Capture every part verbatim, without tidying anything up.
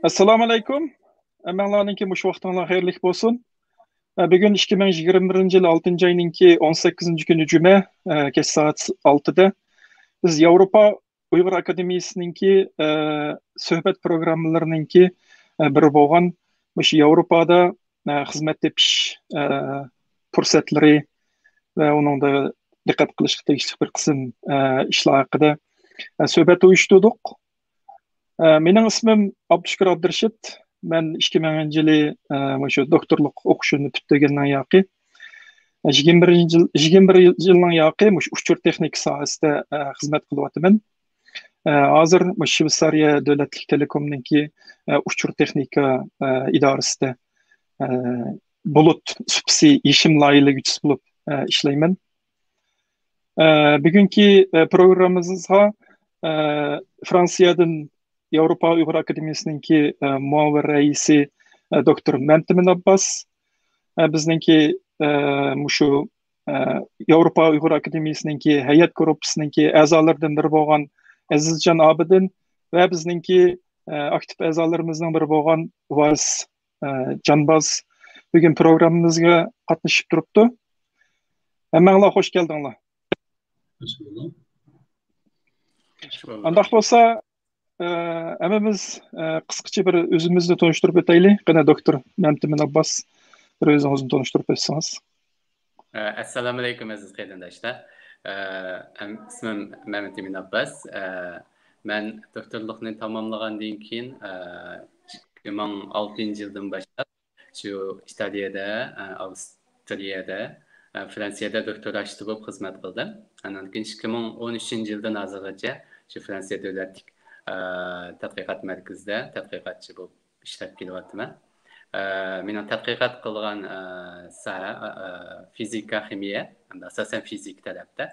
ئەسسالامۇ ئەلەيكۇم. ھەممەڭلارنىڭكى مۇشۇ ۋاقتىڭلار خەيرلىك بولسۇن. ئە، بۈگۈن ئىككى مىڭ يىگىرمە بىرىنچى يىل ئالتىنچى ئاينىڭكى ئون سەككىزىنچى كۈنى جۈمە، ئە، كەچ سائەت ئالتىدە بىز ياۋروپا ئۇيغۇر ئاكادېمىيىسىنىڭكى، ئە، سۆھبەت پروگراممىلىرىنىڭكى، ئە، بىرى بولغان مۇشۇ ياۋروپادا، ئە، خىزمەت تېپىش، ئە، پۇرسەتلىرى ۋە ئۇنىڭدا دىققەت قىلىشقا تېگىشلىك بىر قىسىم، ئە، ئىشلار ھەققىدە، ئە، سۆھبەت ئۇيۇشتۇردۇق. ئە، مېنىڭ ئىسمىم ئابدۇشۈكۈر ئابدۇرېشىت. مەن ئىككى مىڭىنچى يىلى، ئە، مۇشۇ دوكتورلۇق ئوقۇشۇمنى پۈتتۈرگەندىن ياقى، يىگىرمە بىرىنچى يىل، يىگىرمە بىر يىلنىڭ ياقى مۇشۇ ئۇچۇر تېخنىكا ساھەسىدە، ئە، خىزمەت قىلىۋاتىمەن. ئە، ھازىر مۇشۇ شۋېتسارىيە دۆلەتلىك تېلېكومنىڭكى، ئە، ئۇچۇر تېخنىكا، ئە، ئىدارىسىدە، ئە، بۇلۇت سۇپىسى يېشىم لايىھەلىگۈچىسى بولۇپ، ئە، ئىشلەيمەن. ئە، بۈگۈنكى، ئە، پروگراممىمىزغا، ئە، فرانسىيەدىن ياۋروپا ئۇيغۇر ئاكادېمىيىسىنىڭكى، ئە، مۇئاۋىن رەئىسى، ئە، دوكتور مەمتىمىن ئابباس، ئە، بىزنىڭكى، ئە، مۇشۇ، ئە، ياۋروپا ئۇيغۇر ئاكادېمىيىسىنىڭكى ھەيئەت گۇرۇپپىسىنىڭكى ئەزالىرىدىن بىرى بولغان ئەزىزجان ئابىدىن ۋە بىزنىڭكى، ئە، ئاكتىپ ئەزالىرىمىزنىڭ بىرى بولغان ۋارىس، ئە، جانباز بۈگۈن پروگراممىمىزغا قاتنىشىپ تۇرۇپتۇ. ھەممەڭلار خوش كەلدىڭلار. ئانداق بولسا، ئە، ھەممىمىز، ئە، قىسقىچە بىر ئۆزىمىزنى تونۇشتۇرۇپ ئۆتەيلى. قېنى، دوكتور مەمتىمىن ئابباس، بىر ئۆزىڭىزنى تونۇشتۇرۇپ ئۆتسىڭىز. ئە، ئەسسالامۇئەلەيكۇم، ئەزىز قېرىنداشلار. ئە، ئەم-، ئىسمىم مەمتىمىن ئابباس. ئە، مەن دوكتورلۇقنى تاماملىغاندىن كېيىن، ئە، ئىككى مىڭ ئالتىنچى يىلدىن باشلاپ، شۇ ئىتالىيەدە، ئە، ئاۋسترىيەدە، ئە، فرانسىيەدە دوكتوراشتا بولۇپ خىزمەت قىلدىم. ئاندىن كېيىن ئىككى مىڭ ئون ئۈچىنچى يىلدىن ھازىرغىچە شۇ فرانسىيە دۆلەتلىك، ئە، تەتقىقات مەركىزىدە تەتقىقاتچى بولۇپ ئىشلەپ كېلىۋاتىمەن. ئە، مېنىڭ تەتقىقات قىلغان، ئە، ساھە، ئە، ئە، فىزىكا، خىمىيە، ھەمدە ئاساسەن فىزىكا تەرەپتە.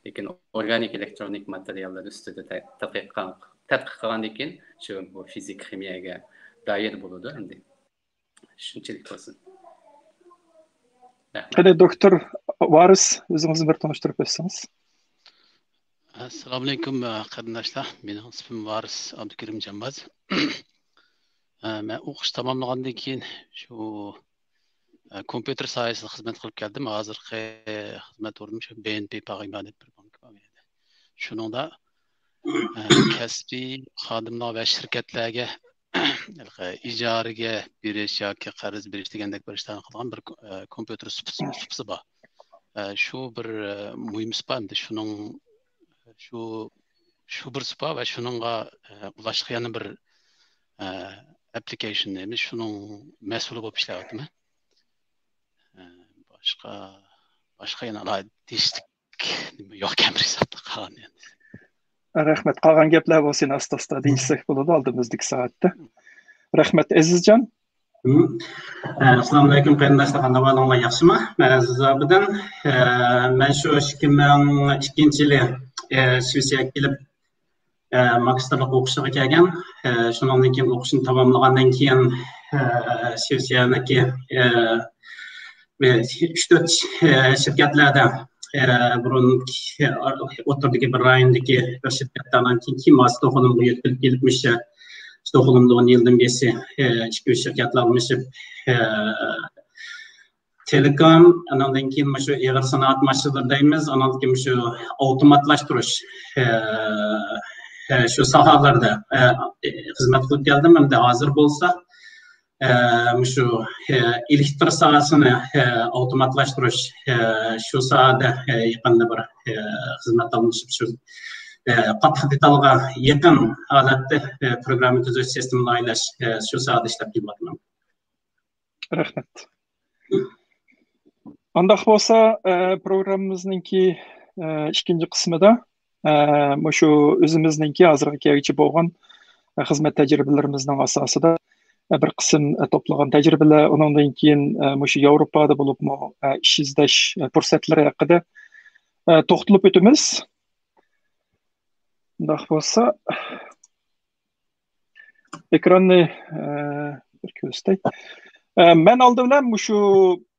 لېكىن ئورگانىك ئېلېكترونىك ماتېرىياللار ئۈستىدە تە-، تەتقىق قىلغان، تەتقىق قىلغاندىن كېيىن شۇ بۇ فىزىكا، خىمىيەگە دائىر بولىدۇ ئەمدى. شۇنچىلىك بولسۇن. رەھمەت. قېنى، دوكتور ۋارىس، ئۆزىڭىزنى بىر تونۇشتۇرۇپ ئۆتسىڭىز. ئەسسالامۇئەلەيكۇم، قېرىنداشلار. مېنىڭ ئىسمىم ۋارىس ئابدۇكېرىم جانباز. مەن ئوقۇش تاماملىغاندىن كېيىن شۇ، كومپيۇتېر ساھەسىدە خىزمەت قىلىپ كەلدىم. ھازىرقى خىزمەت ئورنۇم شۇ بى ئېن پى پاغىمانى دەپ بىر بانكا بار بۇ يەردە. شۇنىڭدا، كەسپىي خادىملار ۋە شىركەتلەرگە ھېلىقى ئىجارىگە بېرىش ياكى قەرز بېرىش دېگەندەك بىر ئىشلارنى قىلىدىغان بىر، ئە، كومپيۇتېر سۇپىسى، سۇپىسى بار. ئە، شۇ بىر، ئە، مۇھىم سۇپا ئەمدى شۇنىڭ، شۇ، شۇ بىر سۇپا ۋە شۇنىڭغا، ئە، ئۇلاشلىق يەنە بىر، ئە، ئەپلىكېيشن، يەنى شۇنىڭ مەسئۇلى بولۇپ ئىشلەۋاتىمەن. ئە، باشقا، باشقا يەنە ئالاھىدە دېيىشلىك نېمە يوق ئىكەن بىر ھېسابتا قالغان يەنە. رەھمەت. قالغان گەپلەر بولسا ئاستا-ئاستا دېيىشسەك بولىدۇ ئالدىمىزدىكى سائەتتە. رەھمەت، ئەزىزجان. ھىم. ئە، ئەسسالامۇئەلەيكۇم قېرىنداشلار، قانداق ئەھۋالىڭلار، ياخشىمۇ؟ مەن ئەزىز ئابىدىن. ئە، مەن شۇ ئىككى مىڭ ئىككىنچى يىلى، ئە، شىۋېتسىيەگە كېلىپ، ئە، ماگىستىرلىق ئوقۇشىغا كەلگەن. ئە، شۇنىڭدىن كېيىن ئوقۇشنى تاماملىغاندىن كېيىن، ئە، شىۋېتسىيەنىڭكى، ئە، بىر ئۈچ تۆت، ئە، شىركەتلەردە، ئە، بۇرۇن، ئە، ئوتتۇرىدىكى بىر رايوندىكى بىر شىركەتتە، ئاندىن كېيىن، كېيىن مانا ستوكھولمغا يۆتكىلىپ كېلىپ، مۇشۇ ستوكھولمدا ئون يىلدىن بېرى، ئە، ئىككى، ئۈچ شىركەتلەر ئالمىشىپ، ئە، تېلېكوم، ئانىڭدىن كېيىن مۇشۇ ئېغىر سانائەت ماشىنىلىرى دەيمىز، ئانىڭدىن كېيىن مۇشۇ ئاپتوماتلاشتۇرۇش، ئە، ئە، شۇ ساھەلەردە، ئە، خىزمەت قىلىپ كەلدىم. ئەمدى ھازىر بولسا، ئە، مۇشۇ، ئە، ئېلېكتر ساھەسىنى، ئە، ئاپتوماتلاشتۇرۇش، ئە، شۇ ساھەدە، ئە، يېقىندا بىر، ئە، خىزمەت ئالمىشىپ، شۇ، ئە، قاتتىق دېتالغا يېقىن ھالەتتە، ئە، پروگرامما تۈزۈش، سىستېما لايىھەلەش، ئە، شۇ ساھەدە ئىشلەپ كېلىۋاتىمەن. رەھمەت. ئانداق بولسا، ئە، پروگراممىمىزنىڭكى، ئە، ئىككىنچى قىسمىدا، ئە، مۇشۇ ئۆزىمىزنىڭكى ھازىرغا كەلگۈچە بولغان، ئە، خىزمەت تەجرىبىلىرىمىزنىڭ ئاساسىدا، ئە، بىر قىسىم، ئە، توپلىغان تەجرىبىلەر، ئۇنىڭدىن كېيىن، ئە، مۇشۇ ياۋروپادا بولۇپمۇ، ئە، ئىش ئىزدەش، ئە، پۇرسەتلىرى ھەققىدە، ئە، توختىلىپ ئۆتىمىز. ئۇنداق بولسا، ئېكراننى، ئە، بىر كۆرسىتەي. ئە، مەن ئالدى بىلەن مۇشۇ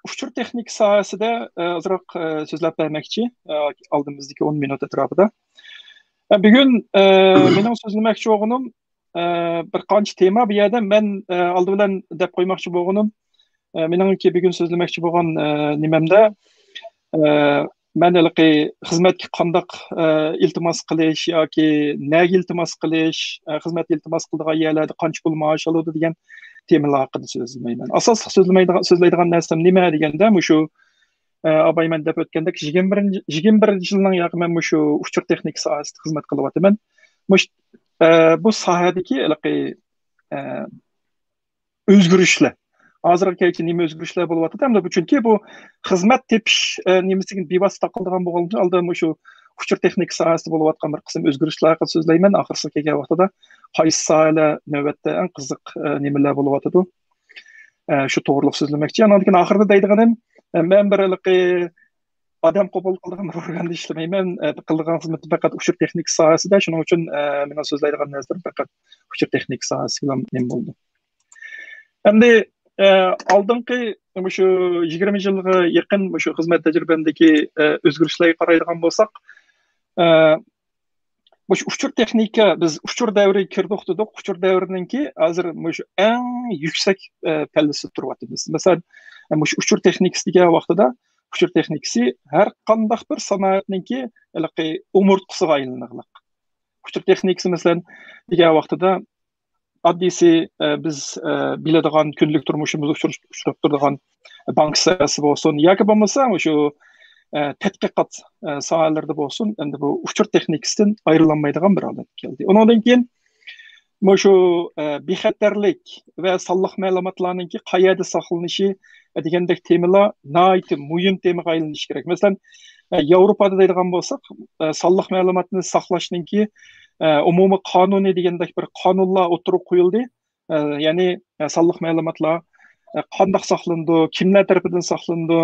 ئۇچۇر تېخنىكا ساھەسىدە، ئە، ئازراق، ئە، سۆزلەپ بەرمەكچى، ئە، ئالدىمىزدىكى ئون مىنۇت ئەتراپىدا. ئە، بۈگۈن، ئە، مېنىڭ سۆزلىمەكچى بولغىنىم، ئە، بىر قانچە تېما بۇ يەردە مەن، ئە، ئالدى بىلەن دەپ قويماقچى بولغىنىم، ئە، مېنىڭكى بۈگۈن سۆزلىمەكچى بولغان، ئە، نېمەمدە، ئە، مەن ھېلىقى خىزمەتكە قانداق، ئە، ئىلتىماس قىلىش ياكى نەگە ئىلتىماس قىلىش، ئە، خىزمەت ئىلتىماس قىلىدىغان يەرلەردە قانچە پۇل مائاش ئالىدۇ دېگەن تېمىلار ھەققىدە سۆزلىمەيمەن. ئاساسلىق سۆزلىمەيدىغان، سۆزلەيدىغان نەرسەم نېمە دېگەندە، مۇشۇ، ئە، ئاباي مەن دەپ ئۆتكەندەك، يىگىرمە بىرىنچى، يىگىرمە بىرىنچى يىلنىڭ ياقى مەن مۇشۇ ئۇچۇر تېخنىكا ساھەسىدە خىزمەت قىلىۋاتىمەن. مۇش-، ئە، بۇ ساھەدىكى ھېلىقى، ئە، ئۆزگىرىشلەر. ھازىرغىچە نېمە ئۆزگىرىشلەر بولۇۋاتىدۇ؟ ھەمدە بۇ، چۈنكى بۇ خىزمەت تېپىش، ئە، نېمىسىگە بىۋاسىتە تاقىلىدىغان بولغانلىقى، ئالدى مۇشۇ ئۇچۇر تېخنىكا ساھەسىدە بولۇۋاتقان بىر قىسىم ئۆزگىرىشلەر ھەققىدە سۆزلەيمەن. ئاخىرسىغا كەلگەن ۋاقتىدا قايسى ساھەلەر نۆۋەتتە ئەڭ قىزىق، ئە، نېمىلەر بولۇۋاتىدۇ؟ ئە، شۇ توغرىلىق سۆزلىمەكچى. ئاندىن كېيىن ئاخىرىدا دەيدىغىنىم، ئە، مەن بىر ھېلىقى ئادەم قوبۇل قىلىدىغان بىر ئورگاندا ئىشلىمەيمەن. ئە، قىلىدىغان خىزمىتىم پەقەت ئۇچۇر تېخنىكا ساھەسىدە. شۇنىڭ ئۈچۈن، ئە، مېنىڭ سۆزلەيدىغان نەرسىلىرىم پەقەت ئۇچۇر تېخنىكا ساھەسى بىلەن نېمە بولدى. ئەمدى، ئە، ئالدىنقى مۇشۇ يىگىرمە يىلغا يېقىن مۇشۇ خىزمەت تەجرىبەمدىكى، ئە، ئۆزگىرىشلەرگە قارايدىغان بولساق، ئە، مۇشۇ ئۇچۇر تېخنىكا، بىز ئۇچۇر دەۋرىگە كىردۇق دېدۇق. ئۇچۇر دەۋرىنىڭكى ھازىر مۇشۇ ئەڭ يۈكسەك، ئە، پەللىسىدە تۇرۇۋاتىمىز. مەسىلەن، مۇشۇ ئۇچۇر تېخنىكىسى دېگەن ۋاقتىدا، ئۇچۇر تېخنىكىسى ھەر قانداق بىر سانائەتنىڭكى ھېلىقى ئومۇرتقىسىغا ئايلىنىغلىق. ئۇچۇر تېخنىكىسى، مەسىلەن، دېگەن ۋاقتىدا، ئاددىيسى، ئە، بىز، ئە، بىلىدىغان، كۈندىلىك تۇرمۇشىمىزدا ئۇچراش-، ئۇچراپ تۇرىدىغان بانك ساھەسى بولسۇن ياكى بولمىسا مۇشۇ، ئە، تەتقىقات، ئە، ساھەلىرىدە بولسۇن، ئەمدى بۇ ئۇچۇر تېخنىكىسىدىن ئايرىلالمايدىغان بىر ھالەتكە كەلدى. ئۇنىڭدىن كېيىن مۇشۇ، ئە، بىخەتەرلىك ۋە سانلىق مەلۇماتلارنىڭكى قەيەردە ساقلىنىشى، ئە، دېگەندەك تېمىلار ناھايىتى مۇھىم تېمىغا ئايلىنىشى كېرەك. مەسىلەن، ئە، ياۋروپادا دەيدىغان بولساق، ئە، سانلىق مەلۇماتنى ساقلاشنىڭكى، ئە، ئومۇمىي قانۇنى دېگەندەك بىر قانۇنلار ئوتتۇرىغا قويۇلدى. ئە، يەنى، ئە، سانلىق مەلۇماتلار، ئە، قانداق ساقلىنىدۇ، كىملەر تەرىپىدىن ساقلىنىدۇ،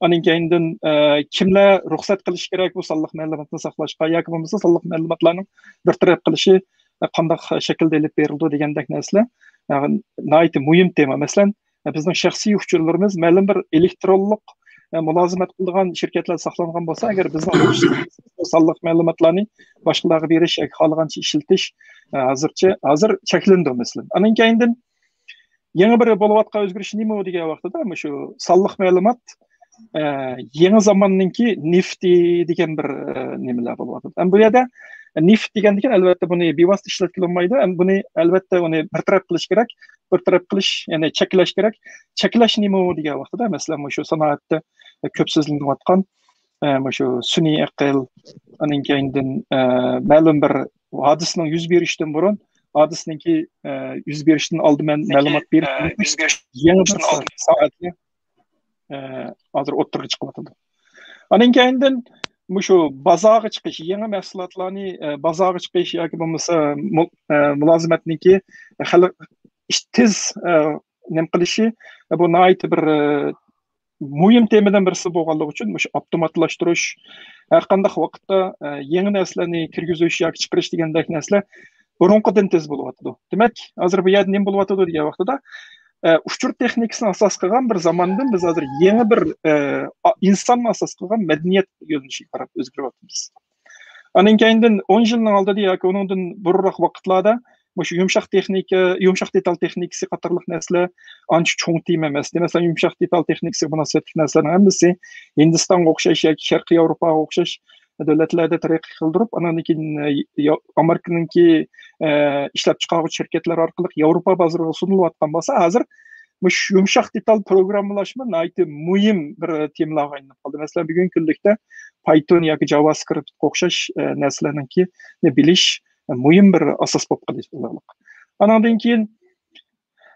ئاندىن كېيىندىن، ئە، كىملەر رۇخسەت قىلىشى كېرەك بۇ سانلىق مەلۇماتنى ساقلاشقا ياكى بولمىسا سانلىق مەلۇماتلارنىڭ بىر تەرەپ قىلىشى، ئە، قانداق شەكىلدە ئېلىپ بېرىلىدۇ دېگەندەك نەرسىلەر، ئە، ناھايىتى مۇھىم تېما. مەسىلەن، بىزنىڭ شەخسىي ئۇچۇرلىرىمىز مەلۇم بىر ئېلېكترونلۇق، ئە، مۇلازىمەت قىلىدىغان شىركەتلەر ساقلانغان بولسا، ئەگەر بىزنىڭ سانلىق مەلۇماتلارنى باشقىلارغا بېرىش ياكى خالىغانچە ئىشلىتىش، ئە، ھازىرچە، ھازىر چەكلىنىدۇ، مەسىلەن. ئاندىن كېيىندىن يېڭى بىر بولۇۋاتقان ئۆزگىرىش نېمە دېگەن ۋاقتىدا، مۇشۇ سانلىق مەلۇمات، ئە، يېڭى زاماننىڭكى نېفىتى دېگەن بىر، ئە، نېمىلەر بولۇۋاتىدۇ. ئەمما بۇ يەردە نېفىت دېگەندىكىن، ئەلۋەتتە، بۇنى بىۋاسىتە ئىشلەتكىلى بولمايدۇ. ئەمما بۇنى، ئەلۋەتتە، ئۇنى بىر تەرەپ قىلىش كېرەك. بىر تەرەپ قىلىش، يەنى چەكلەش كېرەك. چەكلەش نېمە دېگەن ۋاقتىدا، مەسىلەن، مۇشۇ سانائەتتە كۆپ سۆزلىنىۋاتقان، ئە، مۇشۇ سۈنئىي ئەقىل، ئاندىن كېيىندىن، ئە، مەلۇم بىر ھادىسىنىڭ يۈز بېرىشتىن بۇرۇن، ھادىسىنىڭكى، ئە، يۈز بېرىشتىن ئالدى مەن مەلۇمات بېرىپ، يېڭى بىر سا-، سائەتنى، ئە، ھازىر ئوتتۇرىغا چىقىۋاتىدۇ. ئاندىن كېيىندىن مۇشۇ بازارغا چىقىش، يېڭى مەھسۇلاتلارنى، ئە، بازارغا چىقىش ياكى بولمىسا مۇ-، ئە، مۇلازىمەتنىڭكى خەلق ئىش-، تېز، ئە، نېمە قىلىشى، بۇ ناھايىتى بىر، ئە، مۇھىم تېمىدىن بىرسى بولغانلىقى ئۈچۈن مۇشۇ ئاپتوماتلاشتۇرۇش، ھەر قانداق ۋاقىتتا، ئە، يېڭى نەرسىلەرنى كىرگۈزۈش ياكى چىقىرىش دېگەندەك نەرسىلەر بۇرۇنقىدىن تېز بولۇۋاتىدۇ. دېمەك، ھازىر بۇ يەردە نېمە بولۇۋاتىدۇ دېگەن ۋاقتىدا، ئە، ئۇچۇر تېخنىكىسىنى ئاساس قىلغان بىر زاماندىن بىز ھازىر يېڭى بىر، ئە، ئا-، ئىنساننى ئاساس قىلغان مەدەنىيەت يۆنىلىشىگە قاراپ ئۆزگىرىۋاتىمىز. ئاندىن كېيىندىن ئون يىلنىڭ ئالدىدا ياكى ئۇنىڭدىن بۇرۇنراق ۋاقىتلاردا مۇشۇ يۇمشاق تېخنىكا، يۇمشاق دېتال تېخنىكىسى قاتارلىق نەرسىلەر ئانچە چوڭ تېما ئەمەس ئىدى. مەسىلەن، يۇمشاق دېتال تېخنىكىسىغا مۇناسىۋەتلىك نەرسىلەرنىڭ ھەممىسى ھىندىستانغا ئوخشاش ياكى شەرقىي ياۋروپاغا ئوخشاش دۆلەتلەردە تەرەققىي قىلدۇرۇپ، ئاندىن كېيىن، ئە، يا-، ئامېرىكىنىڭكى، ئە، ئىشلەپچىقارغۇچى شىركەتلەر ئارقىلىق ياۋروپا بازىرىغا سۇنۇلۇۋاتقان بولسا، ھازىر مۇشۇ يۇمشاق دېتال پروگراممىلاشمۇ ناھايىتى مۇھىم بىر تېمىلارغا ئايلىنىپ قالدى. مەسىلەن، بۈگۈنكى كۈنلۈكتە پايتون ياكى جاۋاسكرىپتقا ئوخشاش، ئە، نەرسىلەرنىڭكى بىلىش مۇھىم بىر ئاساس بولۇپ قالدى. ئانىڭدىن كېيىن،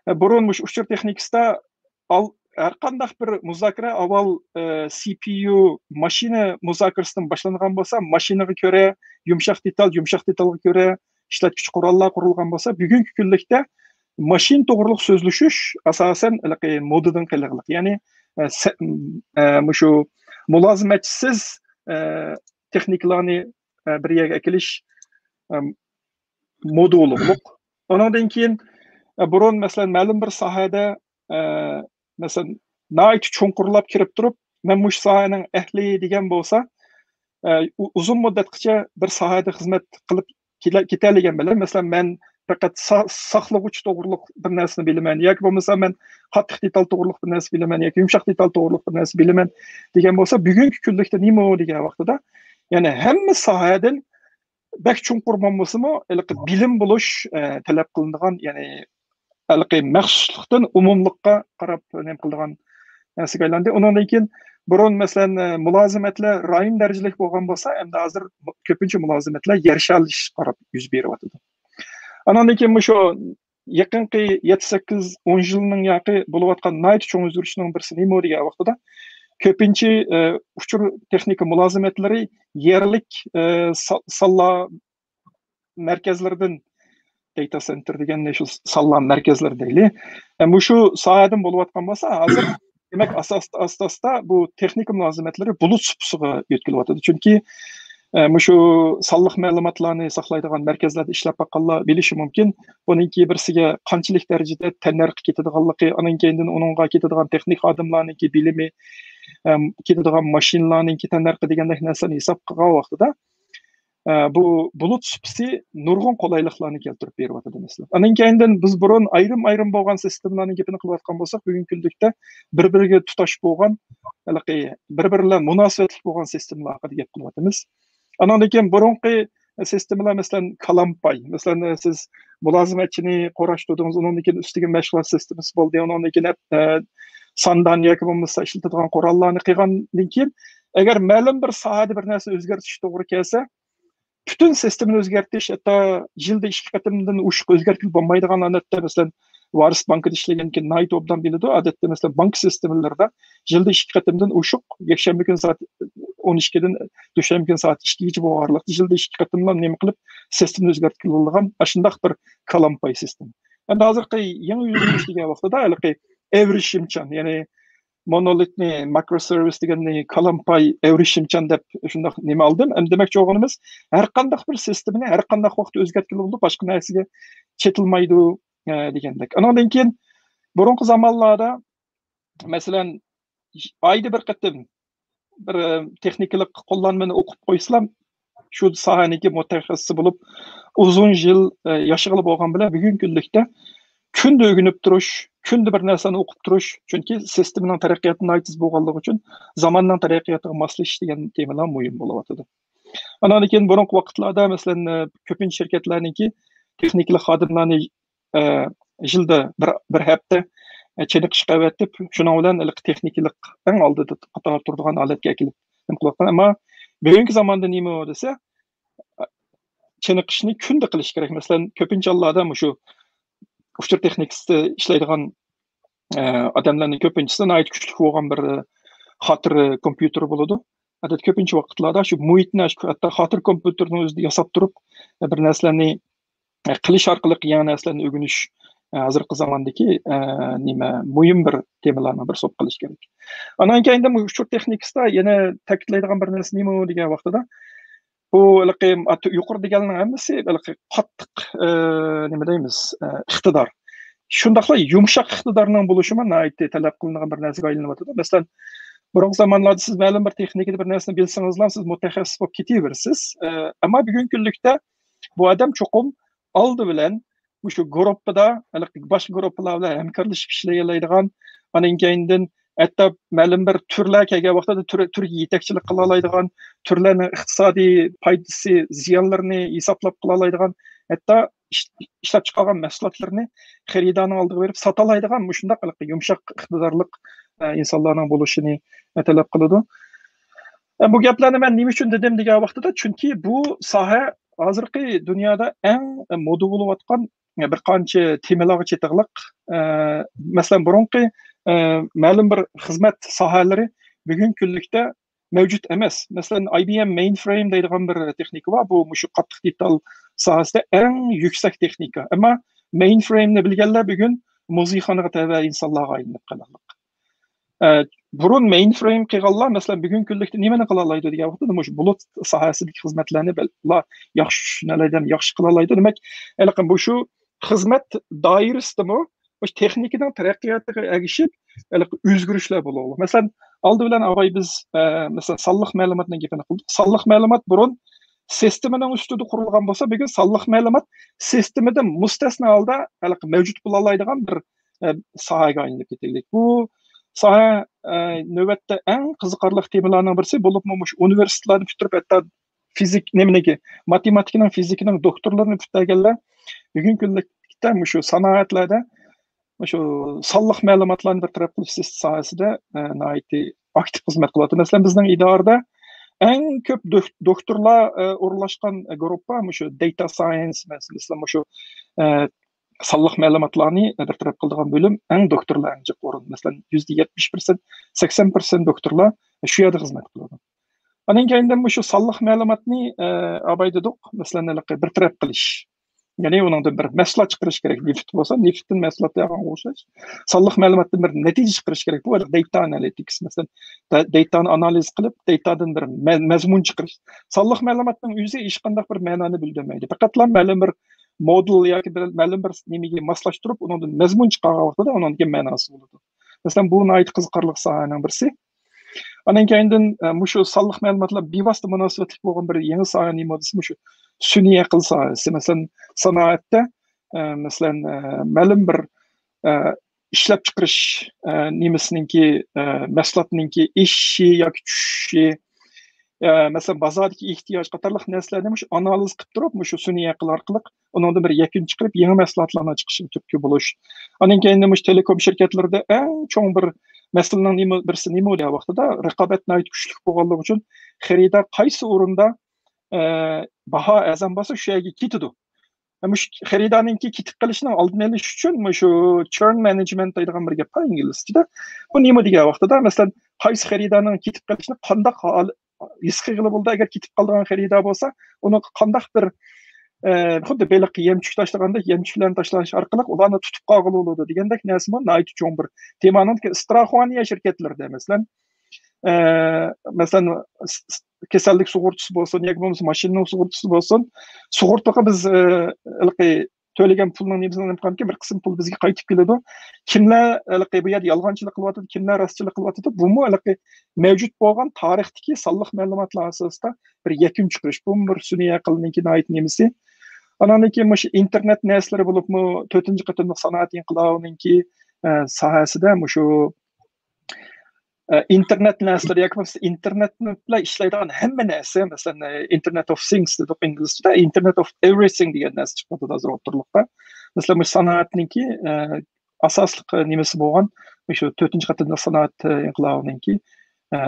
ئە، بۇرۇن مۇشۇ ئۇچۇر تېخنىكىسىدا ئال-، ھەر قانداق بىر مۇزاكىرە ئاۋۋال، ئە، سى پى يۇ ماشىنا مۇزاكىرىسىدىن باشلانغان بولسا، ماشىنىغا كۆرە يۇمشاق دېتال، يۇمشاق دېتالغا كۆرە ئىشلەتكۈچى قوراللار قۇرۇلغان بولسا، بۈگۈنكى كۈنلۈكتە ماشىنا توغرۇلۇق سۆزلىشىش ئاساسەن ھېلىقى مودىدىن قېلىغلىق. يەنى، ئە، سە-، ئە، مۇشۇ مۇلازىمەتچىسىز، ئە، تېخنىكىلارنى، ئە، بىر يەرگە ئەكېلىش، ئە، مودا بولۇقلۇق. ئۇنىڭدىن كېيىن، ئە، بۇرۇن، مەسىلەن، مەلۇم بىر ساھەدە، ئە، مەسىلەن، ناھايىتى چوڭقۇرلاپ كىرىپ تۇرۇپ، مەن مۇشۇ ساھەنىڭ ئەھلى دېگەن بولسا، ئە، ئۇ-، ئۇزۇن مۇددەتكىچە بىر ساھەدە خىزمەت قىلىپ كېلە-، كېتەلىگەن بىلەن، مەسىلەن، مەن پەقەت سا-، ساقلىغۇچ توغرۇلۇق بىر نەرسىنى بىلىمەن ياكى بولمىسا مەن قاتتىق دېتال توغرۇلۇق بىر نەرسە بىلىمەن ياكى يۇمشاق دېتال توغرۇلۇق بىر نەرسە بىلىمەن دېگەن بولسا، بۈگۈنكى كۈنلۈكتە نېمە دېگەن ۋاقتىدا، يەنى ھەممە ساھەدىن بەك چوڭقۇر بولمىسىمۇ، ھېلىقى بىلىم بولۇش، ئە، تەلەپ قىلىنىدىغان، يەنى ھېلىقى مەخسۇسلۇقتىن ئومۇملۇققا قاراپ نېمە قىلىدىغان نەرسىگە ئايلاندى. ئۇنىڭدىن كېيىن بۇرۇن، مەسىلەن، ئە، مۇلازىمەتلەر رايون دەرىجىلىك بولغان بولسا، ئەمدى ھازىر كۆپىنچە مۇلازىمەتلەر يەر شارلىشىشقا قاراپ يۈز بېرىۋاتىدۇ. ئانىڭدىن كېيىن مۇشۇ يېقىنقى يەتتە، سەككىز، ئون يىلنىڭ ياقى بولۇۋاتقان ناھايىتى چوڭ ئۆزگىرىشنىڭ بىرسى نېمە دېگەن ۋاقتىدا، كۆپىنچە، ئە، ئۇچۇر تېخنىكا مۇلازىمەتلىرى يەرلىك، ئە، سا-، سانلا مەركەزلىرىدىن، داتا سېنتېر دېگەننى شۇ سانلا مەركەزلىرى دەيلى. ئە، مۇشۇ ساھەدىن بولۇۋاتقان بولسا، ھازىر دېمەك، ئاستا-، ئاستا-ئاستا بۇ تېخنىكا مۇلازىمەتلىرى بۇلۇت سۇپىسىغا يۆتكىلىۋاتىدۇ. چۈنكى، ئە، مۇشۇ سانلىق مەلۇماتلارنى ساقلايدىغان مەركەزلەردە ئىشلەپ باققانلار بىلىشى مۇمكىن. بۇنىڭكى بىرسىگە قانچىلىك دەرىجىدە تەننەرخ كېتىدىغانلىقى، ئانىڭ كەينىدىن ئۇنىڭغا كېتىدىغان تېخنىك خادىملارنىڭكى بىلىمى، ئەم، كېتىدىغان ماشىنىلارنىڭكى تەننەرخى دېگەندەك نەرسىلەرنى ھېساب قىلغان ۋاقتىدا، ئە، بۇ بۇلۇت سۇپىسى نۇرغۇن قولايلىقلارنى كەلتۈرۈپ بېرىۋاتىدۇ، مەسىلەن. ئانىڭ كەينىدىن بىز بۇرۇن ئايرىم-ئايرىم بولغان سىستېمىلارنىڭ گېپىنى قىلىۋاتقان بولساق، بۈگۈنكى كۈندە بىر-بىرىگە تۇتاش بولغان، ھېلىقى بىر-بىرى بىلەن مۇناسىۋەتلىك بولغان سىستېمىلار ھەققىدە گەپ قىلىۋاتىمىز. ئانىڭدىن كېيىن بۇرۇنقى سىستېمىلار، مەسىلەن، كالامپاي. مەسىلەن، سىز مۇلازىمەتچىنى قوراش تۇردىڭىز، ئۇنىڭدىن كېيىن ئۈستىگە مەشغۇلات سىستېمىسى بولدى، ئۇنىڭدىن كېيىن، ئە، ساندان ياكى بولمىسا ئىشلىتىدىغان قوراللارنى قىلغاندىن كېيىن، ئەگەر مەلۇم بىر ساھەدە بىر نەرسە ئۆزگەرتىش توغرا كەلسە، پۈتۈن سىستېمىنى ئۆزگەرتىش، ھەتتا يىلدا ئىككى قېتىمدىن ئوشۇق ئۆزگەرتكىلى بولمايدىغان ھالەتتە، مەسىلەن، ۋارىس بانكىدا ئىشلىگەنكىن ناھايىتى ئوبدان بىلىدۇ. ئادەتتە، مەسىلەن، بانكا سىستېمىلىرىدا يىلدا ئىككى قېتىمدىن ئوشۇق، يەكشەنبە كۈنى سائەت ئون ئىككىدىن دۈشەنبە كۈنى سائەت ئىككىگىچە بولغان ئارىلىقتا يىلدا ئىككى قېتىملا نېمە قىلىپ، سىستېمىنى ئۆزگەرتكىلى بولىدىغان ئاشۇنداق بىر كالامپاي سىستېما. ئەمدى ھازىرقى يېڭى يۈزلىنىش دېگەن ۋاقتىدا ھېلىقى ئەۋرىشىمچان، يەنى مونولىتنى، مايكروسېرۋىس دېگەننى كالامپاي ئەۋرىشىمچان دەپ شۇنداق نېمە ئالدىم. ئەمدى دېمەكچى بولغىنىمىز، ھەر قانداق بىر سىستېمىنى ھەر قانداق ۋاقىتتا ئۆزگەرتكىلى بولىدۇ، باشقا نەرسىگە چېتىلمايدۇ، ئە، دېگەندەك. ئانىڭدىن كېيىن بۇرۇنقى زامانلاردا، مەسىلەن، ئايدا بىر قېتىم بىر، ئە، تېخنىكىلىق قوللانمىنى ئوقۇپ قويسىلا، شۇ ساھەنىڭكى مۇتەخەسسىسى بولۇپ، ئۇزۇن يىل، ئە، ياشىغىلى بولغان بىلەن بۈگۈنكى كۈنلۈكتە كۈندە ئۆگىنىپ تۇرۇش، كۈندە بىر نەرسىنى ئوقۇپ تۇرۇش، چۈنكى سىستېمىنىڭ تەرەققىياتى ناھايىتى تېز بولغانلىقى ئۈچۈن زاماننىڭ تەرەققىياتىغا ماسلىشىش دېگەن تېمىلار مۇھىم بولۇۋاتىدۇ. ئانان كېيىن بۇرۇنقى ۋاقىتلاردا، مەسىلەن، ئە، كۆپىنچە شىركەتلەرنىڭكى تېخنىكىلىق خادىملارنى، ئە، يىلدا بىر، بىر ھەپتە، ئە، چېنىقىشقا ئەۋەتىپ، شۇنىڭ بىلەن ھېلىقى تېخنىكىلىق ئەڭ ئالدىدا قاتاردا تۇرىدىغان ھالەتكە ئەكېلىپ نېمە قىلىۋاتقان. ئەمما بۈگۈنكى زاماندا نېمە دېسە، چېنىقىشنى كۈندە قىلىش كېرەك. مەسىلەن، كۆپىنچە ھاللاردا مۇشۇ ئۇچۇر تېخنىكىسىدا ئىشلەيدىغان، ئە، ئادەملەرنىڭ كۆپىنچىسى ناھايىتى كۈچلۈك بولغان بىر خاتىرە كومپيۇتېرى بولىدۇ. ئادەتتە كۆپىنچە ۋاقىتلاردا شۇ مۇھىتنى، شۇ ھەتتا خاتىرە كومپيۇتېرنىڭ ئۆزىدە ياساپ تۇرۇپ، بىر نەرسىلەرنى، ئە، قىلىش ئارقىلىق يېڭى نەرسىلەرنى ئۆگىنىش، ئە، ھازىرقى زاماندىكى، ئە، نېمە، مۇھىم بىر تېمىلارنىڭ بىرسى بولۇپ قېلىشى كېرەك. ئانان كېيىن مۇشۇ ئۇچۇر تېخنىكىسىدا يەنە تەكىتلەيدىغان بىر نەرسە نېمە دېگەن ۋاقتىدا، بۇ ھېلىقى ئات-، يۇقىرىدا دېگەننىڭ ھەممىسى ھېلىقى قاتتىق، ئى، نېمە دەيمىز، ئى، ئىقتىدار. شۇنداقلا يۇمشاق ئىقتىدارنىڭ بولۇشىمۇ ناھايىتى تەلەپ قىلىنىدىغان بىر نەرسىگە ئايلىنىۋاتىدۇ. مەسىلەن، بۇرۇنقى زامانلاردا سىز مەلۇم بىر تېخنىكىدا بىر نەرسىنى بىلسىڭىزلا، سىز مۇتەخەسسىس بولۇپ كېتىۋېرىسىز. ئى، ئەمما بۈگۈنكى كۈنلۈكتە بۇ ئادەم چوقۇم ئالدى بىلەن مۇشۇ گۇرۇپپىدا، ھېلىقى باشقا گۇرۇپپىلار بىلەن ھەمكارلىشىپ ئىشلىيەلەيدىغان، ئانىڭ كەينىدىن ھەتتا مەلۇم بىر تۈرلەر كەلگەن ۋاقتىدا تۈر-، تۈرگە يېتەكچىلىك قىلالايدىغان، تۈرلەرنىڭ ئىقتىسادىي پايدىسى، زىيانلىرىنى ھېسابلاپ قىلالايدىغان، ھەتتا ئىش-، ئىشلەپچىقارغان مەھسۇلاتلىرىنى خېرىدارنىڭ ئالدىغا بېرىپ ساتالايدىغان مۇشۇنداق ھېلىقى يۇمشاق ئىقتىدارلىق، ئە، ئىنسانلارنىڭ بولۇشىنى، ئە، تەلەپ قىلىدۇ. ئە، بۇ گەپلەرنى مەن نېمە ئۈچۈن دېدىم دېگەن ۋاقتىدا، چۈنكى بۇ ساھە ھازىرقى دۇنيادا ئەڭ مودا بولۇۋاتقان بىر قانچە تېمىلارغا چېتىغلىق. ئە، مەسىلەن، بۇرۇنقى، ئە، مەلۇم بىر خىزمەت ساھەلىرى بۈگۈنكى كۈنلۈكتە مەۋجۇت ئەمەس. مەسىلەن، ئاي بى ئېم مەينفرەيم دەيدىغان بىر تېخنىكا بار. بۇ مۇشۇ قاتتىق دېتال ساھەسىدە ئەڭ يۈكسەك تېخنىكا. ئەمما مەينفرەيمنى بىلگەنلەر بۈگۈن مۇزېيخانىغا تەۋە ئىنسانلارغا ئايلىنىپ قالغانلىق. ئە، بۇرۇن مەينفرەيم قىلغانلار، مەسىلەن، بۈگۈنكى كۈنلۈكتە نېمىنى قىلالايدۇ دېگەن ۋاقىتتا، مۇشۇ بۇلۇت ساھەسىدىكى خىزمەتلەرنى بەل-، ياخشى چۈشىنەلەيدۇ، ياخشى قىلالايدۇ. دېمەك، ھېلىقى مۇشۇ خىزمەت دائىرىسىدىمۇ مۇشۇ تېخنىكىنىڭ تەرەققىياتىغا ئەگىشىپ، ھېلىقى ئۆزگىرىشلەر بولىدۇ. مەسىلەن، ئالدى بىلەن ئاۋاي بىز، ئە، مەسىلەن، سانلىق مەلۇماتنىڭ گېپىنى قىلدۇق. سانلىق مەلۇمات بۇرۇن سىستېمىنىڭ ئۈستىدە قۇرۇلغان بولسا، بۈگۈن سانلىق مەلۇمات سىستېمىدىن مۇستەسنا ھالدا ھېلىقى مەۋجۇت بولالايدىغان بىر، ئە، ساھەگە ئايلىنىپ كېتەيلىك. بۇ ساھە، ئە، نۆۋەتتە ئەڭ قىزىقارلىق تېمىلارنىڭ بىرسى، بولۇپمۇ مۇشۇ ئۇنىۋېرسىتېتلارنى پۈتتۈرۈپ، ھەتتا فىزىك، نېمىنىكى، ماتېماتىكىنىڭ، فىزىكىنىڭ دوكتورلىرىنى پۈتتۈرگەنلەر بۈگۈنكى كۈنلۈكتە مۇشۇ سانائەتلەردە مۇشۇ سانلىق مەلۇماتلارنى بىر تەرەپ قىلىش ساھەسىدە، ئە، ناھايىتى ئاكتىپ خىزمەت قىلىۋاتىدۇ. مەسىلەن، بىزنىڭ ئىدارىدە ئەڭ كۆپ دوك-، دوكتورلار، ئە، ئورۇنلاشقان گۇرۇپپا مۇشۇ داتا ساينس، مەسىلەن، مۇشۇ، ئە، سانلىق مەلۇماتلارنى بىر تەرەپ قىلىدىغان بۆلۈم، ئەڭ دوكتورلار ئەڭ جىق ئورۇن. مەسىلەن، يۈزدە يەتمىش پىرسەنت، سەكسەن پىرسەنت دوكتورلار شۇ يەردە خىزمەت قىلىدۇ. ئاندىن كەينىدىن مۇشۇ سانلىق مەلۇماتنى، ئە، ئاباي دېدۇق، مەسىلەن، ھېلىقى بىر تەرەپ قىلىش. يەنى ئۇنىڭدىن بىر مەھسۇلات چىقىرىش كېرەك. نېفىت بولسا، نېفىتتىن مەھسۇلات يالغانغا ئوخشاش. سانلىق مەلۇماتتىن بىر نەتىجە چىقىرىش كېرەك. بۇ داتا ئانالىتىكس، مەسىلەن، دا-، داتانى ئانالىز قىلىپ، داتادىن بىر مە-، مەزمۇن چىقىرىش. سانلىق مەلۇماتنىڭ ئۆزى ھېچقانداق بىر مەنانى بىلدۈرمەيدۇ. پەقەتلا مەلۇم بىر مودېل ياكى بىر، مەلۇم بىر نېمىگە ماسلاشتۇرۇپ، ئۇنىڭدىن مەزمۇن چىقارغان ۋاقتىدا ئۇنىڭدىكى مەناسى بولىدۇ. مەسىلەن، بۇ ناھايىتى قىزىقارلىق ساھەنىڭ بىرسى. ئاندىن كەينىدىن، ئە، مۇشۇ سانلىق مەلۇماتلار بىۋاسىتە مۇناسىۋەتلىك بولغان بىر يېڭى ساھە نېمە دېسە، مۇشۇ سۈنئىي ئەقىل ساھەسى. مەسىلەن، سانائەتتە، ئە، مەسىلەن، ئە، مەلۇم بىر، ئە، ئىشلەپچىقىرىش، ئە، نېمىسىنىڭكى، ئە، مەھسۇلاتنىڭكى ئېشىشى ياكى چۈشۈشى، ئە، مەسىلەن، بازاردىكى ئېھتىياج قاتارلىق نەرسىلەرنى مۇشۇ ئانالىز قىلىپ تۇرۇپ، مۇشۇ سۈنئىي ئەقىل ئارقىلىق ئۇنىڭدىن بىر يەكۈن چىقىرىپ، يېڭى مەھسۇلاتلارنىڭ چىقىشىغا تۈرتكە بولۇش. ئاندىن كەينىدىن مۇشۇ تېلېكوم شىركەتلىرىدە ئەڭ چوڭ بىر مەسىلىنىڭ نېمە، بىرسى نېمە دېگەن ۋاقتىدا، رىقابەت ناھايىتى كۈچلۈك بولغانلىقى ئۈچۈن خېرىدار قايسى ئورۇندا، ئە، باھا ئەرزان بولسا، شۇ يەرگە كېتىدۇ. مۇشۇ خېرىدارنىڭكى كېتىپ قېلىشىنىڭ ئالدىنى ئېلىش ئۈچۈن مۇشۇ churn management دەيدىغان بىر گەپ بار ئىنگلىزچىدا. بۇ نېمە دېگەن ۋاقتىدا، مەسىلەن، قايسى خېرىدارنىڭ كېتىپ قېلىشىنى قانداق ھال-، ھېس قىلغىلى بولىدۇ؟ ئەگەر كېتىپ قالىدىغان خېرىدار بولسا، ئۇنىڭغا قانداق بىر، ئە، خۇددى بېلىققا يەمچۈك تاشلىغاندەك، يەمچۈكلەرنى تاشلاش ئارقىلىق ئۇلارنى تۇتۇپ قالغىلى بولىدۇ دېگەندەك نەرسىمۇ ناھايىتى چوڭ بىر تېما. ئاندىن كېيىن ستراخوۋانىيە شىركەتلىرىدە، مەسىلەن، ئە، مەسىلەن، س-، س-، كېسەللىك سۇغۇرتىسى بولسۇن ياكى بولمىسا ماشىنىنىڭ سۇغۇرتىسى بولسۇن، سۇغۇرتىغا بىز، ئە، ھېلىقى تۆلىگەن پۇلنىڭ نېمىسىنى نېمە قىلغانكىن، بىر قىسىم پۇل بىزگە قايتىپ كېلىدۇ. كىملەر ھېلىقى بۇ يەردە يالغانچىلىق قىلىۋاتىدۇ، كىملەر راستچىللىق قىلىۋاتىدۇ، بۇمۇ ھېلىقى مەۋجۇت بولغان تارىختىكى سانلىق مەلۇماتلار ئاساسىدا بىر يەكۈن چىقىرىش. بۇمۇ بىر سۈنئىي ئەقىلنىڭكى ناھايىتى نېمىسى. ئانان كېيىن مۇشۇ ئىنتېرنېت نەرسىلىرى بولۇپمۇ، تۆتىنچى قېتىملىق سانائەت ئىنقىلابىنىڭكى، ئە، ساھەسىدە مۇشۇ ئە، ئىنتېرنېت نەرسىلىرى ياكى بولمىسا ئىنتېرنېت بىلەن ئىشلەيدىغان ھەممە نەرسە، مەسىلەن، ئە، Internet of Things دېدۇق ئىنگلىزچىدە، Internet of Everything دېگەن نەرسە چىقىۋاتىدۇ ھازىر ئوتتۇرىلىقتا. مەسىلەن، مۇشۇ سانائەتنىڭكى، ئە، ئاساسلىق، ئە، نېمىسى بولغان، مۇشۇ تۆتىنچى قېتىملىق سانائەت، ئە، ئىنقىلابىنىڭكى، ئە،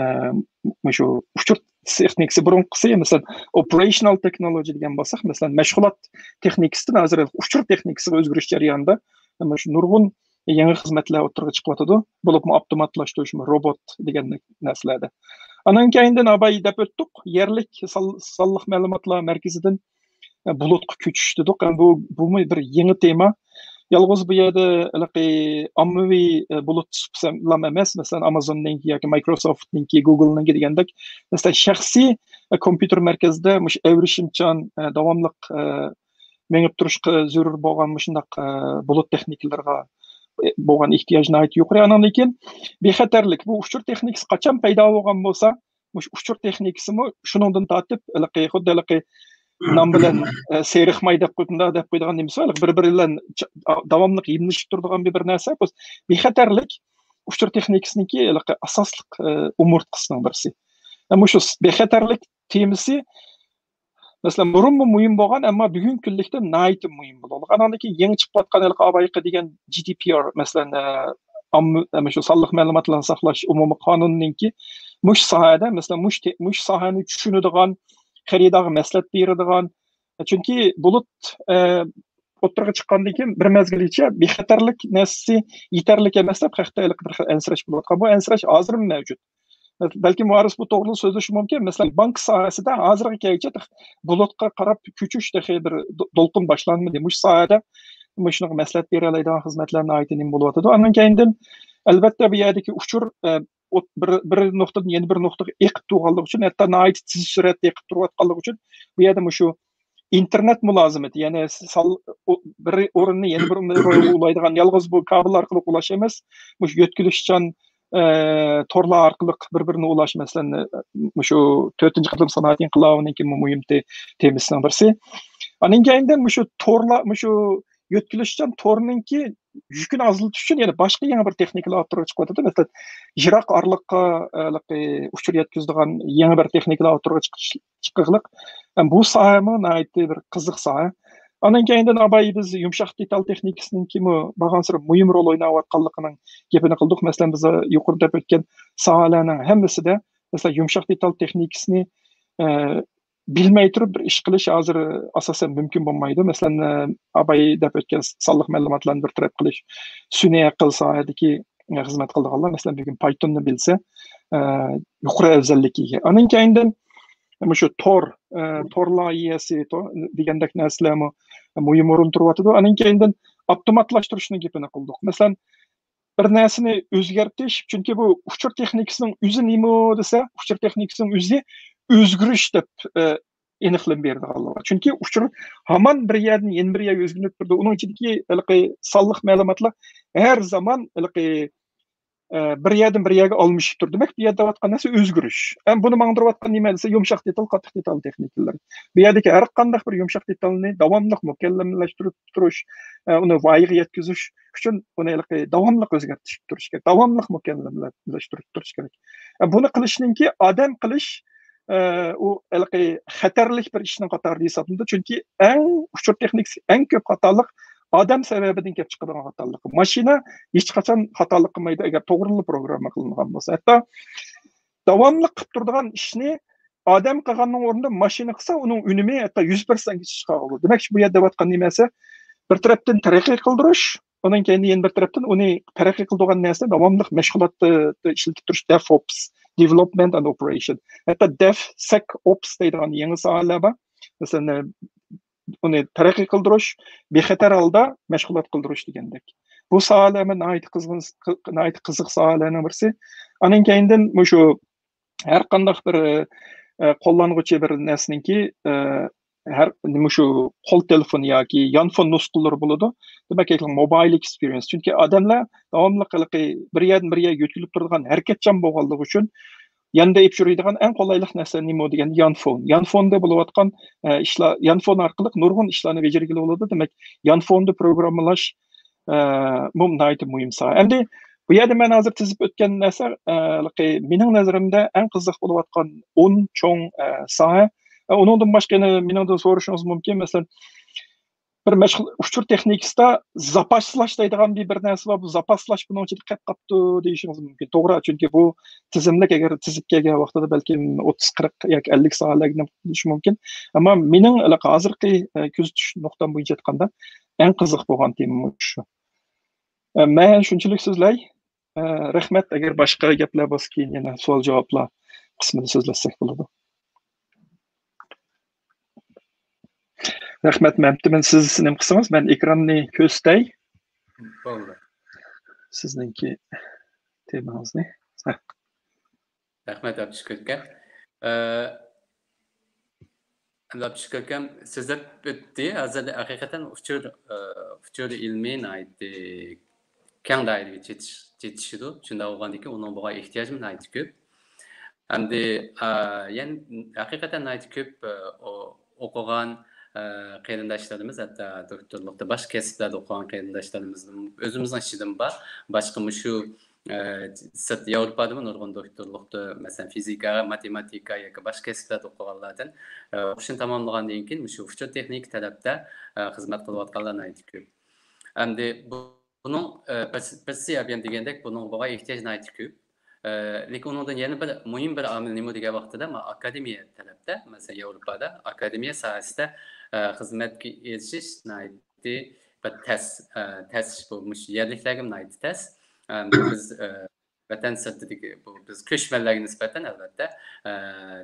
مۇشۇ ئۇچۇر تېخنىكىسى، بۇرۇنقىسى، مەسىلەن، operational technology دېگەن بولساق، مەسىلەن، مەشغۇلات تېخنىكىسىدىن ھازىر ئۇچۇر تېخنىكىسىغا ئۆزگىرىش جەريانىدا، مۇشۇ نۇرغۇن يېڭى خىزمەتلەر ئوتتۇرىغا چىقىۋاتىدۇ. بولۇپمۇ ئاپتوماتلاشتۇرۇش، روبوت دېگەندەك نەرسىلەردە. ئانان كەينىدىن ئاباي دەپ ئۆتتۇق، يەرلىك سان-، سانلىق مەلۇماتلار مەركىزىدىن، ئە، بۇلۇتقا كۆچۈش دېدۇق. ئەمما بۇ، بۇمۇ بىر يېڭى تېما. يالغۇز بۇ يەردە ھېلىقى ئاممىۋى، ئە، بۇلۇت سىستېمىلام ئەمەس، مەسىلەن، ئامازوننىڭكى ياكى مايكروسوفتنىڭكى، گوگلنىڭكى دېگەندەك، مەسىلەن، شەخسىي، ئە، كومپيۇتېر مەركەزدە مۇشۇ ئەۋرىشىمچان، ئە، داۋاملىق، ئە، مېڭىپ تۇرۇشقا زۆرۈر بولغان مۇشۇنداق، ئە، بۇلۇت تېخنىكىلىرىغا، ئە، بولغان ئېھتىياج ناھايىتى يۇقىرى. ئانان كېيىن بىخەتەرلىك. بۇ ئۇچۇر تېخنىكىسى قاچان پەيدا بولغان بولسا، مۇشۇ ئۇچۇر تېخنىكىسىمۇ شۇنىڭدىن تارتىپ، ھېلىقى، خۇددى ھېلىقى نان بىلەن، ئە، سېرىق ماي دەپ قويۇپ، مۇنداق دەپ قويىدىغان نېمىسى بار، ھېلىقى بىر-بىرى بىلەن چا-، داۋاملىق يېمىلىشىپ تۇرىدىغان بىر، بىر نەرسە. بۇ بىخەتەرلىك ئۇچۇر تېخنىكىسىنىڭكى ھېلىقى ئاساسلىق، ئە، ئومۇرتقىسىنىڭ بىرسى. ئە، مۇشۇ س-، بىخەتەرلىك تېمىسى مەسىلەن، بۇرۇنمۇ مۇھىم بولغان، ئەمما بۈگۈنكى كۈنلۈكتە ناھايىتى مۇھىم بولغان. ئانان كېيىن يېڭى چىقىپ ئاتقان ھېلىقى ئاۋايقى دېگەن جى دى پى ئار، مەسىلەن، ئە، ئامما، ئە، شۇ سانلىق مەلۇماتلارنى ساقلاش ئومۇمىي قانۇنىنىڭكى مۇشۇ ساھەدە، مەسىلەن، مۇشۇ تې-، مۇشۇ ساھەنى چۈشىنىدىغان، خېرىدارغا مەسلىھەت بېرىدىغان، چۈنكى بۇلۇت، ئە، ئوتتۇرىغا چىققاندىن كېيىن بىر مەزگىلگىچە بىخەتەرلىك نەرسىسى يېتەرلىك ئەمەس دەپ خەقتە ھېلىقى بىر خىل ئەنسىرەش بولۇۋاتقان. بۇ ئەنسىرەش ھازىرمۇ مەۋجۇت. بەلكىم ۋارىس بۇ توغرىلىق سۆزلىشى مۇمكىن. مەسىلەن، بانكا ساھەسىدە ھازىرغا كەلگۈچە تېخى بۇلۇتقا قاراپ كۆچۈش تېخى بىر دو-، دولقۇن باشلانمىدى. مۇشۇ ساھەدە مۇشۇنىڭغا مەسلىھەت بېرەلەيدىغان خىزمەتلەر ناھايىتى نېمە بولۇۋاتىدۇ. ئاندىن كەينىدىن، ئەلۋەتتە، بۇ يەردىكى ئۇچۇر، ئە، ئوت-، بىر، بىر نۇقتىدىن يەنە بىر نۇقتىغا ئېقىپ تۇرغانلىقى ئۈچۈن، ھەتتا ناھايىتى تېز سۈرئەتتە ئېقىپ تۇرۇۋاتقانلىقى ئۈچۈن، بۇ يەردە مۇشۇ ئىنتېرنېت مۇلازىمىتى، يەنى سال-، ئۇ، بىر ئورۇننى يەنە بىر ئورۇنغا ئۇلايدىغان يالغۇز بۇ كابېل ئارقىلىق ئۇلاش ئەمەس، مۇشۇ يۆتكىلىشچان، ئە، تورلار ئارقىلىق بىر-بىرىنى ئۇلاش، مەسىلەن، مۇشۇ تۆتىنچى قاتلام سانائەت ئىنقىلابىنىڭكى مۇ-، مۇھىم تې-، تېمىسىنىڭ بىرسى. ئاندىن كەينىدىن مۇشۇ تورلار، مۇشۇ يۆتكىلىشچان تورنىڭكى يۈكىنى ئازلىتىش ئۈچۈن يەنە باشقا يېڭى بىر تېخنىكىلار ئوتتۇرىغا چىقىۋاتىدۇ. مەسىلەن، يىراق ئارىلىققا، ئە، ھېلىقى ئۇچۇر يەتكۈزىدىغان يېڭى بىر تېخنىكىلار ئوتتۇرىغا چىقىش، چىققىلىق. ئە، بۇ ساھەمۇ ناھايىتى بىر قىزىق ساھە. ئاندىن كەينىدىن ئاباي بىز يۇمشاق دېتال تېخنىكىسىنىڭكىمۇ بارغانسېرى مۇھىم رول ئويناۋاتقانلىقىنىڭ گېپىنى قىلدۇق. مەسىلەن، بىز يۇقىرىدا دەپ ئۆتكەن ساھەلەرنىڭ ھەممىسىدە، مەسىلەن، يۇمشاق دېتال تېخنىكىسىنى، ئە، بىلمەي تۇرۇپ بىر ئىش قىلىش ھازىر ئاساسەن مۇمكىن بولمايدۇ. مەسىلەن، ئە، ئاباي دەپ ئۆتكەن سانلىق مەلۇماتلارنى بىر تەرەپ قىلىش، سۈنئىي ئەقىل ساھەدىكى، ئە، خىزمەت قىلىدىغانلار، مەسىلەن، بۈگۈن پايتوننى بىلسە، ئە، يۇقىرى ئەۋزەللىككە ئىگە. ئاندىن كەينىدىن مۇشۇ تور، ئە، تور لايىھەسى، تور دېگەندەك نەرسىلەرمۇ مۇھىم ئورۇن تۇرۇۋاتىدۇ. ئاندىن كەينىدىن ئاپتوماتلاشتۇرۇشنىڭ گېپىنى قىلدۇق. مەسىلەن، بىر نەرسىنى ئۆزگەرتىش، چۈنكى بۇ ئۇچۇر تېخنىكىسىنىڭ ئۆزى نېمە دېسە، ئۇچۇر تېخنىكىسىنىڭ ئۆزى ئۆزگىرىش دەپ، ئە، ئېنىقلىما بېرىدىغانلىقى. چۈنكى ئۇچۇر ھامان بىر يەردىن يەنە بىر يەرگە ئۆزگىرىپ تۇرىدۇ. ئۇنىڭ ئىچىدىكى ھېلىقى سانلىق مەلۇماتلار ھەر زامان ھېلىقى، ئە، بىر يەردىن بىر يەرگە ئالمىشىپ تۇرىدۇ. دېمەك، بۇ يەردە دەۋاتقان نەرسە ئۆزگىرىش. ئەمما بۇنى ماڭدۇرۇۋاتقان نېمە دېسە، يۇمشاق دېتال، قاتتىق دېتال تېخنىكىلىرى. بۇ يەردىكى ھەر قانداق بىر يۇمشاق دېتالنى داۋاملىق مۇكەممەللەشتۈرۈپ تۇرۇش، ئە، ئۇنى ۋايىغا يەتكۈزۈش ئۈچۈن ئۇنى ھېلىقى داۋاملىق ئۆزگەرتىش كېلىپ تۇرۇش كېرەك. داۋاملىق مۇكەممەللەشتۈرۈپ تۇرۇش كېرەك. ئە، بۇنى قىلىشنىڭكى ئادەم قىلىش، ئە، ئۇ ھېلىقى خەتەرلىك بىر ئىشنىڭ قاتارىدا ھېسابلىنىدۇ. چۈنكى ئەڭ ئۇچۇر تېخنىكىسى ئەڭ كۆپ خاتالىق ئادەم سەۋەبىدىن كېلىپ چىقىدىغان خاتالىق. ماشىنا ھېچقاچان خاتالىق قىلمايدۇ، ئەگەر توغرىلا پروگرامما قىلىنغان بولسا. ھەتتا داۋاملىق قىلىپ تۇرىدىغان ئىشنى ئادەم قىلغاننىڭ ئورنىدا ماشىنا قىلسا، ئۇنىڭ ئۈنۈمى ھەتتا يۈز پىرسەنتكىچە چىقارغىلى بولىدۇ. دېمەك، بۇ يەردە دەۋاتقان نېمە دېسە، بىر تەرەپتىن تەرەققىي قىلدۇرۇش، ئۇنىڭ كەينىدىن يەنە بىر تەرەپتىن ئۇنى تەرەققىي قىلىدىغان نەرسىنى داۋاملىق مەشغۇلاتتا ئىشلىتىپ تۇرۇش، دېف ئوپس، دېۋېلوپمېنت ئەند ئوپېراتسىيون. ھەتتا دېف سېك ئوپس دەيدىغان يېڭى ساھەلەر بار. مەسىلەن، ئۇنى تەرەققىي قىلدۇرۇش، بىخەتەر ھالدا مەشغۇلات قىلدۇرۇش دېگەندەك. بۇ ساھەلەرمۇ ناھايىتى قىزغىن، ناھايىتى قىزىق ساھەلەرنىڭ بىرسى. ئاندىن كەينىدىن مۇشۇ ھەر قانداق بىر، ئە، قوللانغۇچى بىر نەرسىنىڭكى، ئە، ھەر، مۇشۇ قول تېلېفونى ياكى يانفون نۇسخىلىرى بولىدۇ. دېمەك، موبايل ئېكسپېرىيەنس. چۈنكى ئادەملەر داۋاملىق ھېلىقى بىر يەردىن بىر يەرگە يۆتكىلىپ تۇرىدىغان ھەرىكەتچان بولغانلىقى ئۈچۈن ياندا ئېلىپ يۈرىدىغان ئەڭ قولايلىق نەرسە نېمە دېگەندە يانفون. يانفوندا بولۇۋاتقان، ئە، ئىشلار، يانفون ئارقىلىق نۇرغۇن ئىشلارنى بېجىرگىلى بولىدۇ. دېمەك، يانفوندا پروگراممىلاش، ئە، بۇ ناھايىتى مۇھىم ساھە. ئەمدى بۇ يەردە مەن ھازىر تىزىپ ئۆتكەن نەرسە، ئە، ھېلىقى مېنىڭ نەزىرىمدە ئەڭ قىزىق بولۇۋاتقان ئون چوڭ، ئە، ساھە. ئە، ئۇنىڭدىن باشقا يەنە مېنىڭدىن سورىشىڭىز مۇمكىن. مەسىلەن، بىر مەشغۇل ئۇچۇر تېخنىكىسىدا زاپاسلاش دەيدىغان بىر، بىر نەرسە بار. بۇ زاپاسلاش بۇنىڭ ئىچىدە قېلىپ قاپتۇ دېيىشىڭىز مۇمكىن. توغرا، چۈنكى بۇ تىزىملىك ئەگەر تىزىپ كەلگەن ۋاقتىدا بەلكىم ئوتتۇز، قىرىق ياكى ئەللىك ساھەلەرگە قېلىشى مۇمكىن. ئەمما مېنىڭ ھازىرقى، ئە، كۆزىتىش نۇقتام بويىچە ئېيتقاندا ئەڭ قىزىق بولغان تېما شۇ. ئە، مەن شۇنچىلىك سۆزلەي. ئە، رەھمەت. ئەگەر باشقا گەپلەر بولسا، كېيىن يەنە سوئال-جاۋابلار قىسمىدا سۆزلەشسەك بولىدۇ. رەھمەت، مەمتىمىن. سىز نېمە قىلسىڭىز، مەن ئېكراننى كۆرسىتەي. بولدى. سىزنىڭكى تېمىڭىزنى. ھە. رەھمەت، ئابدۇشۈكۈر ئاكا. ئە، ئابدۇشۈكۈر ئاكام سۆزلەپ ئۆتتى. ھازىر ھەقىقەتەن ئۇچۇر، ئە، ئۇچۇر ئىلمى ناھايىتى كەڭ دائىرىگە چېتىش-، چېتىشىدۇ. شۇنداق بولغاندىكىن ئۇنىڭ بولغان ئېھتىياجىمۇ ناھايىتى كۆپ. ئەمدى، ئا، يەنە ھەقىقەتەن ناھايىتى كۆپ، ئا، ئو-، ئوقۇغان، ئا، قېرىنداشلىرىمىز، ھەتتا دوكتورلۇقتا باشقا كەسىپلەردە ئوقۇغان قېرىنداشلىرىمىزنىڭ ئۆزىمىزنىڭ ئىچىدىمۇ بار. باشقا مۇشۇ، ئا، سىرت ياۋروپادىمۇ نۇرغۇن دوكتورلۇقتا، مەسىلەن، فىزىكا، ماتېماتىكا ياكى باشقا كەسىپلەردە ئوقۇغانلاردىن، ئا، ئوقۇشىنى تاماملىغاندىن كېيىن مۇشۇ ئۇچۇر تېخنىكا تەرەپتە، ئا، خىزمەت قىلىۋاتقانلار ناھايىتى كۆپ. ئەمدى بۇ بۇنىڭ، ئە، بىر، بىر سەۋەب دېگەندەك، بۇنىڭغا بولغان ئېھتىياج ناھايىتى كۆپ. ئە، لېكىن ئۇنىڭدىن يەنە بىر مۇھىم بىر ئامىل نېمە دېگەن ۋاقتىدا، مانا ئاكادېمىيە تەرەپتە، مەسىلەن، ياۋروپادا ئاكادېمىيە ساھەسىدە، ئە، خىزمەتكە ئېرىشىش ناھايىتى بىر تەس، ئە، تەس ئىش بۇ، مۇشۇ يەرلىكلەرگىمۇ ناھايىتى تەس. ئە، بىز، ئە، ۋەتەن سىرتىدىكى بۇ بىز كۆچمەنلەرگە نىسبەتەن، ئەلۋەتتە، ئە،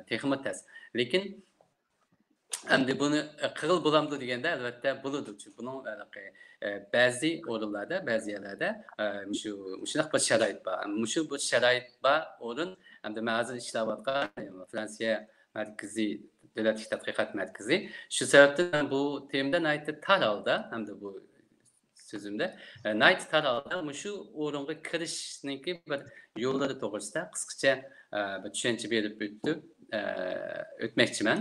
تېخىمۇ تەس. لېكىن، ئەمدى بۇنى قىلغىلى بولامدۇ دېگەندە، ئەلۋەتتە بولىدۇ. چۈنكى بۇنىڭ ھېلىقى، ئە، بەزى ئورۇنلاردا، بەزى يەرلەردە، ئە، مۇشۇ، مۇشۇنداق بىر شارائىت بار. مۇشۇ بىر شارائىت بار ئورۇن، ئەمدى مەن ھازىر ئىشلەۋاتقان فرانسىيە مەركىزىي، دۆلەتلىك تەتقىقات مەركىزى. شۇ سەۋەبتىن مەن بۇ تېمىدا ناھايىتى تار ھالدا، ئەمدى بۇ سۆزۈمدە، ئە، ناھايىتى تار ھالدا مۇشۇ ئورۇنغا كىرىشنىڭكى بىر يوللىرى توغرىسىدا قىسقىچە، ئە، بىر چۈشەنچە بېرىپ ئۆتۈپ، ئە، ئۆتمەكچىمەن.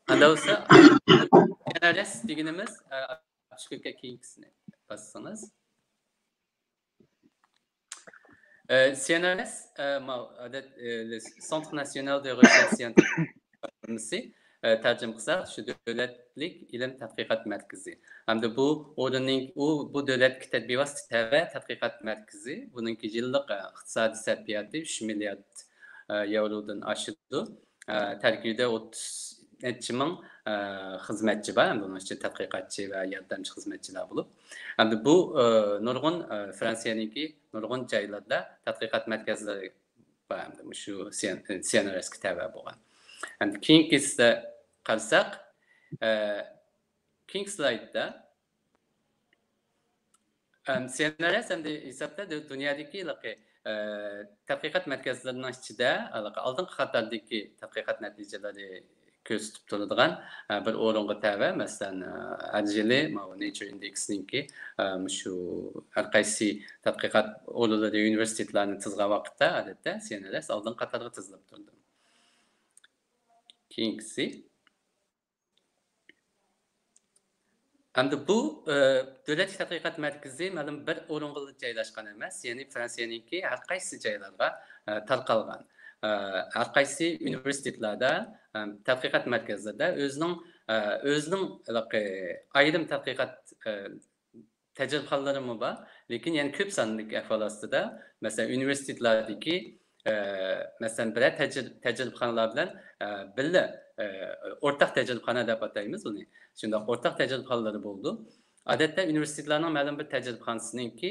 ئاندا بولسا، سي ئېن ئار ئېس دېگىنىمىز، ئە، ئاچقۇكە كېيىنكىسىنى باسسىڭىز. ئە، سي ئېن ئار ئېس، ئە، ما-، ئادەت، ئە، Centre National de Recherche Scientifique، ئە، تەرجىمە قىلساق، شۇ دۆلەتلىك ئىلىم تەتقىقات مەركىزى. ھەمدە بۇ ئورۇننىڭ، ئۇ، بۇ دۆلەتكە تەت-، بىۋاسىتە تەۋە تەتقىقات مەركىزى. بۇنىڭكى يىللىق، ئە، ئىقتىسادىي سەرپىياتى ئۈچ مىليارد، ئە، ياۋرودىن ئاشىدۇ. ئە، تەركىبىدە ئوتتۇز نەچچە مىڭ، ئە، خىزمەتچى بار. ھەمدە ئۇنىڭ ئىچىدە تەتقىقاتچى ۋە ياردەمچى خىزمەتچىلەر بولۇپ. ھەمدە بۇ، ئە، نۇرغۇن، ئە، فرانسىيەنىڭكى نۇرغۇن جايلىرىدا تەتقىقات مەركەزلىرى بار. ھەمدە مۇشۇ سي ئېن-، سي ئېن ئار ئېسكە تەۋە بولغان. ھەمدە كېيىنكىسىدە قارىساق، ئە، كېيىنكى سلايدتا، ئەم، سي ئېن ئار ئېس ئەمدى ھېسابتا دۇ-، دۇنيادىكى ھېلىقى، ئە، تەتقىقات مەركەزلىرىنىڭ ئىچىدە ھېلىقى ئالدىنقى قاتاردىكى تەتقىقات نەتىجىلىرى كۆرسىتىپ تۇرىدىغان، ئە، بىر ئورۇنغا تەۋە. مەسىلەن، ئە، ھەر يىلى ماۋۇ نېچۇر ئىندېكسنىڭكى، ئە، مۇشۇ ھەر قايسى تەتقىقات ئورۇنلىرى، ئۇنىۋېرسىتېتلارنى تىزغان ۋاقىتتا، ئادەتتە، سي ئېن ئار ئېس ئالدىنقى قاتارغا تىزىلىپ تۇرىدۇ. كېيىنكىسى. ئەمدى بۇ، ئە، دۆلەتلىك تەتقىقات مەركىزى مەلۇم بىر ئورۇنغا جايلاشقان ئەمەس، يەنى فرانسىيەنىڭكى ھەر قايسى جايلارغا، ئە، تارقالغان. ئە، ھەر قايسى ئۇنىۋېرسىتېتلاردا، ئە، تەتقىقات مەركەزلىرىدە ئۆزىنىڭ، ئە، ئۆزىنىڭ ھېلىقى ئايرىم تەتقىقات، ئە، تەجرىبىخانىلىرىمۇ بار، لېكىن يەنە كۆپ ساندىكى ئەھۋال ئاستىدا، مەسىلەن، ئۇنىۋېرسىتېتلاردىكى، ئە، مەسىلەن، بىرەر تەجرىب-، تەجرىبىخانىلار بىلەن، ئە، بىللە، ئە، ئورتاق تەجرىبىخانا دەپ ئاتايمىز ئۇنى. شۇنداق ئورتاق تەجرىبىخانىلىرى بولىدۇ. ئادەتتە ئۇنىۋېرسىتېتلارنىڭ مەلۇم بىر تەجرىبىخانىسىنىڭكى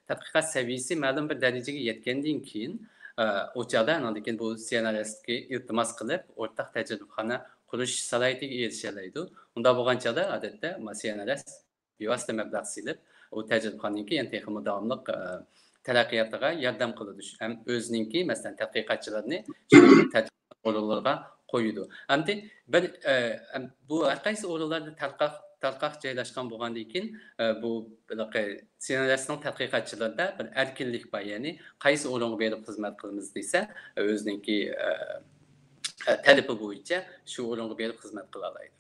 تەتقىقات سەۋىيەسى مەلۇم بىر دەرىجىگە يەتكەندىن كېيىن، ئە، ئۇ چاغدا ئاندىن كېيىن بۇ سى ئېن ئار ئېسكە ئىلتىماس قىلىپ، ئورتاق تەجرىبىخانا قۇرۇش سالاھىيىتىگە ئېرىشەلەيدۇ. ئۇنداق بولغان چاغدا، ئادەتتە، سى ئېن ئار ئېس بىۋاسىتە مەبلەغ سېلىپ، ئۇ تەجرىبىخانىنىڭكى يەنە تېخىمۇ داۋاملىق، ئە، تەرەققىياتىغا ياردەم قىلىدۇ. ھەم ئۆزىنىڭكى، مەسىلەن، تەتقىقاتچىلىرىنى شۇ تەتقىقات ئورۇنلىرىغا قويىدۇ. ئەمدى بىر، ئە، ئەم، بۇ ھەر قايسى ئورۇنلاردا تارقاق، تارقاق جايلاشقان بولغاندىن كېيىن، ئە، بۇ ھېلىقى سى ئېن ئار ئېسنىڭ تەتقىقاتچىلىرىدا بىر ئەركىنلىك بار. يەنى قايسى ئورۇنغا بېرىپ خىزمەت قىلىمىز دېسە، ئۆزىنىڭكى، ئە، ئە، تەلىپى بويىچە شۇ ئورۇنغا بېرىپ خىزمەت قىلالايدۇ.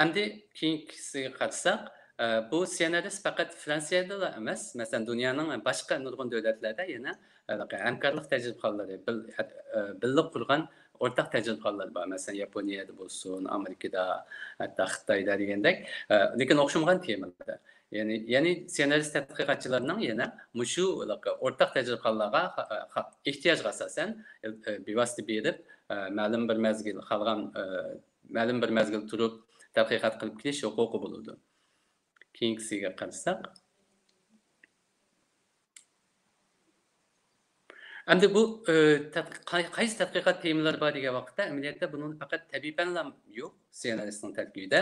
ئەمدى كېيىنكىسىگە قارىساق، ئە، بۇ سى ئېن ئار ئېس پەقەت فرانسىيەدىلا ئەمەس، مەسىلەن، دۇنيانىڭ باشقا نۇرغۇن دۆلەتلەردە يەنە، ئە، ھەمكارلىق تەجرىبىخانىلىرى، بىل-، ئە، بىللە قۇرغان ئورتاق تەجرىبىخانىلار بار. مەسىلەن، ياپونىيەدە بولسۇن، ئامېرىكىدا، ھەتتا خىتايدا دېگەندەك. ئە، لېكىن ئوخشىمىغان تېمىلاردا. يەنى، يەنى سى ئېن ئار ئېس تەتقىقاتچىلىرىنىڭ يەنە مۇشۇ ئورتاق تەجرىبىخانىلارغا، ئە، ئە، ئېھتىياجغا ئاساسەن، ئە، بىۋاسىتە بېرىپ، ئە، مەلۇم بىر مەزگىل قالغان، ئە، مەلۇم بىر مەزگىل تۇرۇپ تەتقىقات قىلىپ كېلىش ھوقۇقى بولىدۇ. كېيىنكىسىگە قارىساق. ئەمدى بۇ، ئى، تەتقىق-، قاي-، قايسى تەتقىقات تېمىلىرى بار دېگەن ۋاقىتتا، ئەمەلىيەتتە بۇنىڭ پەقەت تەبىئىي پەنلا يوق، سى ئېن ئار ئېسنىڭ تەركىبىدە.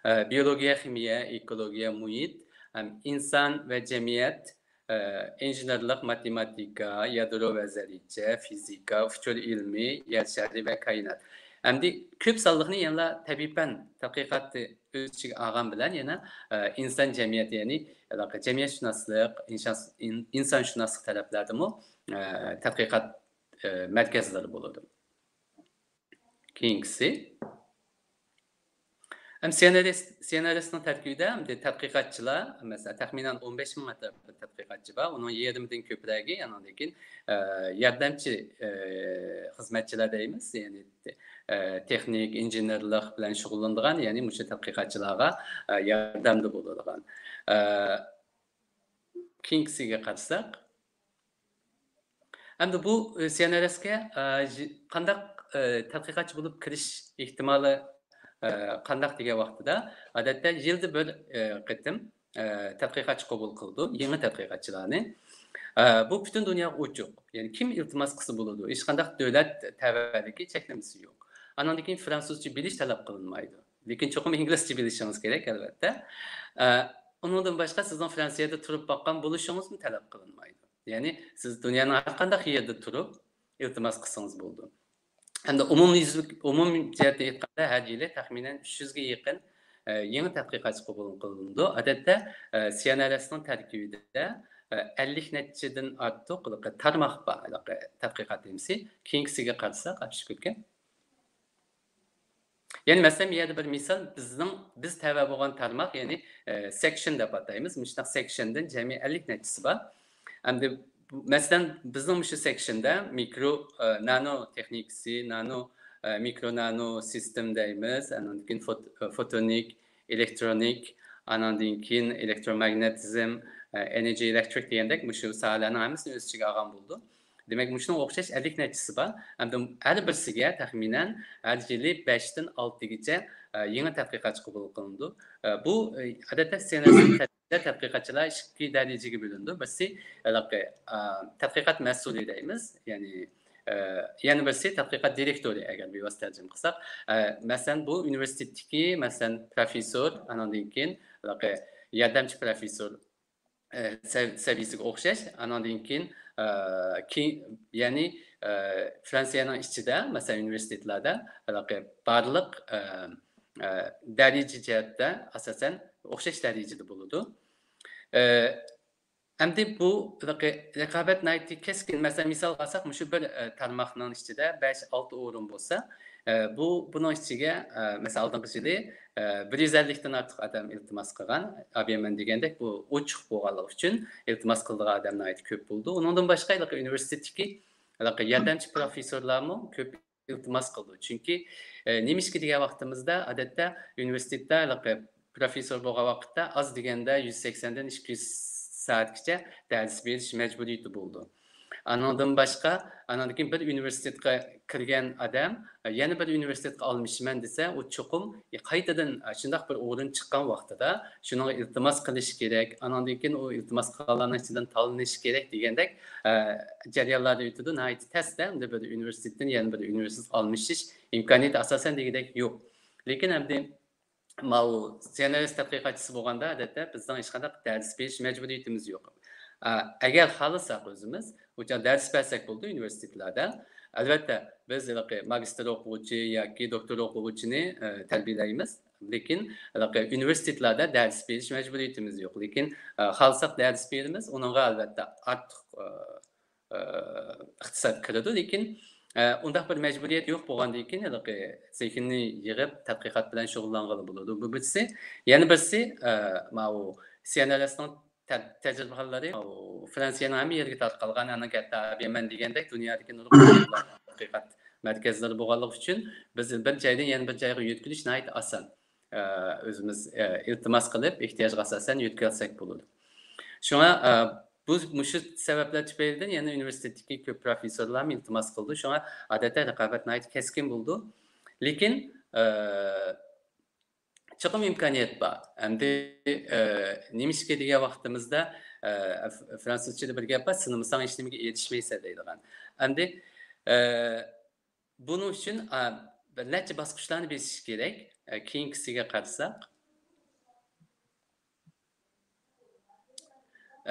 ئى، بىيولوگىيە، خىمىيە، ئېكولوگىيە، مۇھىت، ھەم ئىنسان ۋە جەمئىيەت، ئى، ئىنژېنېرلىق، ماتېماتىكا، يادرو ۋە زەررىچە، فىزىكا، ئۇچۇر ئىلمى، يەر شارى ۋە كائىنات. ئەمدى كۆپ سانلىقنى يەنىلا تەبىئىي پەن تەتقىقاتى ئۆز ئىچىگە ئالغان بىلەن يەنە، ئە، ئىنسان جەمئىيىتى، يەنى ھېلىقى جەمئىيەتشۇناسلىق، ئىنشاس-، ئىن-، ئىنسانشۇناسلىق تەرەپلەردىمۇ، ئە، تەتقىقات، ئە، مەركەزلىرى بولىدۇ. كېيىنكىسى. ھەم سى ئېن ئار ئېس، سى ئېن ئار ئېسنىڭ تەركىبىدە ئەمدى تەتقىقاتچىلار، مەسىلەن، تەخمىنەن ئون بەش مىڭ ئەتراپىدا تەتقىقاتچى بار. ئۇنىڭ يېرىمىدىن كۆپرەكى، ئانىڭدىن كېيىن، ئە، ياردەمچى، ئە، خىزمەتچىلەر دەيمىز، يەنى، ئە، تېخنىك، ئىنژېنېرلىق بىلەن شۇغۇللىنىدىغان، يەنى مۇشۇ تەتقىقاتچىلارغا، ئە، ياردەمدە بولىدىغان. ئە، كېيىنكىسىگە قارىساق. ئەمدى بۇ، ئە، سى ئېن ئار ئېسكە، ئە، ژ-، قانداق، ئە، تەتقىقاتچى بولۇپ كىرىش ئېھتىمالى، ئە، قانداق دېگەن ۋاقتىدا، ئادەتتە يىلدا بىر، ئە، قېتىم، ئە، تەتقىقاتچى قوبۇل قىلىدۇ، يېڭى تەتقىقاتچىلارنى. ئە، بۇ پۈتۈن دۇنياغا ئوچۇق. يەنى كىم ئىلتىماس قىلسا بولىدۇ. ھېچقانداق دۆلەت تەۋەلىكى چەكلىمىسى يوق. ئانىڭدىن كېيىن فرانسۇزچە بىلىش تەلەپ قىلىنمايدۇ. لېكىن چوقۇم ئىنگلىزچە بىلىشىڭىز كېرەك، ئەلۋەتتە. ئە، ئۇنىڭدىن باشقا سىزنىڭ فرانسىيەدە تۇرۇپ باققان بولۇشىڭىزمۇ تەلەپ قىلىنمايدۇ. يەنى سىز دۇنيانىڭ ھەر قانداق يېرىدە تۇرۇپ ئىلتىماس قىلسىڭىز بولىدۇ. ھەمدە ئومۇميۈزلۈك، ئومۇمىي جەھەتتىن ئېيتقاندا، ھەر يىلى تەخمىنەن ئۈچ يۈزگە يېقىن، ئە، يېڭى تەتقىقاتچى قوبۇل قىلىنىدۇ. ئادەتتە، ئە، سىئەنئەرئەسنىڭ تەركىبىدە، ئە، ئەللىك نەچچىدىن ئارتۇق تارماق بار، تەتقىقات دېمىسى. كېيىنكىسىگە قارىساق، ئابشىكۇركەن. يەنى مەسىلەن، بۇ يەردە بىر مىسال، بىزنىڭ، بىز تەۋە بولغان تارماق، يەنى، ئە، سېكشن دەپ ئاتايمىز. مۇشۇنداق سېكشندىن جەمئىي ئەللىك نەچچىسى بار. ئەمدى، مەسىلەن، بىزنىڭ مۇشۇ سېكشندا مىكرو، ئە، نانو تېخنىكىسى، نانو، ئە، مىكرو نانو سىستېم دەيمىز، ئاندىن كېيىن فوت-، ئە، فوتونىك، ئېلېكترونىك، ئاناندىن كېيىن ئېلېكتروماگنېتىزم، ئە، ئېنېرجى ئېلېكترىك دېگەندەك مۇشۇ ساھەلەرنىڭ ھەممىسىنى ئۆز ئىچىگە ئالغان بولىدۇ. دېمەك، مۇشۇنىڭغا ئوخشاش ئەللىك نەچچىسى بار. ھەمدە ھەر بىرسىگە تەخمىنەن ھەر يىلى بەشتىن ئالتىگىچە، ئە، يېڭى تەتقىقاتچى قوبۇل قىلىنىدۇ. ئە، بۇ، ئە، ئادەتتە سىئەنئەرئەس تەتقىقاتچىلار ئىككى دەرىجىگە بۆلۈنىدۇ. بىرسى، ھېلىقى، ئە، تەتقىقات مەسئۇلى دەيمىز، يەنى، ئە، يەنە بىرسى تەتقىقات دىرېكتورى، ئەگەر بىۋاسىتە تەرجىمە قىلساق. ئە، مەسىلەن، بۇ ئۇنىۋېرسىتېتتىكى، مەسىلەن، پروفېسسور، ئاناندىن كېيىن ھېلىقى ياردەمچى پروفېسسور، ئە، سەۋ-، سەۋىيەسىگە ئوخشاش. ئاناندىن كېيىن، ئە، كېيىن، يەنى، ئە، فرانسىيەنىڭ ئىچىدە، مەسىلەن، ئۇنىۋېرسىتېتلاردا ھېلىقى بارلىق، ئە، ئە، دەرىجە جەھەتتە ئاساسەن ئوخشاش دەرىجىدە بولىدۇ. ئە، ئەمدى بۇ ھېلىقى رىقابەت ناھايىتى كەسكىن. مەسىلەن، مىسالغا ئالساق، مۇشۇ بىر، ئە، تارماقنىڭ ئىچىدە بەش، ئالتە ئورۇن بولسا، ئە، بۇ، بۇنىڭ ئىچىگە، ئە، مەسىلەن، ئالدىنقى يىلى، ئە، بىر يۈز ئەللىكتىن ئارتۇق ئادەم ئىلتىماس قىلغان. ئابىمەن دېگەندەك، بۇ ئوچۇق بولغانلىقى ئۈچۈن ئىلتىماس قىلىدىغان ئادەم ناھايىتى كۆپ بولىدۇ. ئۇنىڭدىن باشقا، ھېلىقى ئۇنىۋېرسىتېتتىكى ھېلىقى ياردەمچى پروفېسسورلارمۇ كۆپ ئىلتىماس قىلىدۇ. چۈنكى، ئە، نېمىشقا دېگەن ۋاقتىمىزدا، ئادەتتە ئۇنىۋېرسىتېتتا ھېلىقى پروفېسسور بولغان ۋاقىتتا ئاز دېگەندە يۈز سەكسەندىن ئىككى يۈز سائەتكىچە دەرس بېرىش مەجبۇرىيىتى بولىدۇ. ئانىڭدىن باشقا، ئانىڭدىن كېيىن بىر ئۇنىۋېرسىتېتقا كىرگەن ئادەم، ئە، يەنە بىر ئۇنىۋېرسىتېتقا ئالمىشىمەن دېسە، ئۇ چوقۇم، ئە، قايتىدىن، ئە، شۇنداق بىر ئورۇن چىققان ۋاقتىدا شۇنىڭغا ئىلتىماس قىلىش كېرەك، ئانىڭدىن كېيىن ئۇ ئىلتىماس قىلغانلارنىڭ ئىچىدىن تاللىنىش كېرەك دېگەندەك، ئە، جەريانلاردا ئۆتىدۇ. ناھايىتى تەستە ئەمدى بىر ئۇنىۋېرسىتېتتىن يەنە بىر ئۇنىۋېرسىتېتقا ئالمىشىش ئىمكانىيىتى ئاساسەن دېگۈدەك يوق. لېكىن ئەمدى ماۋۇ سىئەنئەرئەس تەتقىقاتچىسى بولغاندا، ئادەتتە بىزنىڭ ھېچقانداق دەرس بېرىش مەجبۇرىيىتىمىز يوق. ئە، ئەگەر خالىساق ئۆزىمىز، ئۇ چاغ دەرس بەرسەك بولىدۇ ئۇنىۋېرسىتېتلاردا. ئەلۋەتتە، بىز ھېلىقى ماگىستىر ئوقۇغۇچى ياكى دوكتور ئوقۇغۇچىنى، ئە، تەربىيەلەيمىز. لېكىن ھېلىقى ئۇنىۋېرسىتېتلاردا دەرس بېرىش مەجبۇرىيىتىمىز يوق. لېكىن، ئە، خالىساق دەرس بېرىمىز، ئۇنىڭغا ئەلۋەتتە ئارتۇق، ئە، ئە، ئىقتىساد كىرىدۇ. لېكىن، ئە، ئۇنداق بىر مەجبۇرىيەت يوق بولغاندىن كېيىن، ھېلىقى زېھىننى يىغىپ، تەتقىقات بىلەن شۇغۇللانغىلى بولىدۇ. بۇ بىرسى. يەنە بىرسى، ئە، ماۋۇ سىئەنئەرئەسنىڭ تە-، تەجرىبىخانىلىرى، ماۋۇ فرانسىيەنىڭ ھەممە يېرىگە تارقالغان، ئانىڭ ھەتتا ئابىمەن دېگەندەك دۇنيادىكى نۇرغۇن تەتقىقات مەركەزلىرى بولغانلىقى ئۈچۈن، بىز بىر جايدىن يەنە بىر جايغا يۆتكىلىش ناھايىتى ئاسان. ئە، ئۆزىمىز، ئە، ئىلتىماس قىلىپ، ئېھتىياجغا ئاساسەن يۆتكەلسەك بولىدۇ. شۇڭا، ئە، بۇ، مۇشۇ سەۋەبلەر تۈپەيلىدىن يەنە ئۇنىۋېرسىتېتتىكى كۆپ پروفېسسورلارمۇ ئىلتىماس قىلىدۇ. شۇڭا ئادەتتە رىقابەت ناھايىتى كەسكىن بولىدۇ. لېكىن، ئە، چوقۇم ئىمكانىيەت بار. ئەمدى، ئە، نېمىشقا دېگەن ۋاقتىمىزدا، ئە، ف-، فرانسۇزچىدا بىر گەپ بار، «سىنىمىساڭ ھېچنېمىگە ئېرىشمەيسەن» دەيدىغان. ئەمدى، ئە، بۇنىڭ ئۈچۈن، ئا، بىر نەچچە باسقۇچلارنى بېسىش كېرەك. ئە، كېيىنكىسىگە قارىساق.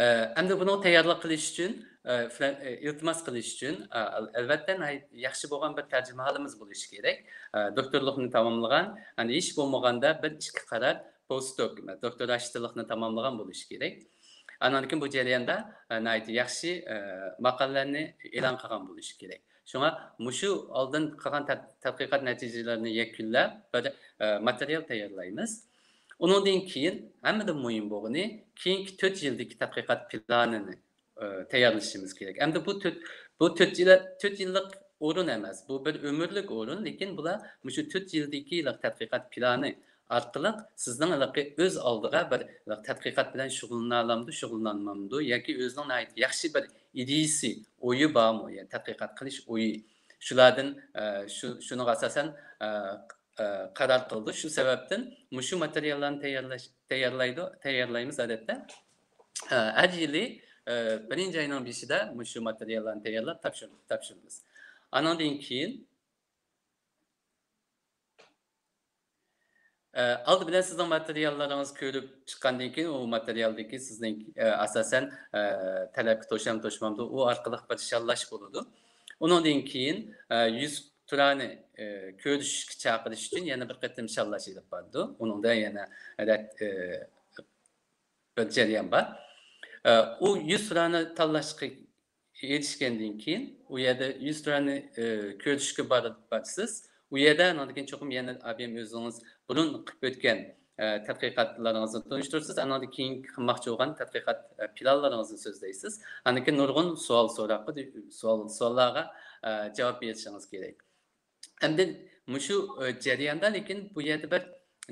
ئە، ئەمدى بۇنىڭ تەييارلىق قىلىش ئۈچۈن، ئە، فلە-، ئە، ئىلتىماس قىلىش ئۈچۈن، ئە، ئەل-، ئەلۋەتتە ناھايىتى ياخشى بولغان بىر تەرجىمىھالىمىز بولۇشى كېرەك. ئە، دوكتورلۇقنى تاماملىغان، ئەمدى ھېچ بولمىغاندا بىر ئىككى قارار پوستدوك، دوكتوراشتىلىقنى تاماملىغان بولۇشى كېرەك. ئانان كېيىن بۇ جەرياندا، ئە، ناھايىتى ياخشى، ئە، ماقالىلەرنى ئېلان قىلغان بولۇشى كېرەك. شۇڭا مۇشۇ ئالدىن قىلغان تەت-، تەتقىقات نەتىجىلىرىنى يەكۈنلەپ، بىر، ئە، ماتېرىيال تەييارلايمىز. ئۇنىڭدىن كېيىن ھەممىدىن مۇھىم بولغىنى، كېيىنكى تۆت يىلدىكى تەتقىقات پىلانىنى، ئە، تەييارلىشىمىز كېرەك. ئەمدى بۇ تۆت، بۇ تۆت يىل، تۆت يىللىق ئورۇن ئەمەس، بۇ بىر ئۆمۈرلۈك ئورۇن، لېكىن بۇلار مۇشۇ تۆت يىلدىكى تەتقىقات پىلانى ئارقىلىق سىزنىڭ ھېلىقى ئۆز ئالدىغا بىر تەتقىقات بىلەن شۇغۇللىنالامدۇ، شۇغۇللانمامدۇ ياكى ئۆزىنىڭ ناھايىتى ياخشى بىر ئىدىيىسى، ئويى بارمۇ، يەنى تەتقىقات قىلىش ئويى. شۇلاردىن، ئە، شۇ، شۇنىڭغا ئاساسەن، ئە، ئە، قارار قىلىدۇ. شۇ سەۋەبتىن مۇشۇ ماتېرىياللارنى تەييارلاش، تەييارلايدۇ، تەييارلايمىز ئادەتتە. ئە، ھەر يىلى، ئە، بىرىنچى ئاينىڭ بېشىدا مۇشۇ ماتېرىياللارنى تەييارلاپ تاپشۇر-، تاپشۇرىمىز. ئانىڭدىن كېيىن، ئە، ئالدى بىلەن سىزنىڭ ماتېرىياللىرىڭىز كۆرۈپ چىققاندىن كېيىن، ئۇ ماتېرىيالدىكى سىزنىڭ، ئە، ئاساسەن، ئە، تەلەپكە توشام توشمامدۇ، ئۇ ئارقىلىق بىر شاللاش بولىدۇ. ئۇنىڭدىن كېيىن، ئە، يۈز تۇرانى كۆرۈشۈشكە چاقىرىش ئۈچۈن يەنە بىر قېتىم شاللاش ئېلىپ بارىدۇ. ئۇنىڭدا يەنە رەت بىر جەريان بار. ئۇ يۈز تۇرانى تاللاشقا ئېرىشكەندىن كېيىن، ئۇ يەردە يۈز تۇرانى كۆرۈشۈشكە بارىسىز. ئۇ يەردە ئاندىن كېيىن چوقۇم يەنە ئابىيەم ئۆزىڭىز بۇرۇن قىلىپ ئۆتكەن تەتقىقاتلىرىڭىزنى تونۇشتۇرىسىز. ئاندىن كېيىن قىلماقچى بولغان تەتقىقات پىلانلىرىڭىزنى سۆزلەيسىز. ئاندىن كېيىن نۇرغۇن سوئال سوراققا، سوئال، سوئاللارغا جاۋاب بېرىشىڭىز كېرەك. ئەمدى مۇشۇ جەرياندا، لېكىن بۇ يەردە بىر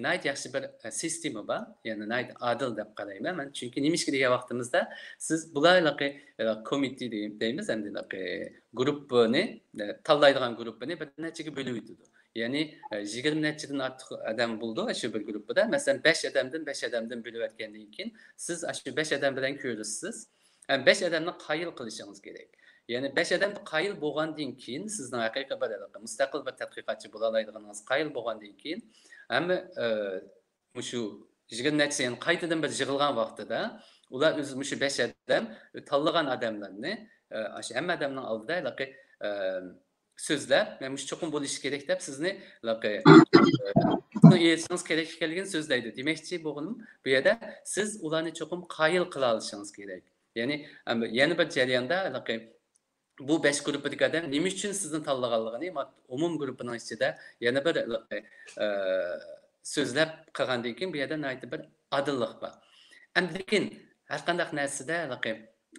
ناھايىتى ياخشى بىر سىستېما بار، يەنى ناھايىتى ئادىل دەپ قارايمەن مەن. چۈنكى نېمىشقا دېگەن ۋاقتىمىزدا، سىز بۇلار ھېلىقى كومىتېت دەيمىز، ئەمدى ھېلىقى گۇرۇپپىنى، تاللايدىغان گۇرۇپپىنى بىر نەچچىگە بۆلۈۋېتىدۇ. يەنى يىگىرمە نەچچىدىن ئارتۇق ئادەم بولىدۇ شۇ بىر گۇرۇپپىدا. مەسىلەن، بەش ئادەمدىن، بەش ئادەمدىن بۆلۈۋەتكەندىن كېيىن، سىز شۇ بەش ئادەم بىلەن كۆرۈشىسىز. ھەم بەش ئادەمنى قايىل قىلىشىڭىز كېرەك. يەنى بەش ئادەم قايىل بولغاندىن كېيىن، سىزنىڭ ھەقىقىي بىر مۇستەقىل بىر تەتقىقاتچى بولالايدىغىنىڭىز قايىل بولغاندىن كېيىن، ھەممە مۇشۇ يىگىرمە نەچچە يەنە قايتىدىن بىر يىغىلغان ۋاقتىدا، ئۇلار ئۆزى مۇشۇ بەش ئادەم تاللىغان ئادەملەرنى ئاشۇ ھەممە ئادەمنىڭ ئالدىدا ھېلىقى سۆزلەپ، مەن مۇشۇ چوقۇم بولۇشى كېرەك دەپ سىزنى ھېلىقى ئېرىشىشىڭىز كېرەك ئىكەنلىكىنى سۆزلەيدۇ. دېمەكچى بولغىنىم، بۇ يەردە سىز ئۇلارنى چوقۇم قايىل قىلالىشىڭىز كېرەك. يەنى، ئەم، يەنە بىر جەرياندا ھېلىقى بۇ بەش گۇرۇپپىدىكى ئادەم نېمە ئۈچۈن سىزنى تاللىغانلىقىنى، ئومۇم گۇرۇپپىنىڭ ئىچىدە يەنە بىر ھېلىقى، ئە، سۆزلەپ قىلغاندىن كېيىن، بۇ يەردە ناھايىتى بىر ئادىللىق بار. ئەمدى لېكىن ھەر قانداق نەرسىدە ھېلىقى،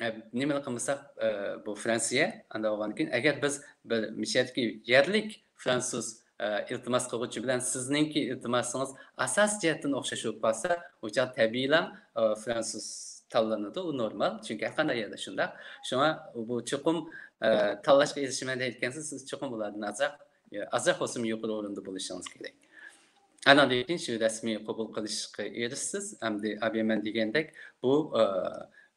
ئە، نېمىلا قىلمىساق، ئە، بۇ فرانسىيە، ئانداق بولغاندىن كېيىن، ئەگەر بىز بىر مۇشۇ يەردىكى يەرلىك فرانسۇز، ئە، ئىلتىماس قىلغۇچى بىلەن سىزنىڭكى ئىلتىماسىڭىز ئاساسىي جەھەتتىن ئوخشاش بولۇپ قالسا، ئۇ چاغ تەبىئىيلا، ئە، فرانسۇز تاللىنىدۇ، ئۇ نورمال. چۈنكى ھەر قانداق يەردە شۇنداق. شۇڭا بۇ چوقۇم، ئە، تاللاشقا ئېرىشىمەن دەيدىكەنسىز، سىز چوقۇم بۇلاردىن ئازراق، ئە، ئازراق بولسىمۇ يۇقىرى ئورۇندا بولۇشىڭىز كېرەك. ئاندىن كېيىن شۇ رەسمىي قوبۇل قىلىشقا ئېرىشىسىز. ئەمدى ئابىيەمەن دېگەندەك، بۇ، ئە،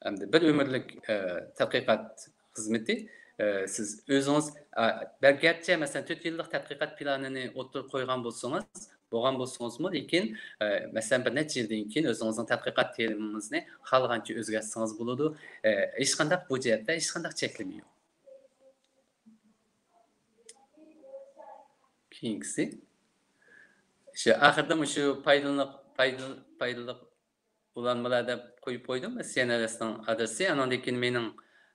ئەمدى بىر ئۆمۈرلۈك، ئە، تەتقىقات خىزمىتى. ئە، سىز ئۆزىڭىز، ئە، بەلكى گەرچە، مەسىلەن، تۆت يىللىق تەتقىقات پىلانىنى ئوتتۇرىغا قويغان بولسىڭىز، بولغان بولسىڭىزمۇ، لېكىن، ئە، مەسىلەن، بىر نەچچە يىلدىن كېيىن ئۆزىڭىزنىڭ تەتقىقات تېمىڭىزنى خالىغانچە ئۆزگەرتسىڭىز بولىدۇ. ئە، ھېچقانداق، بۇ جەھەتتە ھېچقانداق چەكلىمە يوق. كېيىنكىسى. شۇ ئاخىرىدا مۇشۇ پايدىلىنىق، پايدىل-، پايدىلىق ئۇلانمىلار دەپ قويۇپ قويدۇم، سىيەنئەرئېسنىڭ ئادرېسى. ئانىڭدىن كېيىن مېنىڭ،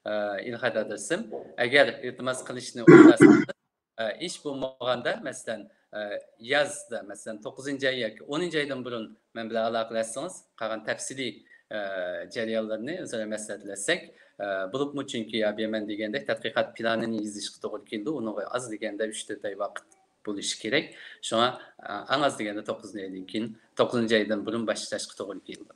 ئە، ئېلخەت ئادرېسىم. ئەگەر ئىلتىماس قىلىشنى ئويلىسىڭىز، ئە، ھېچ بولمىغاندا، مەسىلەن، ئە، يازدا، مەسىلەن، توققۇزىنچى ئاي ياكى ئونىنچى ئايدىن بۇرۇن مەن بىلەن ئالاقىلەشسىڭىز، قالغان تەپسىلىي، ئە، جەريانلىرىنى ئۆزئارا مەسلىھەتلەشسەك، ئە، بولۇپمۇ چۈنكى ئابىيەمەن دېگەندەك تەتقىقات پىلانىنى يېزىشقا توغرا كېلىدۇ. ئۇنىڭغا ئاز دېگەندە ئۈچ تۆت ئاي ۋاقىت بولۇشى كېرەك. شۇڭا، ئە، ئەڭ ئاز دېگەندە توققۇزىنچى ئايدىن كېيىن، توققۇزىنچى ئايدىن بۇرۇن باشلاشقا توغرا كېلىدۇ.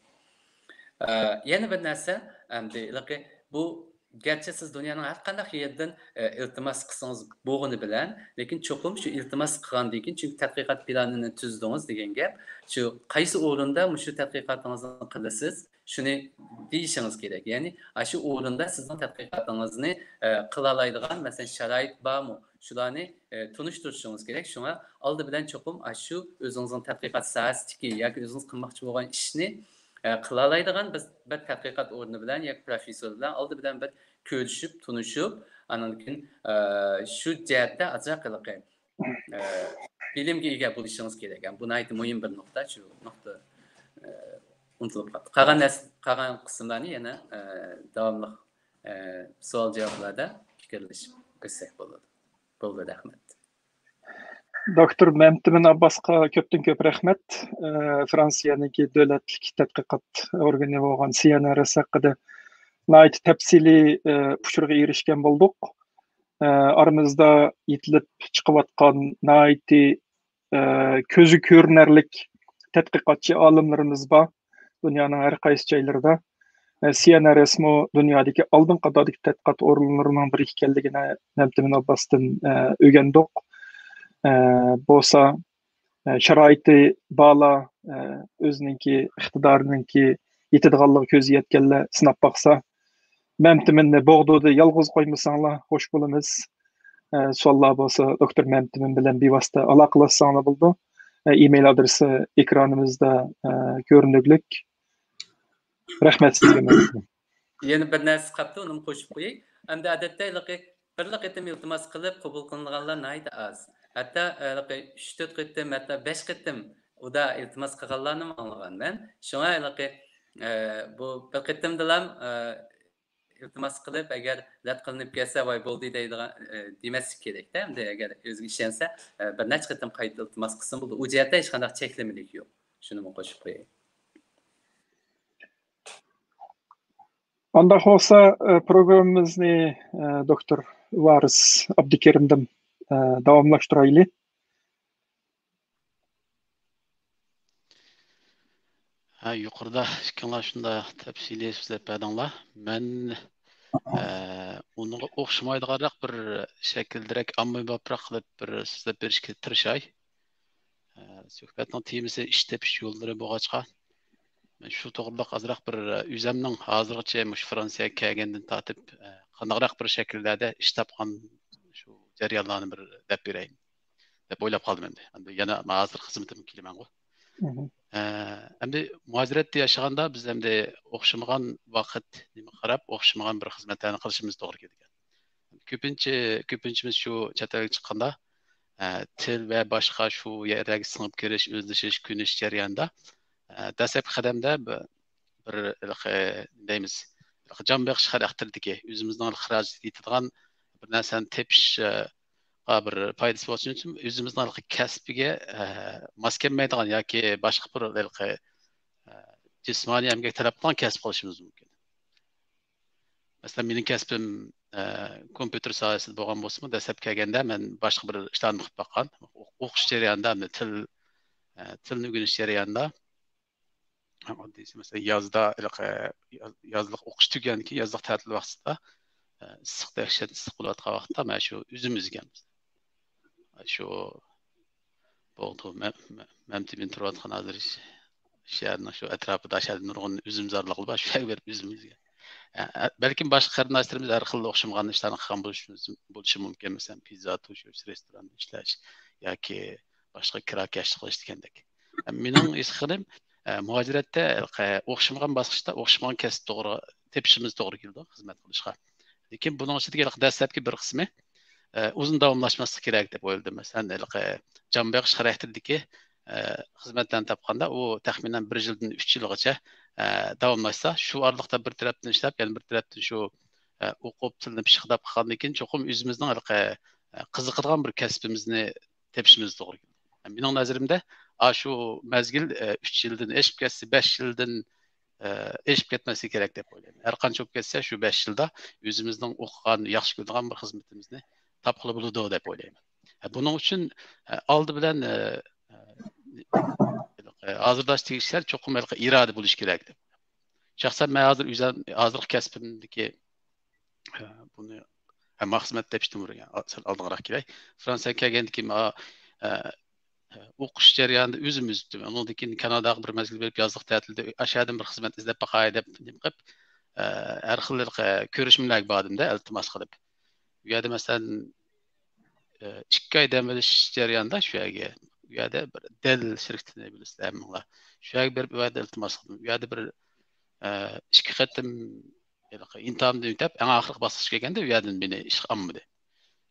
ئە، يەنە بىر نەرسە، ئەمدى ھېلىقى بۇ، گەرچە سىز دۇنيانىڭ ھەر قانداق يېرىدىن، ئە، ئىلتىماس قىلسىڭىز بولغىنى بىلەن، لېكىن چوقۇم شۇ ئىلتىماس قىلغاندىن كېيىن، چۈنكى تەتقىقات پىلانىنى تۈزدىڭىز دېگەن گەپ، شۇ قايسى ئورۇندا مۇشۇ تەتقىقاتىڭىزنى قىلىسىز، شۇنى دېيىشىڭىز كېرەك. يەنى، ئاشۇ ئورۇندا سىزنىڭ تەتقىقاتىڭىزنى، ئە، قىلالايدىغان، مەسىلەن، شارائىت بارمۇ؟ شۇلارنى، ئە، تونۇشتۇرۇشىڭىز كېرەك. شۇڭا ئالدى بىلەن چوقۇم ئاشۇ ئۆزىڭىزنىڭ تەتقىقات ساھەسىدىكى ياكى ئۆزىڭىز قىلماقچى بولغان ئىشنى، ئە، قىلالايدىغان بىر، بىر تەتقىقات ئورنى بىلەن ياكى پروفېسسور بىلەن ئالدى بىلەن بىر كۆرۈشۈپ، تونۇشۇپ، ئاندىن كېيىن، ئە، شۇ جەھەتتە ئازراق ھېلىقى، ئە، بىلىمگە ئىگە بولۇشىڭىز كېرەك. بۇ ناھايىتى مۇھىم بىر نۇقتا، شۇ نۇقتا، ئە، ئۇنتۇلۇپ قاپتۇ. قالغان نەرسە، قالغان قىسىملارنى يەنە، ئە، داۋاملىق، ئە، سوئال جاۋابلاردا پىكىرلىشىپ ئۆتسەك بولىدۇ. بولدى، رەھمەت. دوكتور مەمتىمىن ئابباسقا كۆپتىن كۆپ رەھمەت. ئە، فرانسىيەنىڭكى دۆلەتلىك تەتقىقات ئورگىنى بولغان سىيەنئەرئېس ھەققىدە ناھايىتى تەپسىلىي، ئە، ئۇچۇرغا ئېرىشكەن بولدۇق. ئە، ئارىمىزدا يېتىلىپ چىقىۋاتقان ناھايىتى، ئە، كۆزى كۆرۈنەرلىك تەتقىقاتچى ئالىملىرىمىز بار دۇنيانىڭ ھەر قايسى جايلىرىدا. ئە، سىيەنئەرئېسمۇ دۇنيادىكى ئالدىنقى قاتاردىكى تەتقىقات ئورۇنلىرىنىڭ بىرى ئىكەنلىكىنى مەمتىمىن ئابباستىن، ئە، ئۆگەندۇق. ئە، بولسا، ئە، شارائىتى بارلار، ئە، ئۆزىنىڭكى ئىقتىدارىنىڭكى يېتىدىغانلىقى كۆزى يەتكەنلەر سىناپ باقسا، مەمتىمىننى بوغدۇدا يالغۇز قويمىساڭلار خوش بولىمىز. ئە، سوئاللار بولسا دوكتور مەمتىمىن بىلەن بىۋاسىتە ئالاقىلەشسەڭلار بولىدۇ. ئە، ئىمېيل ئادرېسى ئېكرانىمىزدا، ئە، كۆرۈنۈكلۈك. رەھمەت سىزگە، مەمتىمىن. يەنە بىر نەرسە قاپتۇ، ئۇنىمۇ قوشۇپ قوياي. ئەمدى ئادەتتە ھېلىقى بىرلا قېتىم ئىلتىماس قىلىپ قوبۇل قىلىنىدىغانلار ناھايىتى ئاز. ھەتتا ھېلىقى ئۈچ تۆت قېتىم، ھەتتا بەش قېتىم ئۇدا ئىلتىماس قىلغانلارنىمۇ ئاڭلىغان مەن. شۇڭا ھېلىقى، ئە، بۇ بىر قېتىمدىلام، ئە، ئىلتىماس قىلىپ، ئەگەر رەت قىلىنىپ كەتسە، ۋاي بولدى دەيدىغان، ئە، دېمەسلىك كېرەكتە. ئەمدى ئەگەر ئۆزىگە ئىشەنسە، ئە، بىر نەچچە قېتىم قايتا ئىلتىماس قىلسىمۇ بولىدۇ. ئۇ جەھەتتە ھېچقانداق چەكلىمىلىك يوق. شۇنىمۇ قوشۇپ قوياي. ئانداق بولسا، ئە، پروگراممىمىزنى، ئە، دوكتور ۋارىس ئابدۇكېرىمدىن، ئە، داۋاملاشتۇرايلى. ھە، يۇقىرىدا ئىككىڭلار شۇنداق تەپسىلىي سۆزلەپ بەردىڭلار. مەن، ئە، ئۇنىڭغا ئوخشىمايدىغانراق بىر شەكىلدىرەك، ئاممىبابراق قىلىپ بىر سۆزلەپ بېرىشكە تىرىشاي. ئە، سۆھبەتنىڭ تېمىسى ئىش تېپىش يوللىرى بولغاچقا، مەن شۇ توغرىلىق ئازراق بىر، ئە، ئۆزەمنىڭ ھازىرغىچە مۇشۇ فرانسىيەگە كەلگەندىن تارتىپ، ئە، قانداقراق بىر شەكىللەردە ئىش تاپقان شۇ جەريانلارنى بىر دەپ بېرەي دەپ ئويلاپ قالدىم ئەمدى. ئەمدى يەنە مانا ھازىر خىزمىتىمگە كېلىمەنغۇ. مھم. ئە، ئەمدى مۇھاجىرەتتە ياشىغاندا بىز ئەمدى ئوخشىمىغان ۋاقىت نېمە قاراپ، ئوخشىمىغان بىر خىزمەتلەرنى قىلىشىمىز توغرا كېلىدىكەن. كۆپىنچە، كۆپىنچىمىز شۇ چەت ئەلگە چىققاندا، ئە، تىل ۋە باشقا شۇ يەرلەرگە سىڭىپ كىرىش، ئۆزلىشىش، كۆنۈش جەريانىدا، ئە، دەسلەپكى قەدەمدە بىر، بىر ھېلىقى دەيمىز، ھېلىقى جان بېقىش خاراكتېرىدىكى، ئۆزىمىزنىڭ خىراجىتى يېتىدىغان بىر نەرسىنى تېپىش، ئە، بىر پايدىسى بولسۇن ئۈچۈن ئۆزىمىزنىڭ ھېلىقى كەسپىگە، ئە، ماس كەلمەيدىغان ياكى باشقا بىر ھېلىقى، ئە، جىسمانىي ئەمگەك تەلەپ قىلغان كەسىپ قىلىشىمىز مۇمكىن. مەسىلەن، مېنىڭ كەسپىم، ئە، كومپيۇتېر ساھەسىدە بولغان بولسىمۇ، دەسلەپ كەلگەندە مەن باشقا بىر ئىشلارنى ئوقۇپ باققان. ئوق-، ئوقۇش جەريانىدا، مەن تىل، ئە، تىلنى ئۆگىنىش جەريانىدا، ئاددىيسى، مەسىلەن، يازدا، ھېلىقى، ياز-، يازلىق ئوقۇش تۈگىگەندىن كېيىن، يازلىق تەتىل ۋاقتىدا، ئە، ئىسسىق، دەھشەت ئىسسىق بولۇۋاتقان ۋاقىتتا مەن شۇ ئۈزۈم ئۈزگەن. شۇ بولدى. مەم-، مەم-، مەمتىمىن تۇرۇۋاتقان ھازىر ش-، شەھەرنىڭ شۇ ئەتراپىدا، شەھەردە نۇرغۇن ئۈزۈمزارلىقلار بار، شۇ يەرگە بېرىپ ئۈزۈم ئۈزگەن. ئە، ئە، بەلكىم باشقا قېرىنداشلىرىمىز ھەر خىل ئوخشىمىغان ئىشلارنى قىلغان بولۇشى، بولۇشى مۇمكىن. مەسىلەن، پىززا توشۇش، رېستوراندا ئىشلەش ياكى باشقا كىراكەشلىك قىلىش دېگەندەك. ئە، مېنىڭ ھېس قىلغىنىم، ئە، مۇھاجىرەتتە، ئە، ئوخشىمىغان باسقۇچتا ئوخشىمىغان كەسىپ توغرا تېپىشىمىز توغرا كېلىدۇ خىزمەت قىلىشقا. لېكىن بۇنىڭ ئىچىدىكى دەسلەپكى بىر قىسمى، ئە، ئۇزۇن داۋاملاشماسلىقى كېرەك دەپ ئويلىدىم. مەسىلەن، ھېلىقى جان بېقىش خاراكتېرىدىكى، ئە، خىزمەتلەرنى تاپقاندا، ئۇ تەخمىنەن بىر يىلدىن ئۈچ يىلغىچە، ئە، داۋاملاشسا، شۇ ئارىلىقتا بىر تەرەپتىن ئىشلەپ، يەنە بىر تەرەپتىن شۇ، ئە، ئوقۇپ، تىلنى پىششىقلاپ قىلغاندىن كېيىن، چوقۇم ئۆزىمىزنىڭ ھېلىقى، ئە، قىزىقىدىغان بىر كەسپىمىزنى تېپىشىمىز توغرا كېلىدۇ. مېنىڭ نەزىرىمدە، ئاشۇ مەزگىل، ئە، ئۈچ يىلدىن ئېشىپ كەتسە، بەش يىلدىن، ئە، ئېشىپ كەتمەسلىكى كېرەك دەپ ئويلايمەن. ھەر قانچە بولۇپ كەتسە، شۇ بەش يىلدا ئۆزىمىزنىڭ ئوقۇغان، ياخشى كۆرىدىغان بىر خىزمىتىمىزنى تاپقىلى بولىدۇ دەپ ئويلايمەن. ھە، بۇنىڭ ئۈچۈن، ئە، ئالدى بىلەن، ئە، ئە، ھازىرلاش تېگىشلىك ئىشلار چوقۇم ھېلىقى ئىرادە بولۇشى كېرەك دەپ. شەخسەن مەن ھازىر ئۆزۈم، ھازىرقى كەسپىمدىكى، ئە، بۇنى، ھە، مانا خىزمەت تېپىشتىن بۇرۇن، يەنى، سەل ئالدىنراق كېلەي. فرانسىيەگە كەلگەندىن كېيىن، ئا، ئە، ئوقۇش جەريانىدا ئۆزۈم ئۈزۈپتىم. ئۇنىڭدىن كېيىن كاناداغا بىر مەزگىل بېرىپ، يازلىق تەتىلدە ئاشۇ يەردىن بىر خىزمەت ئىزدەپ باقاي دەپ نېمە قىلىپ، ئە، ھەر خىل، ئە، كۆرۈشمىلەرگە باردىم-دە، ئىلتىماس قىلىپ. ئۇ يەردە، مەسىلەن، ئە، ئىككى ئاي دەم ئېلىش جەريانىدا شۇ يەرگە، ئۇ يەردە بىر دېل شىركىتىنى بىلىسىلەر ھەممىڭلار. شۇ يەرگە بېرىپ، ئۇ يەردە ئىلتىماس قىلدىم. ئۇ يەردە بىر، ئە، ئىككى قېتىم ھېلىقى ئىمتىھاندىن ئۆتۈپ، ئەڭ ئاخىرقى باسقۇچقا كەلگەندە، ئۇ يەردىن مېنى ئىشقا ئالمىدى.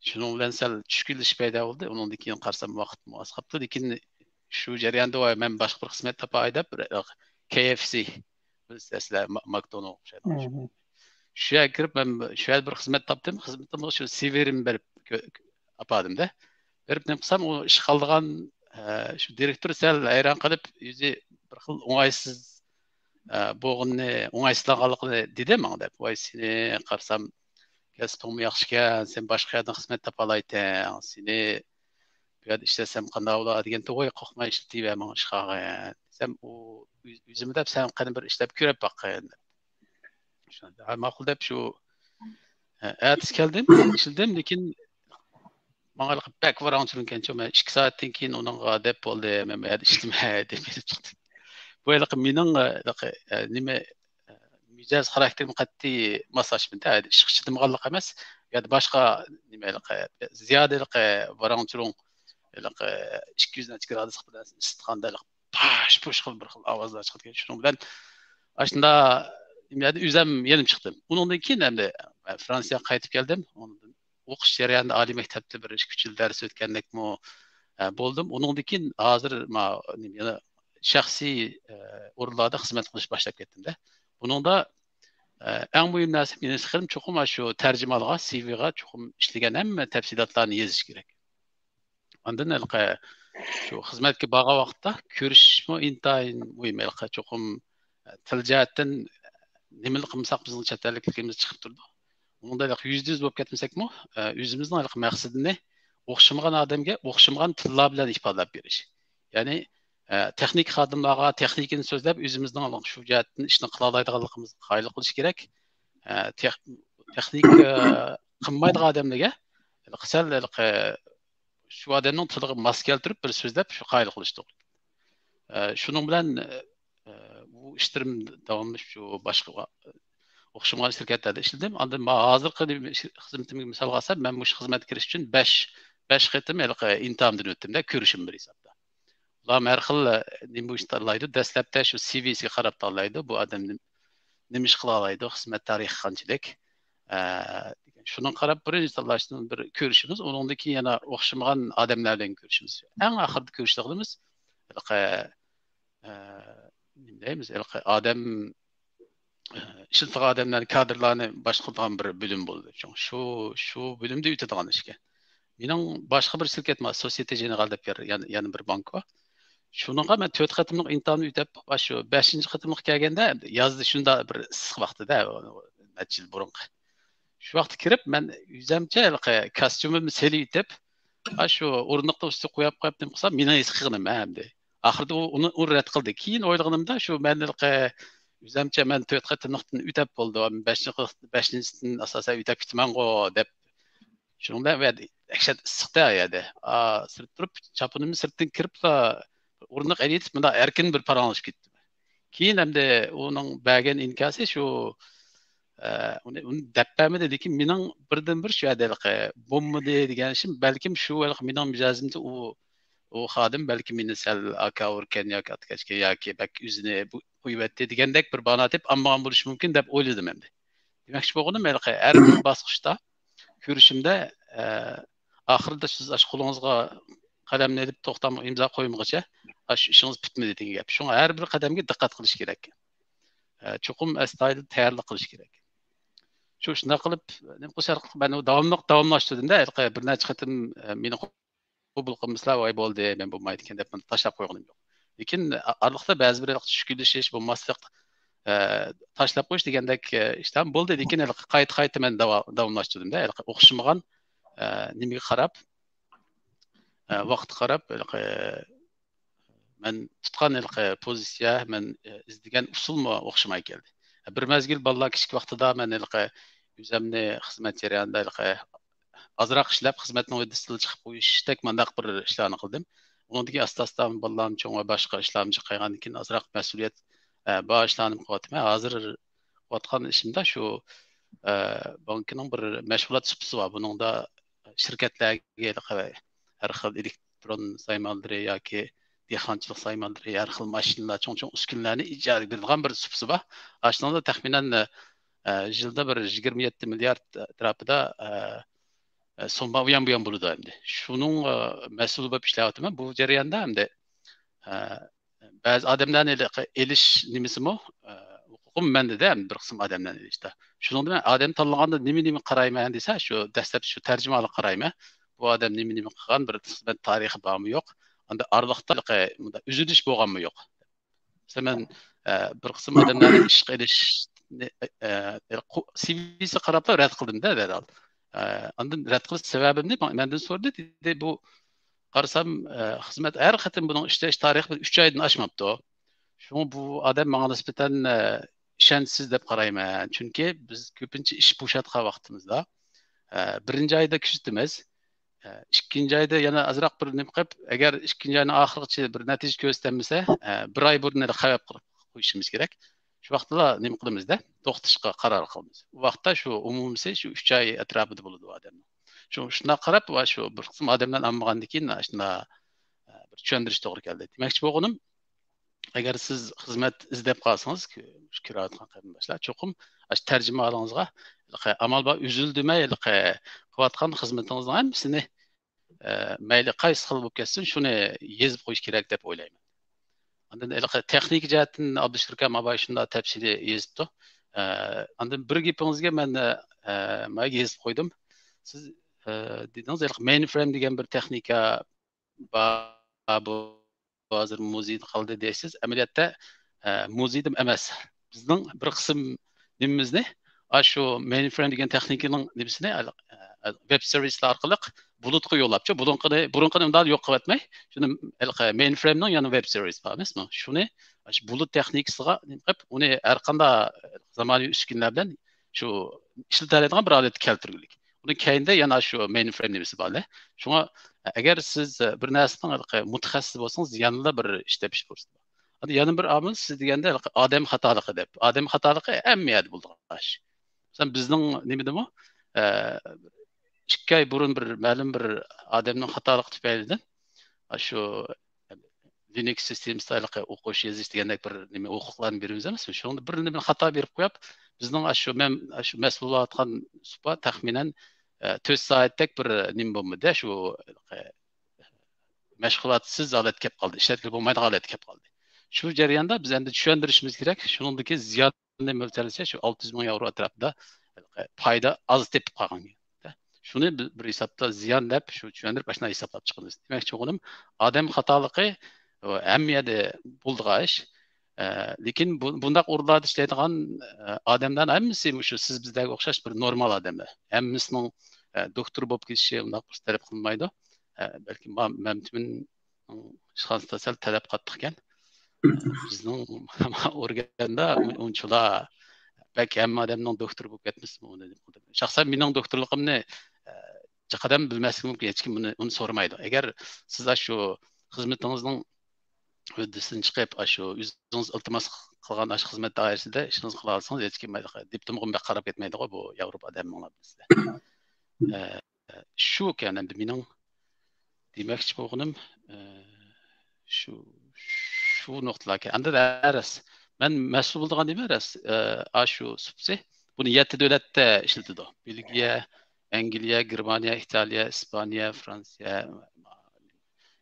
شۇنىڭ بىلەن سەل چۈشكۈنلىشىش پەيدا بولدى. ئۇنىڭدىن كېيىن قارىسام، ۋاقىتمۇ ئاز قاپتۇ. لېكىن شۇ جەرياندا، ۋاي، مەن باشقا بىر خىزمەت تاپاي دەپ، بىر كي ئېف سى، بىلىسىلەر، ما-، ماكدونالد ئوخشايدىغان شۇ. مم. شۇ يەرگە كىرىپ، مەن شۇ يەردە بىر خىزمەت تاپتىم. خىزمىتىمنى شۇ سىۋىرىمنى بېرىپ كۆ-، ئاپاردىم-دە. بېرىپ نېمە قىلسام، ئۇ ئىشقا ئالىدىغان، ئە، شۇ دىرېكتور سەل ھەيران قېلىپ، ئۆزى بىر خىل ئوڭايسىز، ئە، بولغىنىنى، ئوڭايسىزلانغانلىقىنى دېدى ماڭا دەپ. ۋاي، سېنى قارىسام، كەسپىڭمۇ ياخشىكەن، سەن باشقا يەردىن خىزمەت تاپالايتتىڭ، سېنى بۇ يەردە ئىشلەتسەم قانداق بولا دېگەندە، ۋاي، قورقماي ئىشلىتىۋەر، ماڭا ئىش قالغىن دېسەم، ئۇ ئۆز-، ئۆزىمۇ دەپ، سەن قېنى بىر ئىشلەپ كۆرۈپ باققىن دەپ. شۇنداق، ھە، ماقۇل دەپ شۇ، ھە، ئەتىسى كەلدىم، ئىشلىدىم، لېكىن ماڭا ھېلىقى بەك ۋاراڭ-چۇرۇڭ ئىكەنچۇ، مەن ئىككى سائەتتىن كېيىن ئۇنىڭغا دەپ بولدى، مەن بۇ يەردە ئىشلىمەي دەپ كېتىپ چىقتىم. بۇ ھېلىقى مېنىڭ، ھېلىقى، نېمە، مىجەز خاراكتېرىم قەتئىي ماسلاشمىدى. ھە، ئىشقا چىدىمىغانلىق ئەمەس، يا باشقا نېمە، ھېلىقى، زىيادە ھېلىقى ۋاراڭ-چۇرۇڭ، ھېلىقى ئىككى يۈز نەچچە گرادۇسلۇق بىر نەرسىنى ئىسسىتقاندا ھېلىقى پاش-پۇش قىلىپ بىر خىل ئاۋازلار چىقىدىكەن. شۇنىڭ بىلەن ئاشۇنداق نېمىلەردە ئۆزۈم يېنىپ چىقتىم. ئۇنىڭدىن كېيىن ئەمدى فرانسىيەگە قايتىپ كەلدىم. ئۇنىڭدىن ئوقۇش جەريانىدا ئالىي مەكتەپتە بىر ئىككى ئۈچ يىل دەرس ئۆتكەندەكمۇ، ئە، بولدۇم. ئۇنىڭدىن كېيىن ھازىر ما-، نېمە، يەنە شەخسىي، ئە، ئورۇنلاردا خىزمەت قىلىش باشلاپ كەتتىم-دە. بۇنىڭدا، ئە، ئەڭ مۇھىم نەرسە مېنىڭ پىكرىم چوقۇم شۇ تەرجىمىھالغا، سىۋىغا چوقۇم ئىشلىگەن ھەممە تەپسىلاتلارنى يېزىش كېرەك. ئاندىن ھېلىقى شۇ خىزمەتكە بارغان ۋاقىتتا كۆرۈشۈشمۇ ئىنتايىن مۇھىم. ھېلىقى چوقۇم، ئە، تىل جەھەتتىن نېمىلا قىلمىساق بىزنىڭ چەت ئەللىكلىكىمىز چىقىپ تۇرىدۇ. ئۇنىڭدا ھېلىقى يۈزدە يۈز بولۇپ كەتمىسەكمۇ، ئە، ئۆزىمىزنىڭ ھېلىقى مەقسىتىنى ئوخشىمىغان ئادەمگە ئوخشىمىغان تىللار بىلەن ئىپادىلەپ بېرىش. يەنى، ئە، تېخنىكا خادىملارغا تېخنىكىنى سۆزلەپ، ئۆزىمىزنىڭ شۇ جەھەتتىن ئىشنى قىلالايدىغانلىقىمىزغا قايىل قىلىش كېرەك. ئە، تېخ-، تېخنىكا قىلمايدىغان ئادەملەرگە ھېلىقى سەل ھېلىقى شۇ ئادەمنىڭ تىلىغا ماس كەلتۈرۈپ بىر سۆزلەپ شۇ قايىل قىلىش توغرا. ئە، شۇنىڭ بىلەن، ئە، بۇ ئىشلىرىم داۋاملىشىپ شۇ باشقا ئوخشىمىغان شىركەتلەردە ئىشلىدىم. ئاندىن ما-، ھازىرقى خىزمىتىمگە مىسالغا ئالسام، مەن مۇشۇ خىزمەتكە كىرىش ئۈچۈن بەش، بەش قېتىم ھېلىقى ئىمتىھاندىن ئۆتتۈم-دە، كۆرۈشۈم بىر ھېسابتا. ئۇلارمۇ ھەر خىل، ئە، نېمە بولۇشنى تاللايدۇ. دەسلەپتە شۇ سىۋىسىگە قاراپ تاللايدۇ. بۇ ئادەم نېمە، نېمە ئىش قىلالايدۇ، خىزمەت تارىخى قانچىلىك. ئە، شۇنىڭغا قاراپ بىرىنچى تاللاشتىن بىر كۆرۈشىمىز، ئۇنىڭدىن كېيىن يەنە ئوخشىمىغان ئادەملەر بىلەن كۆرۈشىمىز. ئەڭ ئاخىرىدا كۆرۈشلىرىمىز ھېلىقى، ئە، نېمە دەيمىز، ھېلىقى ئادەم، ئە، ئىشلىتىدىغان ئادەملەرنى، كادىرلارنى باشقۇرىدىغان بىر بۆلۈم بولدى. شۇ، شۇ بۆلۈمدە ئۆتىدىغان ئىشكەن. مېنىڭ باشقا بىر شىركەت بار، سوسيېتې ژېنېرال دەپ يەنە، يەنە بىر بانكا. شۇنىڭغا مەن تۆت قېتىملىق ئىمتىھاننى ئۆتەپ، شۇ بەشىنچى قېتىملىق كەلگەندە، يازدا شۇنداق بىر ئىسسىق ۋاقتىدا، نەچچە يىل بۇرۇنقى. شۇ ۋاقىتتا كىرىپ، مەن ئۆزۈمچە ھېلىقى كاستيۇمۇمنى سېلىۋېتىپ، ھە، شۇ ئورۇندۇقنىڭ ئۈستىگە قويۇپ قويۇپ نېمە قىلسام، مېنىڭ ھېس قىلغىنىم ئەمدى. ئاخىرىدا ئۇ ئۇنى، ئۇنى رەت قىلدى. كېيىن ئويلىغىنىمدا، شۇ مەن ھېلىقى ئۆزۈمچە مەن تۆت قېتىملىقتىن ئۆتەپ بولدۇم، بەشىنچى، بەشىنچىسىدىن ئاساسەن ئۆتەپ كېتىمەنغۇ دەپ. شۇنىڭ بىلەن دەھشەت ئىسسىقتا ئۇ يەردە. ئا، سىرت تۇرۇپ، چاپىنىمنى سىرتتىن كىرىپلا ئورۇندۇق ئېلىۋېتىپ، مۇنداق ئەركىن بىر پاراڭلىشىپ كەتتىم. كېيىن ئەمدى ئۇنىڭ بەرگەن ئىنكاسى شۇ، ئە، ئۇنى، ئۇنى دەپ بەرمىدى، لېكىن مېنىڭ بىردىنبىر شۇ يەردە ھېلىقى بولمىدى دېگەن ئىشىم، بەلكىم شۇ ھېلىقى مېنىڭ مىجەزىمدە ئۇ، ئۇ خادىم بەلكىم مېنى سەل ئاكا ئۇركەن ياكى ئاتىكەچكە ياكى بەك ئۆزىنى بۇ، قويۇۋەتتى دېگەندەك بىر باھانە تېپىپ ئالمىغان بولۇشى مۇمكىن دەپ ئويلىدىم ئەمدى. دېمەكچى بولغىنىم ھېلىقى ھەر بىر باسقۇچتا كۆرۈشۈمدە، ئە، ئاخىرىدا سىز ئاشۇ قولىڭىزغا قەلەمنى ئېلىپ توختام ئىمزا قويمىغىچە ئاشۇ ئىشىڭىز پۈتمىدى دېگەن گەپ. شۇڭا ھەر بىر قەدەمگە دىققەت قىلىش كېرەك. ئە، چوقۇم ئەستايىدىل تەييارلىق قىلىش كېرەك. شۇ، شۇنداق قىلىپ، نېمە قىلسا مەن ئۇ داۋاملىق داۋاملاشتۇردۇم-دە، ھېلىقى بىر نەچچە قېتىم، ئە، مېنى قوبۇل قىلمىسىلا، ۋاي بولدى، مەن بولمايدىكەن دەپ مانا تاشلاپ قويغىنىم يوق. لېكىن ئارىلىقتا بەزى بىر چۈشكۈنلىشىش بولماسلىق، ئە، تاشلاپ قويۇش دېگەندەك، ئە، ئىشلار بولدى. لېكىن ھېلىقى قايتا، قايتا مەن داۋا-، داۋاملاشتۇردۇم-دە، ھېلىقى ئوخشىمىغان، ئە، نېمىگە قاراپ، ئە، ۋاقىتقا قاراپ، ھېلىقى مەن تۇتقان ھېلىقى پوزىتسىيە، مەن، ئە، ئىزدىگەن ئۇسۇلمۇ ئوخشىماي كەلدى. بىر مەزگىل بالىلار كىچىك ۋاقتىدا مەن ھېلىقى ئۆزۈمنى خىزمەت جەريانىدا ھېلىقى ئازراق ئىشلەپ، خىزمەتنىڭ ھۆددىسىدىن چىقىپ قويۇشتەك مانداق بىر ئىشلارنى قىلدىم. ئۇنىڭدىن كېيىن ئاستا-ئاستا بالىلارمۇ چوڭ ۋە باشقا ئىشلارمۇ جىق قالغاندىن كېيىن ئازراق مەسئۇلىيەت، ئە، بار ئىشلارنى قىلىۋاتىمەن. ھازىر قىلىۋاتقان ئىشىمدا شۇ، ئە، بانكىنىڭ بىر مەشغۇلات سۇپىسى بار. بۇنىڭدا شىركەتلەرگە ھەر خىل ئېلېكترون سايمانلىرى ياكى دېھقانچىلىق سايمانلىرى، ھەر خىل ماشىنىلار، چوڭ-چوڭ ئۈسكۈنىلەرنى ئىجارىگە بېرىدىغان بىر سۇپىسى بار. ئاشۇنىڭدا تەخمىنەن، ئە، يىلدا بىر يىگىرمە يەتتە مىليارد ئەتراپىدا، ئە، ئە، سومما ئۇيان-بۇيان بولىدۇ ئەمدى. شۇنىڭ، ئە، مەسئۇلى بولۇپ ئىشلەۋاتىمەن. بۇ جەرياندا ئەمدى، ئە، بەزى ئادەملەرنى ئېلىش نېمىسىمۇ، ئە، ھوقۇقۇم مەندىدە، بىر قىسىم ئادەملەرنى ئېلىشتا. شۇنىڭدا مەن ئادەم تاللىغاندا نېمە، نېمە قارايمەن دېسە، شۇ دەسلەپتە شۇ تەرجىمىھالغا قارايمەن. بۇ ئادەم نېمە، نېمە قىلغان، بىر خىزمەت تارىخى بارمۇ يوق؟ ئاندا ئارىلىقتا مۇنداق ئۈزۈلۈش بولغانمۇ يوق؟ مەسىلەن، مەن، ئە، بىر قىسىم ئادەملەرنى ئىشقا ئېلىشنى، ئە، ئە، قو-، سىۋىسىغا قاراپلا رەت قىلدىم-دە دەرھال. ئە، ئاندىن رەت قىلىش سەۋەبىمنى مەندىن سورىدى. دېدى، بۇ قارىسام، ئە، خىزمەت ھەر قېتىم بۇنىڭ ئىشلەش تارىخى بىر ئۈچ ئايدىن ئاشماپتۇ. شۇڭا بۇ ئادەم ماڭا نىسبەتەن، ئە، ئىشەنچسىز دەپ قارايمەن. چۈنكى بىز كۆپىنچە ئىش بوشاتقان ۋاقتىمىزدا، ئە، بىرىنچى ئايدا كۆزىتىمىز. ئە، ئىككىنچى ئايدا يەنە ئازراق بىر نېمە قىلىپ، ئەگەر ئىككىنچى ئاينىڭ ئاخىرىغىچە بىر نەتىجە كۆرسىتەلمىسە، ئە، بىر ئاي بۇرۇن خەۋەر قىلىپ قويۇشىمىز كېرەك. شۇ ۋاقىتلا نېمە قىلىمىز-دە، توختىتىشقا قارار قىلىمىز. ئۇ ۋاقىتتا شۇ ئومۇمىسى شۇ ئۈچ ئاي ئەتراپىدا بولىدۇ ئادەمنىڭ. شۇ، شۇنداق قاراپ، ۋە شۇ بىر قىسىم ئادەملەرنى ئالمىغاندىن كېيىن، شۇنداق، ئە، بىر چۈشەندۈرۈش توغرا كەلدى. دېمەكچى بولغىنىم، ئەگەر سىز خىزمەت ئىزدەپ قالسىڭىز، كۆ-، كۆرۈۋاتقان قېرىنداشلار، چوقۇم ئاشۇ تەرجىمىھالىڭىزغا، ھېلىقى، ئامال بار ئۈزۈلدىمەي، ھېلىقى، قىلىۋاتقان خىزمىتىڭىزنىڭ ھەممىسىنى، ئە، مەيلى قايسى خىل بولۇپ كەتسۇن، شۇنى يېزىپ قويۇش كېرەك دەپ ئويلايمەن. ئاندىن ھېلىقى تېخنىكا جەھەتتىن ئابدۇشۈكۈر ئاكام ئاۋاي شۇنداق تەپسىلىي يېزىپتۇ. ئە، ئاندىن بىر گېپىڭىزگە مەن، ئە، مايا يېزىپ قويدۇم. سىز، ئە، دېدىڭىز، ھېلىقى مەينفرەيم دېگەن بىر تېخنىكا بار، بۇ ھازىر مۇزېيدا قالدى دەيسىز. ئەمەلىيەتتە، ئە، مۇزېيدا ئەمەس. بىزنىڭ بىر قىسىم نېمىمىزنى، ئاشۇ مەينفرەيم دېگەن تېخنىكىنىڭ نېمىسىنى، ئە، ئە، ۋېب سېرۋىسلار ئارقىلىق بۇلۇتقا يوللاپچۇ. بۇرۇنقىنى، بۇرۇنقىنى ئۇنداق يوق قىلىۋەتمەي، شۇنى ھېلىقى مەينفرەيمنىڭ يەنە ۋېب سېرۋىسى بار ئەمەسمۇ؟ شۇنى ئاشۇ بۇلۇت تېخنىكىسىغا نېمە قىلىپ، ئۇنى ھەر قانداق زامانىۋى ئۈسكۈنىلەر بىلەن شۇ ئىشلىتەلەيدىغان بىر ھالەتكە كەلتۈرگۈلۈك. ئۇنىڭ كەينىدە يەنە شۇ مەينفرەيم نېمىسى بار. شۇڭا ئەگەر سىز بىر نەرسىنىڭ ھېلىقى مۇتەخەسسىسى بولسىڭىز، يەنىلا بىر ئىش تېپىش پۇرسىتى بار. ئەمدى يەنە بىر ئامىل، سىز دېگەندە ھېلىقى ئادەم خاتالىقى دەپ. ئادەم خاتالىقى ھەممە يەردە بولىدىغان ئىش. مەسىلەن، بىزنىڭ نېمىدىمۇ، ئە، ئىككى ئاي بۇرۇن بىر مەلۇم بىر ئادەمنىڭ خاتالىقى تۈپەيلىدىن، ئاشۇ لىنۇكس سىستېمىسىدا ھېلىقى ئوقۇش، يېزىش دېگەندەك بىر نېمە ھوقۇقلارنى بېرىمىز ئەمەسمۇ؟ شۇنىڭدا بىر نېمىنى خاتا بېرىپ قويۇپ، بىزنىڭ ئاشۇ مەم-، ئاشۇ مەسئۇل بولۇۋاتقان سۇپا تەخمىنەن، ئە، تۆت سائەتتەك بىر نېمە بولمىدى، شۇ ھېلىقى مەشغۇلاتسىز ھالەتكە كەپ قالدى، ئىشلەتكىلى بولمايدىغان ھالەتكە كەپ قالدى. شۇ جەرياندا بىز ئەمدى چۈشەندۈرۈشىمىز كېرەك، شۇنىڭدىكى زىياننى مۆلچەرلىسە، شۇ ئالتە يۈز مىڭ ياۋرو ئەتراپىدا پايدا ئاز تېپىپ قالغان. شۇنى بىر، بىر ھېسابتا زىيان دەپ، شۇ چۈشەندۈرۈپ، ئاشۇنداق ھېسابلاپ چىقىمىز. دېمەكچى بولغىنىم، ئادەم خاتالىقى، ئۇ ھەممە يەردە بولىدىغان ئىش. ئە، لېكىن بۇ، بۇنداق ئورۇنلاردا ئىشلەيدىغان، ئە، ئادەملەرنىڭ ھەممىسى مۇشۇ سىز بىزلەرگە ئوخشاش بىر نورمال ئادەملەر. ھەممىسىنىڭ، ئە، دوكتور بولۇپ كېتىشى ئۇنداق بىر تەلەپ قىلىنمايدۇ. ئە، بەلكىم ما-، مەمتىمىن ئىشخانىسىدا سەل تەلەپ قاتتىقكەن. بىزنىڭ ئورگاندا ئۇنچىلا بەك ھەممە ئادەمنىڭ دوكتورى بولۇپ كەتمىسىمۇ ئۇنى دەپ قويدۇم. شەخسەن مېنىڭ دوكتورلۇقۇمنى، ئە، جىق ئادەم بىلمەسلىكى مۇمكىن، ھېچكىم ئۇنى، ئۇنى سورىمايدۇ. ئەگەر سىز ئاشۇ خىزمىتىڭىزنىڭ ھۆددىسىدىن چىقىپ، ئاشۇ ئۆزىڭىز ئىلتىماس قىلغان ئاشۇ خىزمەت دائىرىسىدە ئىشىڭىزنى قىلالىسىڭىز، ھېچكىم دىپلومىغا بەك قاراپ كەتمەيدىغۇ بۇ ياۋروپا ئادەمنىڭلار بىلىسىلەر. ئە، شۇ ئىكەن ئەمدى مېنىڭ دېمەكچى بولغىنىم، ئە، شۇ، شۇ نۇقتىلاركەن. ئەمدى راست، مەن مەسئۇل بولىدىغان نېمە راست، ئە، ئاشۇ سۇپىسى. بۇنى يەتتە دۆلەتتە ئىشلىتىدۇ. بېلگىيە، ئەنگلىيە، گېرمانىيە، ئىتالىيە، ئىسپانىيە، فرانسىيە،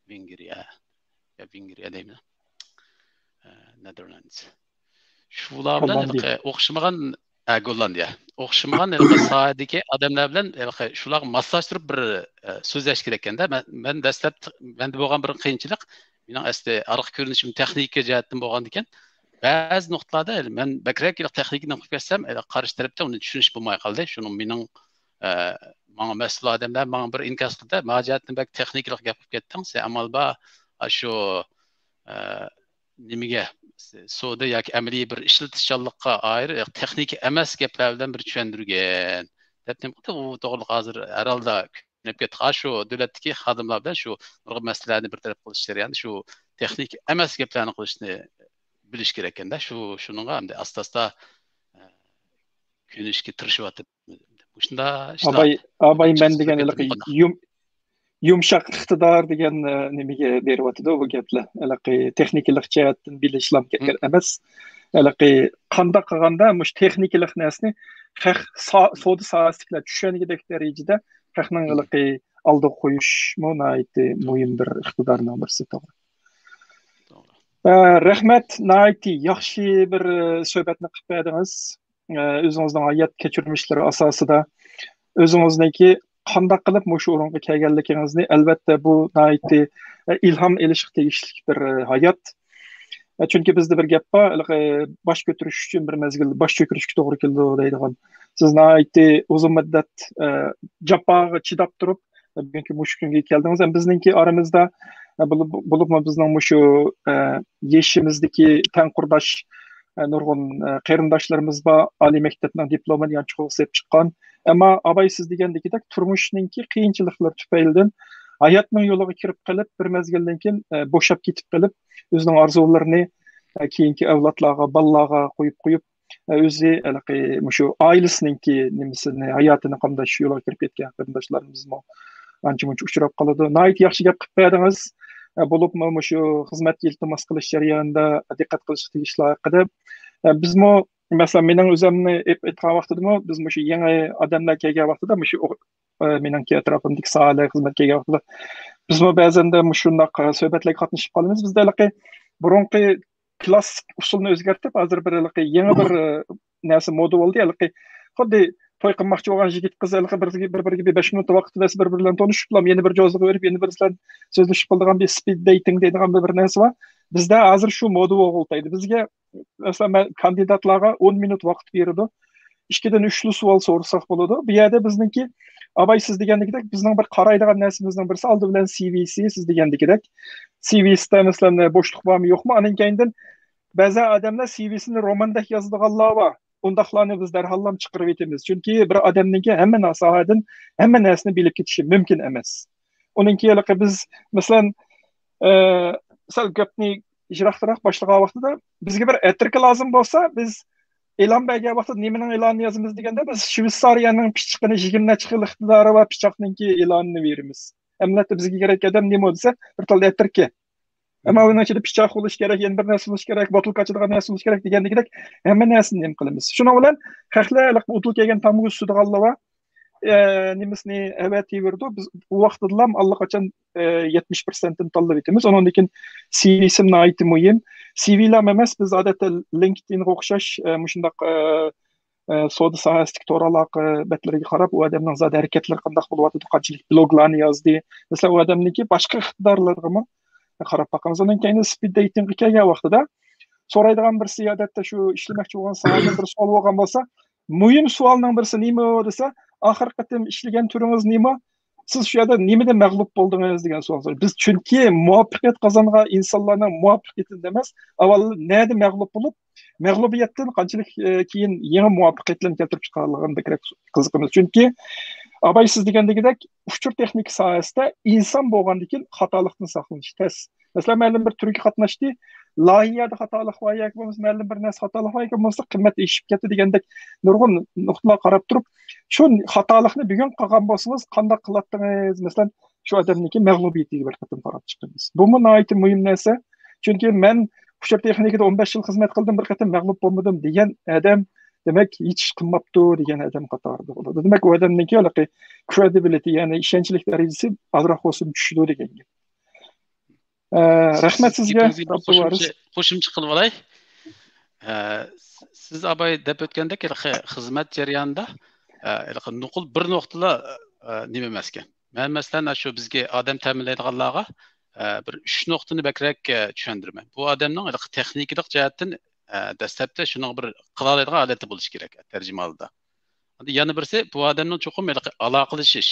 ۋېنگرىيە، يا ۋېنگرىيە دەيمەن، ئە، نېدېرلاندز. شۇلار بىلەن ھېلىقى ئوخشىمىغان، ئە، گوللاندىيە. ئوخشىمىغان ھېلىقى ساھەدىكى ئادەملەر بىلەن ھېلىقى شۇلارغا ماسلاشتۇرۇپ بىر، ئە، سۆزلەش كېرەككەندە. مەن، مەن دەسلەپ مەندە بولغان بىر قىيىنچىلىق، مېنىڭ ئەسلى ئارقا كۆرۈنۈشۈم تېخنىكا جەھەتتىن بولغاندىكىن، بەزى نۇقتىلاردا مەن بەكرەك تېخنىكىنى قىلىپ كەتسەم، قارشى تەرەپتە ئۇنى چۈشىنىش بولماي قالدى. شۇنىڭ مېنىڭ، ئە، ماڭا مەسئۇل ئادەملەر ماڭا بىر ئىنكاس قىلدى، ما جەھەتتىن بەك تېخنىكىلىق گەپ قىلىپ كەتتىڭ، سەن ئامال بار، ئاشۇ، ئە، نېمىگە، سودا ياكى ئەمەلىي بىر ئىشلىتىشچانلىققا ئائىت تېخنىكا ئەمەس گەپلەر بىلەن بىر چۈشەندۈرگەن دەپ نېمە قىلدى. ئۇ توغرىلىق ھازىر ھەر ھالدا كۆنۈپ كەتتى. شۇ دۆلەتتىكى خادىملار بىلەن شۇ نۇرغۇن مەسىلىلەرنى بىر تەرەپ قىلىش جەريانىدا شۇ تېخنىكا ئەمەس گەپلەرنى قىلىشنى بىلىش كېرەككەندە. شۇ، شۇنىڭغا ئەمدى ئاستا-ئاستا، ئە، كۆنۈشكە تىرىشىۋاتىمىز. مۇشۇنداق ئىشلار. ئاباي، ئاباي، مەن دېگەن ھېلىقى يۇم-، يۇمشاق ئىقتىدار دېگەن، ئە، نېمىگە بېرىۋاتىدۇ بۇ گەپلەر. ھېلىقى تېخنىكىلىق جەھەتتىن بىلىشلام كېرەك ئەمەس. ھېلىقى قانداق قىلغاندا مۇشۇ تېخنىكىلىق نەرسىنى خەق سا-، سودا ساھەسىدىكىلەر چۈشەنگۈدەك دەرىجىدە خەقنىڭ ھېلىقى ئالدىغا قويۇشمۇ ناھايىتى مۇھىم بىر ئىقتىدارنىڭ بىرسى، توغرا. توغرا. ئە، رەھمەت، ناھايىتى ياخشى بىر، ئە، سۆھبەتنى قىلىپ بەردىڭىز. ئە، ئۆزىڭىزنىڭ ھايات كەچۈرمىشلىرى ئاساسىدا ئۆزىڭىزنىڭكى قانداق قىلىپ مۇشۇ ئورۇنغا كەلگەنلىكىڭىزنى، ئەلۋەتتە، بۇ ناھايىتى، ئە، ئىلھام ئېلىشقا تېگىشلىك بىر، ئە، ھايات. ئە، چۈنكى بىزدە بىر گەپ بار، ھېلىقى، باش كۆتۈرۈش ئۈچۈن بىر مەزگىل باش چۆكۈرۈشكە توغرا كېلىدۇ دەيدىغان. سىز ناھايىتى ئۇزۇن مۇددەت، ئە، جاپاغا چىداپ تۇرۇپ، بۈگۈنكى مۇشۇ كۈنگە كەلدىڭىز. ھەم بىزنىڭكى ئارىمىزدا، ئە، بولۇپ، بولۇپمۇ بىزنىڭ مۇشۇ، ئە، يېشىمىزدىكى تەڭ قۇرداش، ئە، نۇرغۇن، ئە، قېرىنداشلىرىمىز بار، ئالىي مەكتەپنىڭ دىپلومىنى يانچۇقىغا سېلىپ چىققان. ئەمما ئاباي سىز دېگەندىكىدەك تۇرمۇشنىڭكى قىيىنچىلىقلىرى تۈپەيلىدىن ھاياتنىڭ يولىغا كىرىپ قېلىپ، بىر مەزگىلدىن كېيىن، ئە، بوشاپ كېتىپ قېلىپ، ئۆزىنىڭ ئارزۇلىرىنى، ئە، كېيىنكى ئەۋلادلارغا، بالىلارغا قويۇپ قويۇپ، ئۆزى ھېلىقى مۇشۇ ئائىلىسىنىڭكى نېمىسىنى، ھاياتىنى قامداش يولىغا كىرىپ كەتكەن قېرىنداشلىرىمىزمۇ ئانچە-مۇنچە ئۇچراپ قالىدۇ. ناھايىتى ياخشى گەپ قىلىپ بەردىڭىز. بولۇپمۇ مۇشۇ خىزمەتكە ئىلتىماس قىلىش جەريانىدا دىققەت قىلىشقا تېگىشلىك ھەققىدە، بىزمۇ، مەسىلەن، مېنىڭ ئۆزۈمنى ئېيتقان ۋاقتىدىمۇ، بىز مۇشۇ يېڭى ئادەملەر كەلگەن ۋاقتىدا مۇشۇ، مېنىڭكى ئەتراپىمدىكى ساھەلەرگە خىزمەت كەلگەن ۋاقتىدا بىزمۇ بەزەندە مۇشۇنداق سۆھبەتلەرگە قاتنىشىپ قالىمىز. بىزدە ھېلىقى بۇرۇنقى كلاسسىك ئۇسۇلنى ئۆزگەرتىپ، ھازىر بىر ھېلىقى يېڭى بىر نەرسە مودا بولدى. ھېلىقى خۇددى توي قىلماقچى بولغان يىگىت قىز ھېلىقى بىر، بىر-بىرىگە بىر بەش مىنۇت ۋاقىت بەرسە، بىر-بىرى بىلەن تونۇشۇپلا، يەنە بىر جوزىغا بېرىپ، يەنە بىرسى بىلەن سۆزلىشىپ قالىدىغان بىر سپىد دېيتىنگ دەيدىغان بىر، بىر نەرسە بار. بىزدە ھازىر شۇ مودا بولغىلى تۇردى. بىزگە، مەسىلەن، مەن كاندىداتلارغا ئون مىنۇت ۋاقىت بېرىدۇ. ئىككىدىن ئۈچلا سوئال سورىساق بولىدۇ. بۇ يەردە بىزنىڭكى ئاباي سىز دېگەندىكىدەك بىزنىڭ بىر قارايدىغان نەرسىمىزنىڭ بىرسى ئالدى بىلەن سىۋىسى، سىز دېگەندىكىدەك. سىۋىسىدە، مەسىلەن، بوشلۇق بارمۇ يوقمۇ؟ ئاندىن كېيىندىن بەزى ئادەملەر سىۋىسىنى روماندەك يازىدىغانلار بار. ئۇنداقلارنى بىز دەرھاللام چىقىرىۋېتىمىز. چۈنكى بىر ئادەمنىڭكى ھەممە ساھەدىن ھەممە نەرسىنى بىلىپ كېتىشى مۇمكىن ئەمەس. ئۇنىڭكى ھېلىقى بىز، مەسىلەن، ئە، سەل گەپنى يىراقراق باشلىغان ۋاقتىدا بىزگە بىر ئەتىركە لازىم بولسا، بىز ئېلان بەرگەن ۋاقتىدا نېمىنىڭ ئېلانىنى يازىمىز دېگەندە، بىز شۋېتسارىيەنىڭ پىچىقىنى يىگىرمە نەچچە خىل ئىقتىدارى بار پىچاقنىڭكى ئېلانىنى بېرىمىز. ئەمەلىيەتتە بىزگە كېرەك ئادەم نېمە دېسە، بىر تال ئەتىركە. ئەمما ئۇنىڭ ئىچىدە پىچاق بولۇش كېرەك، يەنە بىر نەرسە بولۇش كېرەك، بوتۇلكا ئاچىدىغان نەرسە بولۇش كېرەك دېگەندىكىدەك ھەممە نەرسىنى نېمە قىلىمىز. شۇنىڭ بىلەن خەقلەر ھېلىقى ئۇدۇل كەلگەن تامغا ئۈسسىدىغانلار بار. ئە، نېمىسىنى ئەۋەتىۋېرىدۇ. بىز ئۇ ۋاقتىدىلا ئاللىقاچان، ئە، يەتمىش پىرسەنتتىن تاللاپ ئۆتىمىز. ئۇنىڭدىن كېيىن سىۋىسىم ناھايىتى مۇھىم. سىۋىلار ئەمەس، بىز ئادەتتە لىنكدىنغا ئوخشاش، ئە، مۇشۇنداق، ئە، ئە، سودا ساھەسىدىكى تور ئالاقە بەتلىرىگە قاراپ، ئۇ ئادەمنىڭ زادى ھەرىكەتلىرى قانداق بولۇۋاتىدۇ، قانچىلىك بلوگلارنى يازدى. مەسىلەن، ئۇ ئادەمنىڭكى باشقا ئىقتىدارلىرىغىمۇ قاراپ باقىمىز. ئۇنىڭ كەينىدىن سپىد دېيتىنگقا كەلگەن ۋاقتىدا سورايدىغان بىرسى، ئادەتتە شۇ ئىشلىمەكچى بولغان ساھەدىن بىر سوئال بولغان بولسا، مۇھىم سوئالنىڭ بىرسى نېمە دېسە، «ئاخىرقى قېتىم ئىشلىگەن تۈرىڭىز نېمە؟ سىز شۇ يەردە نېمىدە مەغلۇپ بولدىڭىز؟» دېگەن سوئال سورىدى. بىز چۈنكى مۇۋەپپەقىيەت قازانغان ئىنسانلارنىڭ مۇۋەپپەقىيىتىدىن ئەمەس، ئاۋۋال نەدە مەغلۇپ بولۇپ، مەغلۇبىيەتتىن قانچىلىك، ئە، كېيىن يېڭى مۇۋەپپەقىيەتلەرنى كەلتۈرۈپ چىقارغانلىقىنى بەكرەك قىزىقىمىز. چۈنكى ئاباي سىز دېگەندىكىدەك ئۇچۇر تېخنىكا ساھەسىدە ئىنسان بولغاندىن كېيىن خاتالىقتىن ساقلىنىش تەس. مەسىلەن، مەلۇم بىر تۈرگە قاتناشتى. لايىھەدە خاتالىق بار ياكى بولمىسا مەلۇم بىر نەرسە خاتالىق بار ياكى بولمىسا قىممەت ئېشىپ كەتتى دېگەندەك نۇرغۇن نۇقتىلارغا قاراپ تۇرۇپ، شۇ خاتالىقنى بۈگۈن قىلغان بولسىڭىز قانداق قىلاتتىڭىز؟ مەسىلەن، شۇ ئادەمنىڭكى مەغلۇبىيىتىگە بىر قېتىم قاراپ چىقىمىز. بۇمۇ ناھايىتى مۇھىم نەرسە. چۈنكى مەن ئۇچۇر تېخنىكىدا ئون بەش يىل خىزمەت قىلدىم، بىر قېتىم مەغلۇپ بولمىدىم دېگەن ئادەم، دېمەك، ھېچ ئىش قىلماپتۇ دېگەن ئادەم قاتارىدا بولىدۇ. دېمەك، ئۇ ئادەمنىڭكى ھېلىقى credibility، يەنى ئىشەنچلىك دەرىجىسى ئازراق بولسىمۇ چۈشىدۇ دېگەن گەپ. ئە، رەھمەت سىزگە، گېپىڭىزگە بىر ئابدۇۋارىس. قوشۇمچە، قوشۇمچە قىلىپ ئالاي. ئە، سىز ئاباي دەپ ئۆتكەندەك، ھېلىقى خىزمەت جەريانىدا، ئە، ھېلىقى نوقۇل بىر نۇقتىلا، ئە، نېمە ئەمەسكەن. مەن، مەسىلەن، شۇ بىزگە ئادەم تەمىنلەيدىغانلارغا، ئە، بىر ئۈچ نۇقتىنى بەكرەك، ئە، چۈشەندۈرىمەن. بۇ ئادەمنىڭ ھېلىقى تېخنىكىلىق جەھەتتىن، ئە، دەسلەپتە شۇنىڭغا بىر قىلالايدىغان ھالەتتە بولۇشى كېرەك، تەرجىمىھالدا. ئەمدى يەنە بىرسى، بۇ ئادەمنىڭ چوقۇم ھېلىقى ئالاقىلىشىش،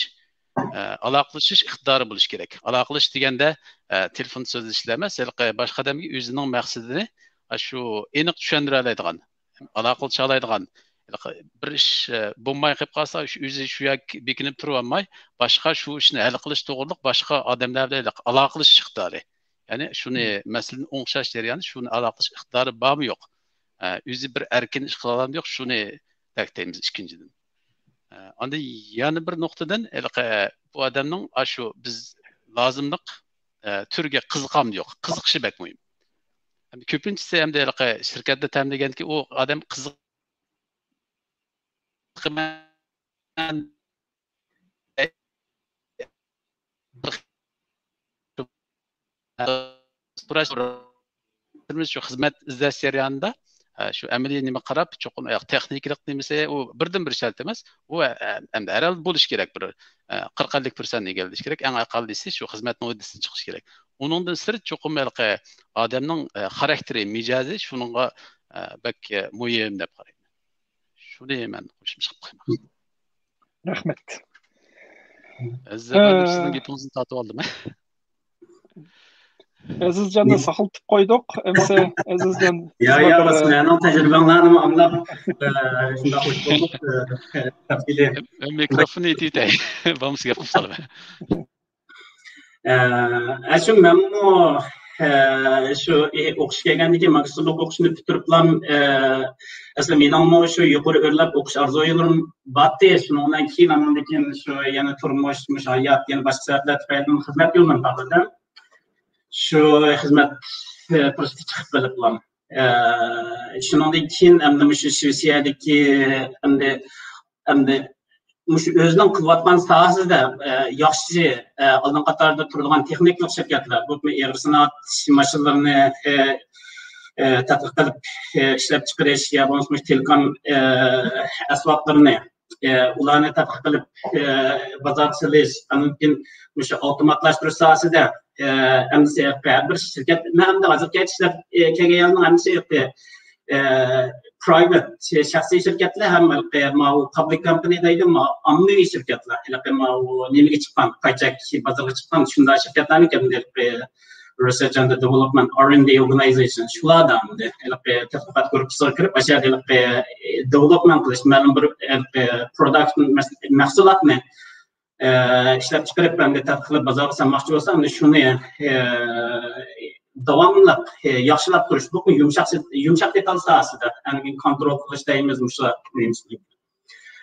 ئە، ئالاقىلىشىش ئىقتىدارى بولۇشى كېرەك. ئالاقىلىشىش دېگەندە، ئە، تېلېفون سۆزلىشىشلا ئەمەس، ھېلىقى باشقا ئادەمگە ئۆزىنىڭ مەقسىتىنى، ئە، شۇ ئېنىق چۈشەندۈرەلەيدىغان، ئالاقىلىشالايدىغان، ھېلىقى بىر ئىش، ئە، بولماي قېلىپ قالسا، شۇ ئۆزى شۇ يەرگە بېكىنىپ تۇرۇۋالماي، باشقا شۇ ئىشنى ھەل قىلىش توغرىلىق باشقا ئادەملەر بىلەن ھېلىقى ئالاقىلىشىش ئىقتىدارى. يەنى شۇنى، مەسىلىنى ئوڭشاش جەريانى، شۇنى ئالاقىلىشىش ئىقتىدارى بارمۇ يوق؟ ئە، ئۆزى بىر ئەركىن ئىش قىلالامدۇ يوق، شۇنى تەكىتلەيمىز ئىككىنچىدىن. ئە، ئاندىن يەنە بىر نۇقتىدىن، ھېلىقى بۇ ئادەمنىڭ ئاشۇ بىز لازىملىق، ئە، تۈرگە قىزىقامدۇ يوق، قىزىقىشى بەك مۇھىم. ئەمدى كۆپىنچىسى ئەمدى ھېلىقى شىركەتتە تەمىنلىگەندىكى ئۇ ئادەم قىزىقىمەن شۇ خىزمەت ئىزدەش جەريانىدا، ئە، شۇ ئەمەلىي نېمە قاراپ، چوقۇم، ئە، تېخنىكىلىق نېمىسى، ئۇ بىردىنبىر شەرت ئەمەس. ئۇ، ئە، ئەمدى ھەر ھالدا بولۇشى كېرەك، بىر، ئە، قىرىق ئەللىك پىرسەنت ئىگىلىشى كېرەك، ئەڭ ئەقەللىسى شۇ خىزمەتنىڭ ھۆددىسىدىن چىقىشى كېرەك. ئۇنىڭدىن سىرت، چوقۇم ھېلىقى ئادەمنىڭ، ئە، خاراكتېرى، مىجەزى شۇنىڭغا، ئە، بەك، ئە، مۇھىم دەپ قارايمەن. شۇنى مەن قوشۇمچە قىلىپ قويماقچى. رەھمەت. ئەزىز ئەپەندىم، ئە، سىزنىڭ گېپىڭىزنى تارتىپ ئالدىم. ئەزىزجاننى ساقلىتىپ قويدۇق. ئەمسە ئەزىزجان، يا، سىزگە يا، بىر، سىلەرنىڭ تەجرىبەڭلارنىمۇ ئاڭلاپ، ئە، شۇنداق خۇش بولدۇق. ئە، تەپسىلىي. مىكروفوننى ئېتىۋېتەي. بولمىسا گەپ قىلىپ قالىمەن. ئە، ئە، شۇ مەنمۇ، ئە، شۇ، ئى، ئوقۇش كەلگەندىن كېيىن ماگىستىرلىق ئوقۇشنى پۈتتۈرۈپلا، ئە، ئەسلى مېنىڭمۇ شۇ يۇقىرى ئۆرلەپ ئوقۇش ئارزۇيلىرىم بارتى. شۇنىڭ بىلەن كېيىن ئاندىن كېيىن شۇ يەنە تۇرمۇش، مۇشۇ ھايات، يەنە باشقا سەۋەبلەر تۈپەيلىدىن خىزمەت يولىنى تاللىدىم. شۇ خىزمەت پۇرسىتى چىقىپ قېلىپلا. شۇنىڭدىن كېيىن ئەمدى مۇشۇ شىۋېتسىيەدىكى ئەمدى ئەمدى مۇشۇ ئۆزىنىڭ قىلىۋاتقان ساھەسىدە ياخشى ئالدىن قاتاردا تۇرىدىغان تېخنىكىلىق شىركەتلەر، بولۇپمۇ ئېغىر سانائەت ماشىنىلىرىنى تەتقىق قىلىپ ئىشلەپچىقىرىش يا بولمىسا تېلېكوم ئەسۋابلىرىنى ئۇلارنى تەتقىق قىلىپ بازارغا سېلىش، ئاندىن كېيىن مۇشۇ ئاپتوماتلاشتۇرۇش ساھەسىدە ئەمدى ھەر بىر شىركەت، مەن ئەمدى ھازىرقى ئىشلەپ كەلگەن يەرنىڭ ھەممىسى private، شەخسىي شىركەتلەر ھەم ماۋۇ public company دەيدۇ، ئاممىۋى شىركەتلەر، ھېلىقى ماۋۇ نېمىگە چىققان، پايچەك بازىرىغا چىققان شۇنداق شىركەتلەرنى ئەمدى research and development، R and D organization شۇلاردا ئەمدى ھېلىقى تەتقىقات گۇرۇپپىسىغا كىرىپ، ئاشۇ يەردە ھېلىقى development قىلىش، مەلۇم بىر ھېلىقى product، مەھسۇلاتنى ئىشلەپچىقىرىپ، ئەمدى تەتقىق قىلىپ بازارغا سالماقچى بولسا، ئەمدى شۇنى داۋاملىق ياخشىلاپ تۇرۇش، بۇ يۇمشاق، يۇمشاق دېتال ساھەسىدە، يەنى كونترول قىلىش دەيمىز، مۇشۇلار نېمىسى.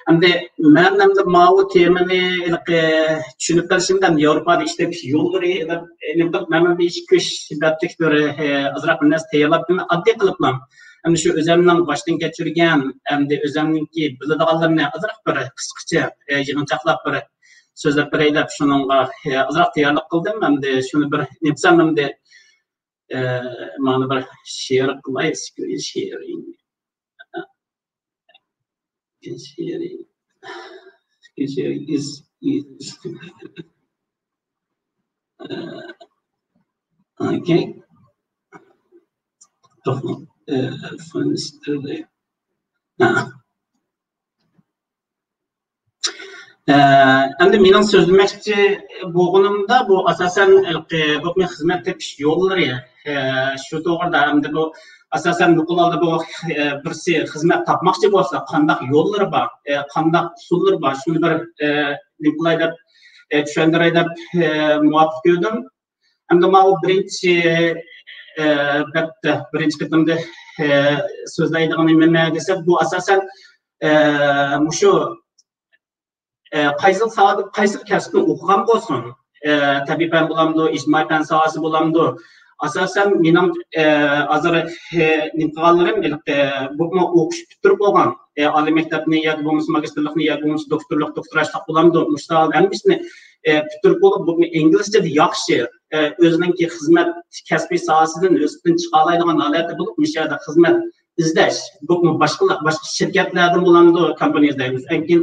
ئەمدى مەن ئەمدى ماۋۇ تېمىنى ھېلىقى چۈشىنىپ قېلىشىمدا، ئەمدى ياۋروپادا ئىشلەپ كېلىش يوللىرى، نېمە قىلىپ، مەن بىر ئىككى ئۈچ بەتلىك بىر ئازراق بىر نەرسە تەييارلاپ، ئاددىي قىلىپلا ئەمدى شۇ ئۆزەمنىڭ باشتىن كەچۈرگەن، ئەمدى ئۆزەمنىڭكى بىلىدىغانلىرىنى ئازراق بىر قىسقىچە يىغىنچاقلاپ بىر سۆزلەپ بېرەي دەپ شۇنىڭغا ئازراق تەييارلىق قىلدىم. ئەمدى شۇنى بىر نېمىسەم ئەمدى مانا بىر شېئىر قىلاي، screen sharing. Screen sharing. Screen sharing is, is okay. ئەمدى مېنىڭ سۆزلىمەكچى بولغىنىمدا، بۇ ئاساسەن بۇ خىزمەت تېپىش يوللىرى، شۇ توغرىدا. ئەمدى بۇ ئاساسەن نوقۇل ھالدا بۇ بىرسى خىزمەت تاپماقچى بولسا قانداق يوللىرى بار، قانداق ئۇسۇللىرى بار، شۇنى بىر نېمە قىلاي دەپ، چۈشەندۈرەي دەپ مۇۋاپىق كۆردۈم. ئەمدى ماۋۇ بىرىنچى بەتتە، بىرىنچى قېتىمدا سۆزلەيدىغىنىم نېمە دېسە، بۇ ئاساسەن مۇشۇ قايسى ساھەدە، قايسى كەسىپنى ئوقۇغان بولسۇن، تەبىئىي پەن بولامدۇ، ئىجتىمائىي پەن ساھەسى بولامدۇ، ئاساسەن مېنىڭ ھازىر نېمە قىلغانلىرىم، بۇمۇ ئوقۇش پۈتتۈرۈپ بولغان، ئالىي مەكتەپنى ياكى بولمىسا ماگىستىرلىقنى ياكى بولمىسا دوكتورلۇق، دوكتوراشلىق بولامدۇ، مۇشۇلارنىڭ ھەممىسىنى پۈتتۈرۈپ بولۇپ، بۇ ئىنگلىزچە ياخشى، ئۆزىنىڭكى خىزمەت كەسپىي ساھەسىدىن ئۆزىدىن چىقالايدىغان ھالەتتە بولۇپ، مۇشۇ يەردە خىزمەت ئىزدەش، بۇ باشقا، باشقا شىركەتلەردىن بولامدۇ، كومپانىيە دەيمىز، لېكىن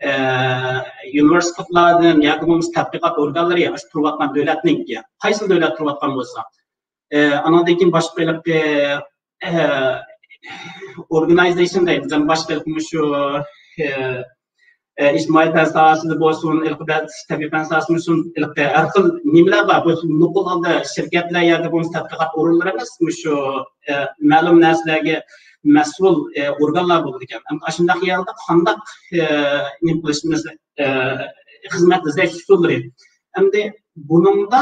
ئۇنىۋېرسىتېتلاردىن ياكى بولمىسا تەتقىقات ئورگانلىرى، ئاشۇ تۇرۇۋاتقان دۆلەتنىڭكى، قايسى دۆلەت تۇرۇۋاتقان بولسا، ئانىڭدىن كېيىن باشقا ھېلىقى ئورگانىزېيشن دەيمىز، باشقا ھېلىقى مۇشۇ ئىجتىمائىي پەن ساھەسىدە بولسۇن، ھېلىقى بەزى تەبىئىي پەن ساھەسىدە بولسۇن، ھېلىقى ھەر خىل نېمىلەر بار. بۇ نوقۇل ھالدا شىركەتلەر ياكى بولمىسا تەتقىقات ئورۇنلىرى ئەمەس، مۇشۇ مەلۇم نەرسىلەرگە مەسئۇل ئورگانلار بولىدىكەن. ئەمدى ئاشۇنداق يەردە قانداق نېمە قىلىشىمىز، خىزمەت ئىزدەش ئۇسۇللىرى. ئەمدى بۇنىڭدا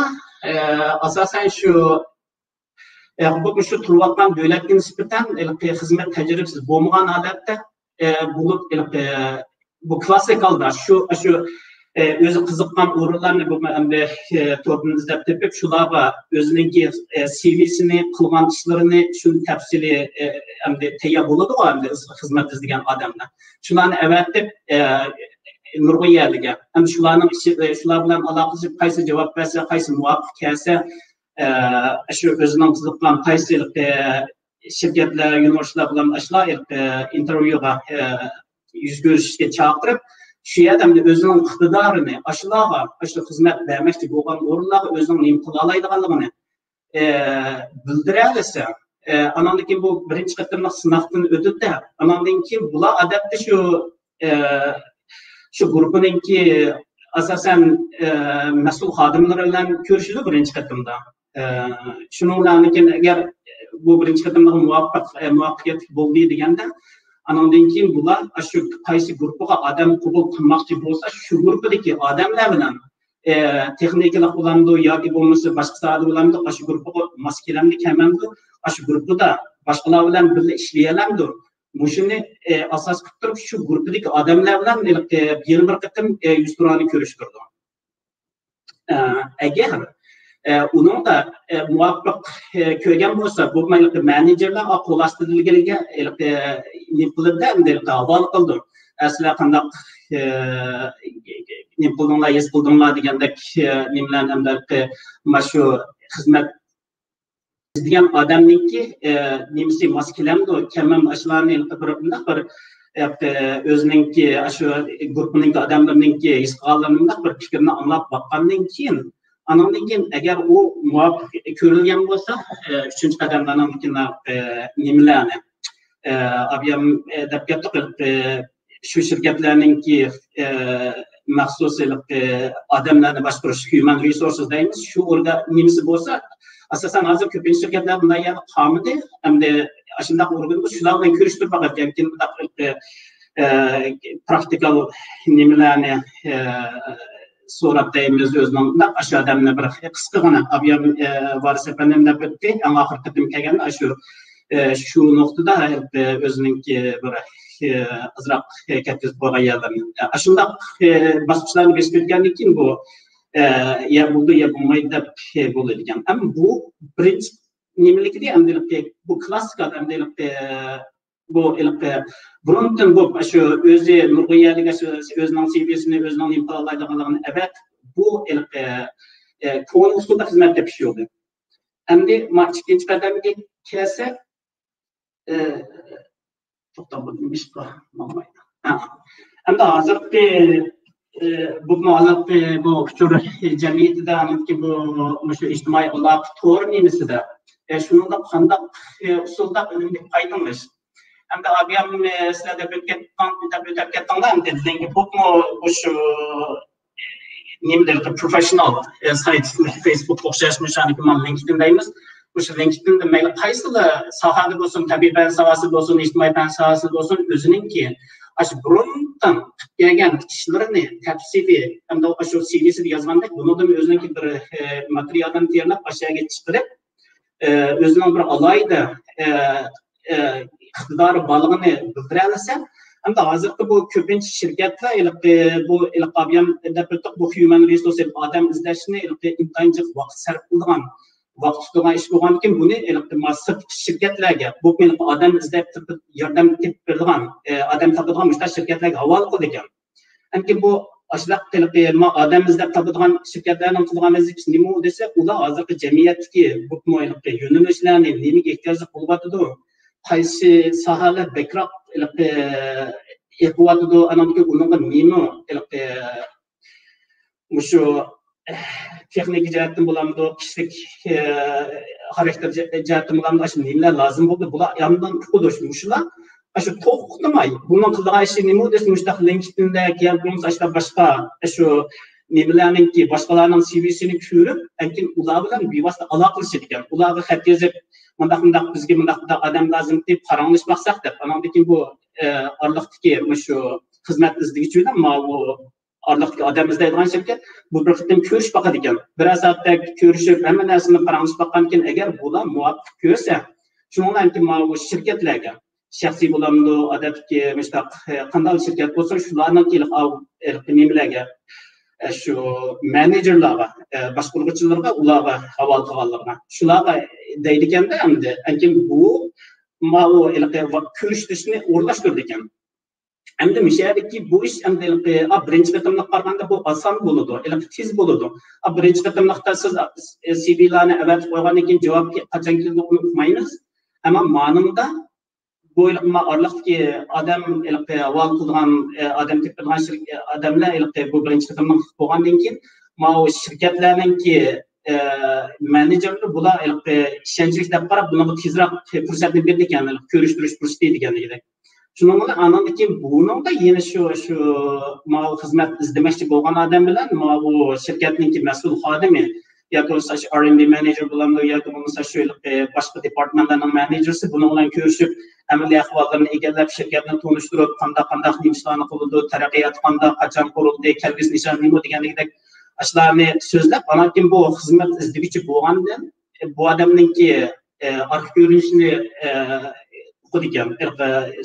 ئاساسەن شۇ بۇ شۇ تۇرۇۋاتقان دۆلەتكە نىسبەتەن ھېلىقى خىزمەت تەجرىبىسى بولمىغان ھالەتتە بولۇپ، ھېلىقى بۇ كلاسسىك ھالدا شۇ، شۇ ئۆزى قىزىققان ئورۇنلارنى بۇ ئەمدى توردىن ئىزدەپ تېپىپ، شۇلارغا ئۆزىنىڭكى سىۋىسىنى، قىلغان ئىشلىرىنى شۇنى تەپسىلىي ئەمدى تەييار بولىدىغۇ، ئەمدى خىزمەت ئىزدىگەن ئادەملەر. شۇلارنى ئەۋەتىپ، نۇرغۇن يەرلىكەن. ئەمدى شۇلارنىڭ ئىچى، شۇلار بىلەن ئالاقىلىشىپ، قايسى جاۋاب بەرسە، قايسى مۇۋاپىق كەلسە، شۇ ئۆزىنىڭ قىزىققان قايسى شىركەتلەر، يۇنىۋېرسىتېتلار بىلەن ئاشۇلار ئىنتېرۋيۇغا يۈز كۆرۈشۈشكە چاقىرىپ، شۇ يەردە ئەمدى ئۆزىنىڭ ئىقتىدارىنى ئاشۇلارغا، ئاشۇ خىزمەت بەرمەكچى بولغان ئورۇنلارغا ئۆزىنىڭ نېمە قىلالايدىغانلىقىنى بىلدۈرەلىسە، ئاناندىن كېيىن بۇ بىرىنچى قېتىملىق سىناقتىن ئۆتىدۇ-دە، ئاناندىن كېيىن بۇلار ئادەتتە شۇ شۇ گۇرۇپپىنىڭكى ئاساسەن مەسئۇل خادىملىرى بىلەن كۆرۈشىدۇ بىرىنچى قېتىمدا. شۇنىڭ بىلەن كېيىن ئەگەر بۇ بىرىنچى قېتىملىق مۇۋەپپەق، مۇۋەپپەقىيەتلىك بولدى دېگەندە، ئانىڭدىن كېيىن بۇلار شۇ قايسى گۇرۇپپىغا ئادەم قوبۇل قىلماقچى بولسا، شۇ گۇرۇپپىدىكى ئادەملەر بىلەن تېخنىكىلىق بولامدۇ ياكى بولمىسا باشقا ساھەدە بولامدۇ، ئاشۇ گۇرۇپپىغا ماس كېلەمدۇ، كەلمەمدۇ، ئاشۇ گۇرۇپپىدا باشقىلار بىلەن بىللە ئىشلىيەلەمدۇ؟ مۇشۇنى ئاساس قىلىپ تۇرۇپ، شۇ گۇرۇپپىدىكى ئادەملەر بىلەن يەنە بىر قېتىم يۈزتۇرانە كۆرۈشتۈرىدۇ. ئەگەر ئۇنىڭدا مۇۋاپىق كۆرگەن بولسا، بۇ مەنىجېرلار قول ئاستىدىكىلەرگە نېمە قىلىدۇ، ئەمدى ھاۋالە قىلىدۇ. ئە، سىلەر قانداق نېمە قىلدىڭلار، ھېس قىلدىڭلار دېگەندەك نېمىلەرنى، ئەمدى مانا شۇ خىزمەت ئىزدىگەن ئادەمنىڭكى نېمىسى ماس كېلەمدۇ، كەلمەمدۇ، ئاشۇلارنى بىر مۇنداق بىر ئۆزىنىڭكى، ئاشۇ گۇرۇپپىنىڭكى ئادەملىرىنىڭكى ھېس قىلغانلىرىنى مۇنداق بىر پىكرىنى ئاڭلاپ باققاندىن كېيىن، ئانىڭدىن كېيىن ئەگەر ئۇ مۇۋاپىق كۆرۈلگەن بولسا، ئۈچىنچى قەدەمدە ئانىڭدىن كېيىن نېمىلەرنى، ئابيام دەپ كەتتۇق، شۇ شىركەتلەرنىڭكى مەخسۇس ئادەملەرنى باشقۇرۇش، ھيۇمەن رېسورسېس دەيمىز، شۇ ئورگان نېمىسى بولسا، ئاساسەن ھازىر كۆپىنچە شىركەتلەر بۇنداق يەردە قالمىدى. ئەمدى ئاشۇنداق ئورگان شۇلار بىلەن كۆرۈشتۈرۈپ باقىدىكەن، كېيىن بۇنداق پراكتىكال نېمىلەرنى سوراپ دەيمىز، ئۆزىنىڭ مۇنداق ئاشۇ ئادەمنى بىر قىسقىغىنا ئابيام ۋارىس ئەپەندىم دەپ ئۆتتى. ئەڭ ئاخىرقى قېتىم كەلگەندە ئاشۇ شۇ نۇقتىدا ئۆزىنىڭكى بىر ئازراق كەتكۈزۈپ قويغان يەرلىرىنى. ئاشۇنداق باسقۇچلارنى بېسىپ ئۆتكەندىن كېيىن بۇ يا بولدى يا بولمايدۇ دەپ بولىدىكەن. ئەمما بۇ بىرىنچى نېمىلىكىدە ئەمدى بۇ كلاسسىكال ئەمدى بۇ ھېلىقى بۇرۇندىن بۇ شۇ ئۆزى نۇرغۇن يەرلەرگە شۇ ئۆزىنىڭ سىۋىسىنى، ئۆزىنىڭ نېمە قىلالايدىغانلىقىنى ئەۋەتىپ، بۇ ھېلىقى كونا ئۇسۇلدا خىزمەت تېپىش يولى. ئەمدى ما ئىككىنچى قەدەمگە كەلسەك، توختاڭ، بۇ نېمە ئىشقا ماڭمايدۇ؟ ئەمدى ھازىرقى بۇ ھازىرقى بۇ ئۇچۇر جەمئىيىتىدە، بۇ مۇشۇ ئىجتىمائىي ئالاقە تور نېمىسىدە شۇنىڭدا قانداق ئۇسۇلدا ئۈنۈملۈك پايدىلىنىش؟ ئەمدى ئابيام سىلەر دەپ ئۆتۈپ كەتتىڭلار، ئەمدى لىنكدىنمۇ مۇشۇ نېمىدە، پروفېشنال سايت، فېيسبۇك ئوخشاش، مۇشۇنىڭكى مانا لىنكدىن دەيمىز. مۇشۇ لىنكدىندا مەيلى قايسىلا ساھەدە بولسۇن، تەبىئىي پەن ساھەسىدە بولسۇن، ئىجتىمائىي پەن ساھەسىدە بولسۇن، ئۆزىنىڭكى ئاشۇ بۇرۇندىن قىلىپ كەلگەن ئىشلىرىنى تەپسىلىي، ئەمدى ئاشۇ سىۋىسىدا يازغاندەك، بۇنىڭدىن ئۆزىنىڭكى بىر ماتېرىيالىنى تەييارلاپ، ئاشۇ يەرگە چىقىرىپ، ئۆزىنىڭ بىر ئالاھىدە ئىقتىدارى بارلىقىنى بىلدۈرەلىسە، ئەمدى ھازىرقى بۇ كۆپىنچە شىركەتلەر ھېلىقى بۇ ھېلىقى ئابيام دەپ ئۆتتۇق، بۇ ھيۇمەن رېسورس ئادەم ئىزدەشنى ھېلىقى ئىنتايىن جىق ۋاقىت سەرپ قىلىدىغان، ۋاقىت تۇتىدىغان ئىش بولغاندىكىن، بۇنى ھېلىقى سىرتقى شىركەتلەرگە، بۇ ھېلىقى ئادەم ئىزدەپ تېپىپ، ياردەم تېپىپ بېرىدىغان، ئادەم تاپىدىغان مۇشۇنداق شىركەتلەرگە ھاۋالە قىلىدىكەن. ئەمدى بۇ ئاشۇنداق ھېلىقى ما ئادەم ئىزدەپ تاپىدىغان شىركەتلەرنىڭ قىلىدىغان ۋەزىپىسى نېمە دېسە، ئۇلار ھازىرقى جەمئىيەتتىكى بۇ ھېلىقى يۆنىلىشلەرنى نېمىگە ئېھتىياجلىق بولۇۋاتىدۇ، قايسى ساھەلەر بەكرەك ھېلىقى ئېقىۋاتىدۇ، ئانىڭدىن كېيىن ئۇنىڭغا نېمە ھېلىقى مۇشۇ تېخنىكا جەھەتتىن بولامدۇ، كىشىلىك خاراكتېر جەھەتتىن بولامدۇ، ئاشۇ نېمىلەر لازىم بولىدۇ، بۇلار ياندىن ئۇقىدۇ مۇشۇلار. ئاشۇ توختىماي، بۇنىڭ قىلىدىغان ئىشى نېمە دېسە، مۇشۇنداق لىنكدىندا يا بولمىسا ئاشۇنداق باشقا شۇ نېمىلەرنىڭكى، باشقىلارنىڭ سىۋىسىنى كۆرۈپ، ئاندىن كېيىن ئۇلار بىلەن بىۋاسىتە ئالاقىلىشىدىكەن. ئۇلارغا خەت يېزىپ، مۇنداق، مۇنداق، بىزگە مۇنداق، مۇنداق ئادەم لازىم دەپ پاراڭلىشىپ باقساق دەپ. ئاناندىن كېيىن بۇ ئارىلىقتىكى مۇشۇ خىزمەت ئىزدىگۈچى بىلەن ماۋۇ ئارىلىقتىكى ئادەم ئىزدەيدىغان شىركەت بۇ بىر قېتىم كۆرۈشۈپ باقىدىكەن. بىرەر سائەتتەك كۆرۈشۈپ، ھەممە نەرسىنى پاراڭلىشىپ باققاندىن كېيىن، ئەگەر بۇلار مۇۋاپىق كۆرسە، شۇنىڭ بىلەن كېيىن ماۋۇ شىركەتلەرگە، شەخسىي بولامدۇ، ئادەتتىكى مۇشۇنداق قانداق شىركەت بولسۇن، شۇلارنىڭ ھېلىقى نېمىلەرگە، شۇ مېنېجېرلارغا، باشقۇرغۇچىلارغا، ئۇلارغا ھاۋالە قىلغانلىرىغا، شۇلارغا دەيدىكەندە، ئەمدى ئەنكىن بۇ ماۋۇ ھېلىقى كۆرۈشۈشنى ئورۇنلاشتۇرىدىكەن. ئەمدى مۇشۇ يەردىكى بۇ ئىش ئەمدى ھېلىقى، ئا، بىرىنچى قېتىملىق بارغاندا بۇ ئاسان بولىدۇ، ھېلىقى تېز بولىدۇ. ئا، بىرىنچى قېتىملىقتا سىز، ئا، سىۋىلارنى ئەۋەتىپ قويغاندىن كېيىن جاۋاب قاچان كېلىدۇ، ئۇنى ئۇقمايمىز. ئەمما مانىڭدا بۇ ھېلىقى ما ئارىلىقتىكى ئادەم، ھېلىقى ھاۋالە قىلىدىغان، ئە، ئادەم تېپىدىغان شىر-، ئادەملەر ھېلىقى بۇ بىرىنچى قېتىملىق بولغاندىن كېيىن ماۋۇ شىركەتلەرنىڭكى، ئە، مېنېجېرلىرى بۇلار ھېلىقى ئىشەنچلىك دەپ قاراپ، بۇنىڭغا تېزرەك پۇرسەتنى بېرىدىكەن، كۆرۈشتۈرۈش پۇرسىتى دېگەندەك. شۇنىڭ بىلەن ئانىڭدىن كېيىن بۇنىڭدا يەنە شۇ، شۇ ماۋۇ خىزمەت ئىزدىمەكچى بولغان ئادەم بىلەن ماۋۇ شىركەتنىڭكى مەسئۇل خادىمى ياكى بولمىسا شۇ ئار ئېن دى مېنېجېر بولامدۇ ياكى بولمىسا شۇ ھېلىقى باشقا دېپارتمېنتلارنىڭ مېنېجېرسى بۇنىڭ بىلەن كۆرۈشۈپ، ئەمەلىي ئەھۋاللىرىنى ئىگىلەپ، شىركەتنى تونۇشتۇرۇپ، قانداق، قانداق نېمە ئىشلارنى قىلىدۇ، تەرەققىياتى قانداق، قاچان قۇرۇلدى، كەلگۈسى نىشانى نېمە دېگەندەك ئاشۇلارنى سۆزلەپ، ئانان كېيىن بۇ خىزمەت ئىزدىگۈچى بولغاندىن بۇ ئادەمنىڭكى، ئە، ئارقا كۆرۈنۈشىنى، ئە، ئۇقىدىكەن. ئە،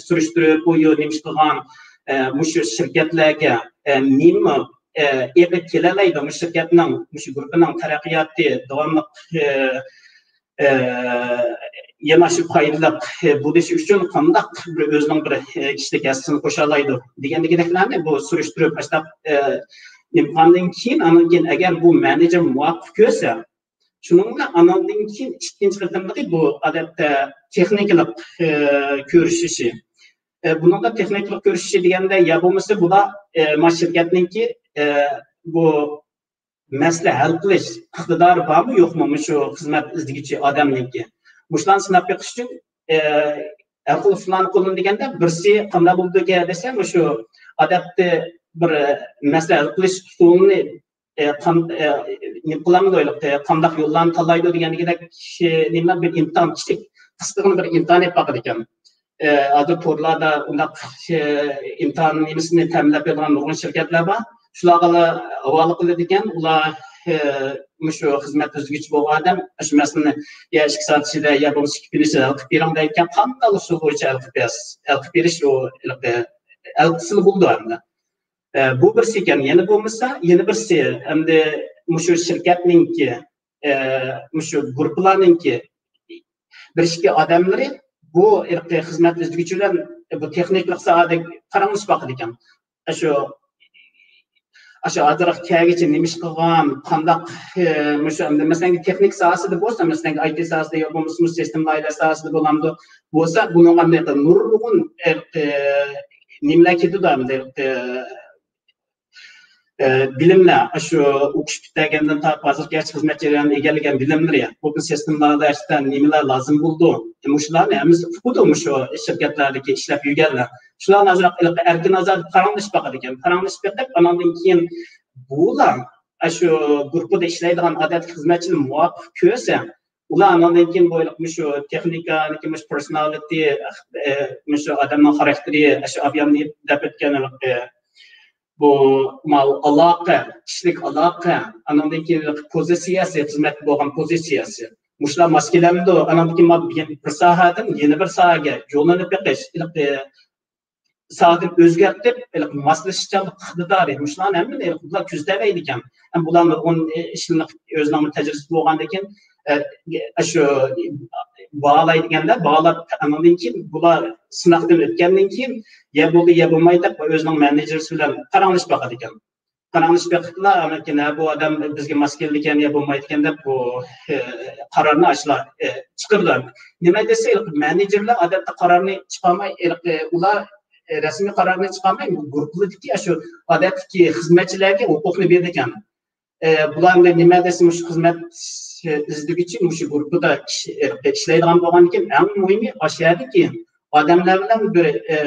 سۈرۈشتۈرۈپ، ئۇ يو-، نېمە ئىش قىلغان، ئە، مۇشۇ شىركەتلەرگە، ئە، نېمە، ئېغىپ كېلەلەيدۇ؟ مۇشۇ شىركەتنىڭ، مۇشۇ گۇرۇپپىنىڭ تەرەققىياتى داۋاملىق، ئە، ئە، يەنە شۇ پايدىلىق، ئە، بولۇشى ئۈچۈن قانداق بىر ئۆزىنىڭ بىر، ئە، كىشىلىك ھەسسىسىنى قوشالايدۇ دېگەندىكىدەكلەرنى بۇ سۈرۈشتۈرۈپ، ئاشۇنداق، ئە، نېمە قىلغاندىن كېيىن، ئاندىن كېيىن ئەگەر بۇ مېنېجېر مۇۋاپىق كۆرسە، شۇنىڭ بىلەن ئانىڭدىن كېيىن ئىككىنچى قېتىملىقى بۇ، ئادەتتە، تېخنىكىلىق، ئە، كۆرۈشۈشى. ئە، بۇنىڭدا تېخنىكىلىق كۆرۈشۈشى دېگەندە، يا بولمىسا بۇلار، ئە، ما شىركەتنىڭكى، ئە، بۇ مەسىلە ھەل قىلىش ئىقتىدارى بارمۇ، يوقمۇ مۇشۇ خىزمەت ئىزدىگۈچى ئادەمنىڭكى؟ مۇشۇلارنى سىناپ بېقىش ئۈچۈن، ئە، ھەر خىل ئۇسۇللارنى قوللىنىدۇ دېگەندە، بىرسى قانداق بولىدۇ دېسە، مۇشۇ ئادەتتە بىر، ئە، مەسىلە ھەل قىلىش ئۇسۇلىنى، ئە، قان-، ئە، نېمە قىلامدۇ، ھېلىقى قانداق يوللارنى تاللايدۇ دېگەندىكىدەك، ئە، نېمە، بىر ئىمتىھان، كىچىك، قىسقىغىنا بىر ئىمتىھان ئېلىپ باقىدىكەن. ئە، ھازىر تورلاردا ئۇنداق، ئە، ئىمتىھان نېمىسىنى تەمىنلەپ بېرىدىغان نۇرغۇن شىركەتلەر بار. شۇلارغا ھاۋالە قىلىدىكەن، ئۇلار، ئە، مۇشۇ خىزمەت ئىزدىگۈچى بولغان ئادەم شۇ مەسىلىنى يا ئىككى سائەت ئىچىدە، يا بولمىسا ئىككى كۈن ئىچىدە ھەل قىلىپ بېرىڭ دەيدىكەن، قانداق ئۇسۇل بويىچە ھەل قىلىپ بېرىش، ھەل قىلىپ بېرىش ئۇ، ھېلىقى، ھەل قىلسىلا بولىدۇ ئەمدى. ئە، بۇ بىرسى ئىكەن. يەنە بولمىسا، يەنە بىرسى، ئەمدى مۇشۇ شىركەتنىڭكى، ئە، مۇشۇ گۇرۇپپىلارنىڭكى بىر ئىككى ئادەملىرى بۇ ھېلىقى خىزمەت ئىزدىگۈچى بىلەن بۇ تېخنىكىلىق ساھەدە پاراڭلىشىپ باقىدىكەن. ئاشۇ، ئاشۇ ھازىرغا كەلگۈچە نېمە ئىش قىلغان، قانداق، ئە، مۇشۇ ئەمدى مەسىلەن، تېخنىك ساھەسىدە بولسا، مەسىلەن، ئاي تى ساھەسىدە يا بولمىسا سىستېما لايىھەلەش ساھەسىدە بولامدۇ، بولسا، بۇنىڭغا نۇرغۇن، ئە، ئە، نېمىلەر كېتىدۇ ئەمدى، ئە، ئە، بىلىملەر، ئاشۇ ئوقۇش پۈتتۈرگەندىن تارتىپ ھازىرغىچە خىزمەت جەريانىدا ئىگىلىگەن بىلىملىرى، بۇ سىستېمىلاردا ئىشتا نېمىلەر لازىم بولىدۇ؟ مۇشۇلارنى ھەممىسى ئۇقىدۇ، مۇشۇ شىركەتلەردىكى ئىشلەپ يۈرگەنلەر. شۇلارنى ئازراق ئەركىن ئازادە پاراڭلىشىپ باقىدىكەن. پاراڭلىشىپ بېقىپ، ئاناندىن كېيىن بۇلار ئاشۇ گۇرۇپپىدا ئىشلەيدىغان ئادەتتىكى خىزمەتچىنى مۇۋاپىق كۆرسە، ئۇلار ئاناندىن كېيىن بۇ مۇشۇ تېخنىكانىكى، مۇشۇ پېرسونالىتى، ئە، مۇشۇ ئادەمنىڭ خاراكتېرى، ئاشۇ ئابيامنى دەپ ئۆتكەن، ئە، بۇ ماۋۇ ئالاقە، كىشىلىك ئالاقە، ئانىڭدىن كېيىن پوزىتسىيەسى، خىزمەتتە بولغان پوزىتسىيەسى. مۇشۇلار ماس كېلەمدۇ؟ ئانىڭدىن كېيىن مانا بىر، بىر ساھەدىن يەنە بىر ساھەگە يوللىنىپ بېقىش، ھېلىقى ساھەدىن ئۆزگەرتىپ، ھېلىقى ماسلىشىشچانلىق ئىقتىدارى. مۇشۇلارنى ھەممىنى ھېلىقى بۇلار كۆزىتەلەيدىكەن. ھەم بۇلارنى ئۇن-، ئىشلىنىپ ئۆزىنىڭ تەجرىبىسى بولغاندىن كېيىن، ئە، شۇ باھالايدىغاندا باھالاپ، ئانىڭدىن كېيىن بۇلار سىناقتىن ئۆتكەندىن كېيىن، يا بولدى، يا بولمايدۇ دەپ، ئۆزىنىڭ مېنېجېرى بىلەن پاراڭلىشىپ باقىدىكەن. پاراڭلىشىپ بېقىپلا، ئاندىن كېيىن، ھە، بۇ ئادەم بىزگە ماس كېلىدىكەن يا بولمايدىكەن دەپ، بۇ، ئە، قارارنى ئاشۇلار، ئە، چىقىرىدۇ. نېمە دېسە، مېنېجېرلار ئادەتتە قارارنى چىقارماي، ئە، ئۇلار، ئە، رەسمىي قارارنى چىقارماي، بۇ گۇرۇپپىدىكى ئاشۇ ئادەتتىكى خىزمەتچىلەرگە ھوقۇقنى بېرىدىكەن. ئە، بۇلار ئەمدى نېمە دېسە، مۇشۇ خىزمەت ئىزدىگۈچى مۇشۇ گۇرۇپپىدا ئىش-، ئىشلەيدىغان بولغاندىكىن، ئەڭ مۇھىمى ئاشۇ يەردىكى ئادەملەر بىلەن بىر، ئە،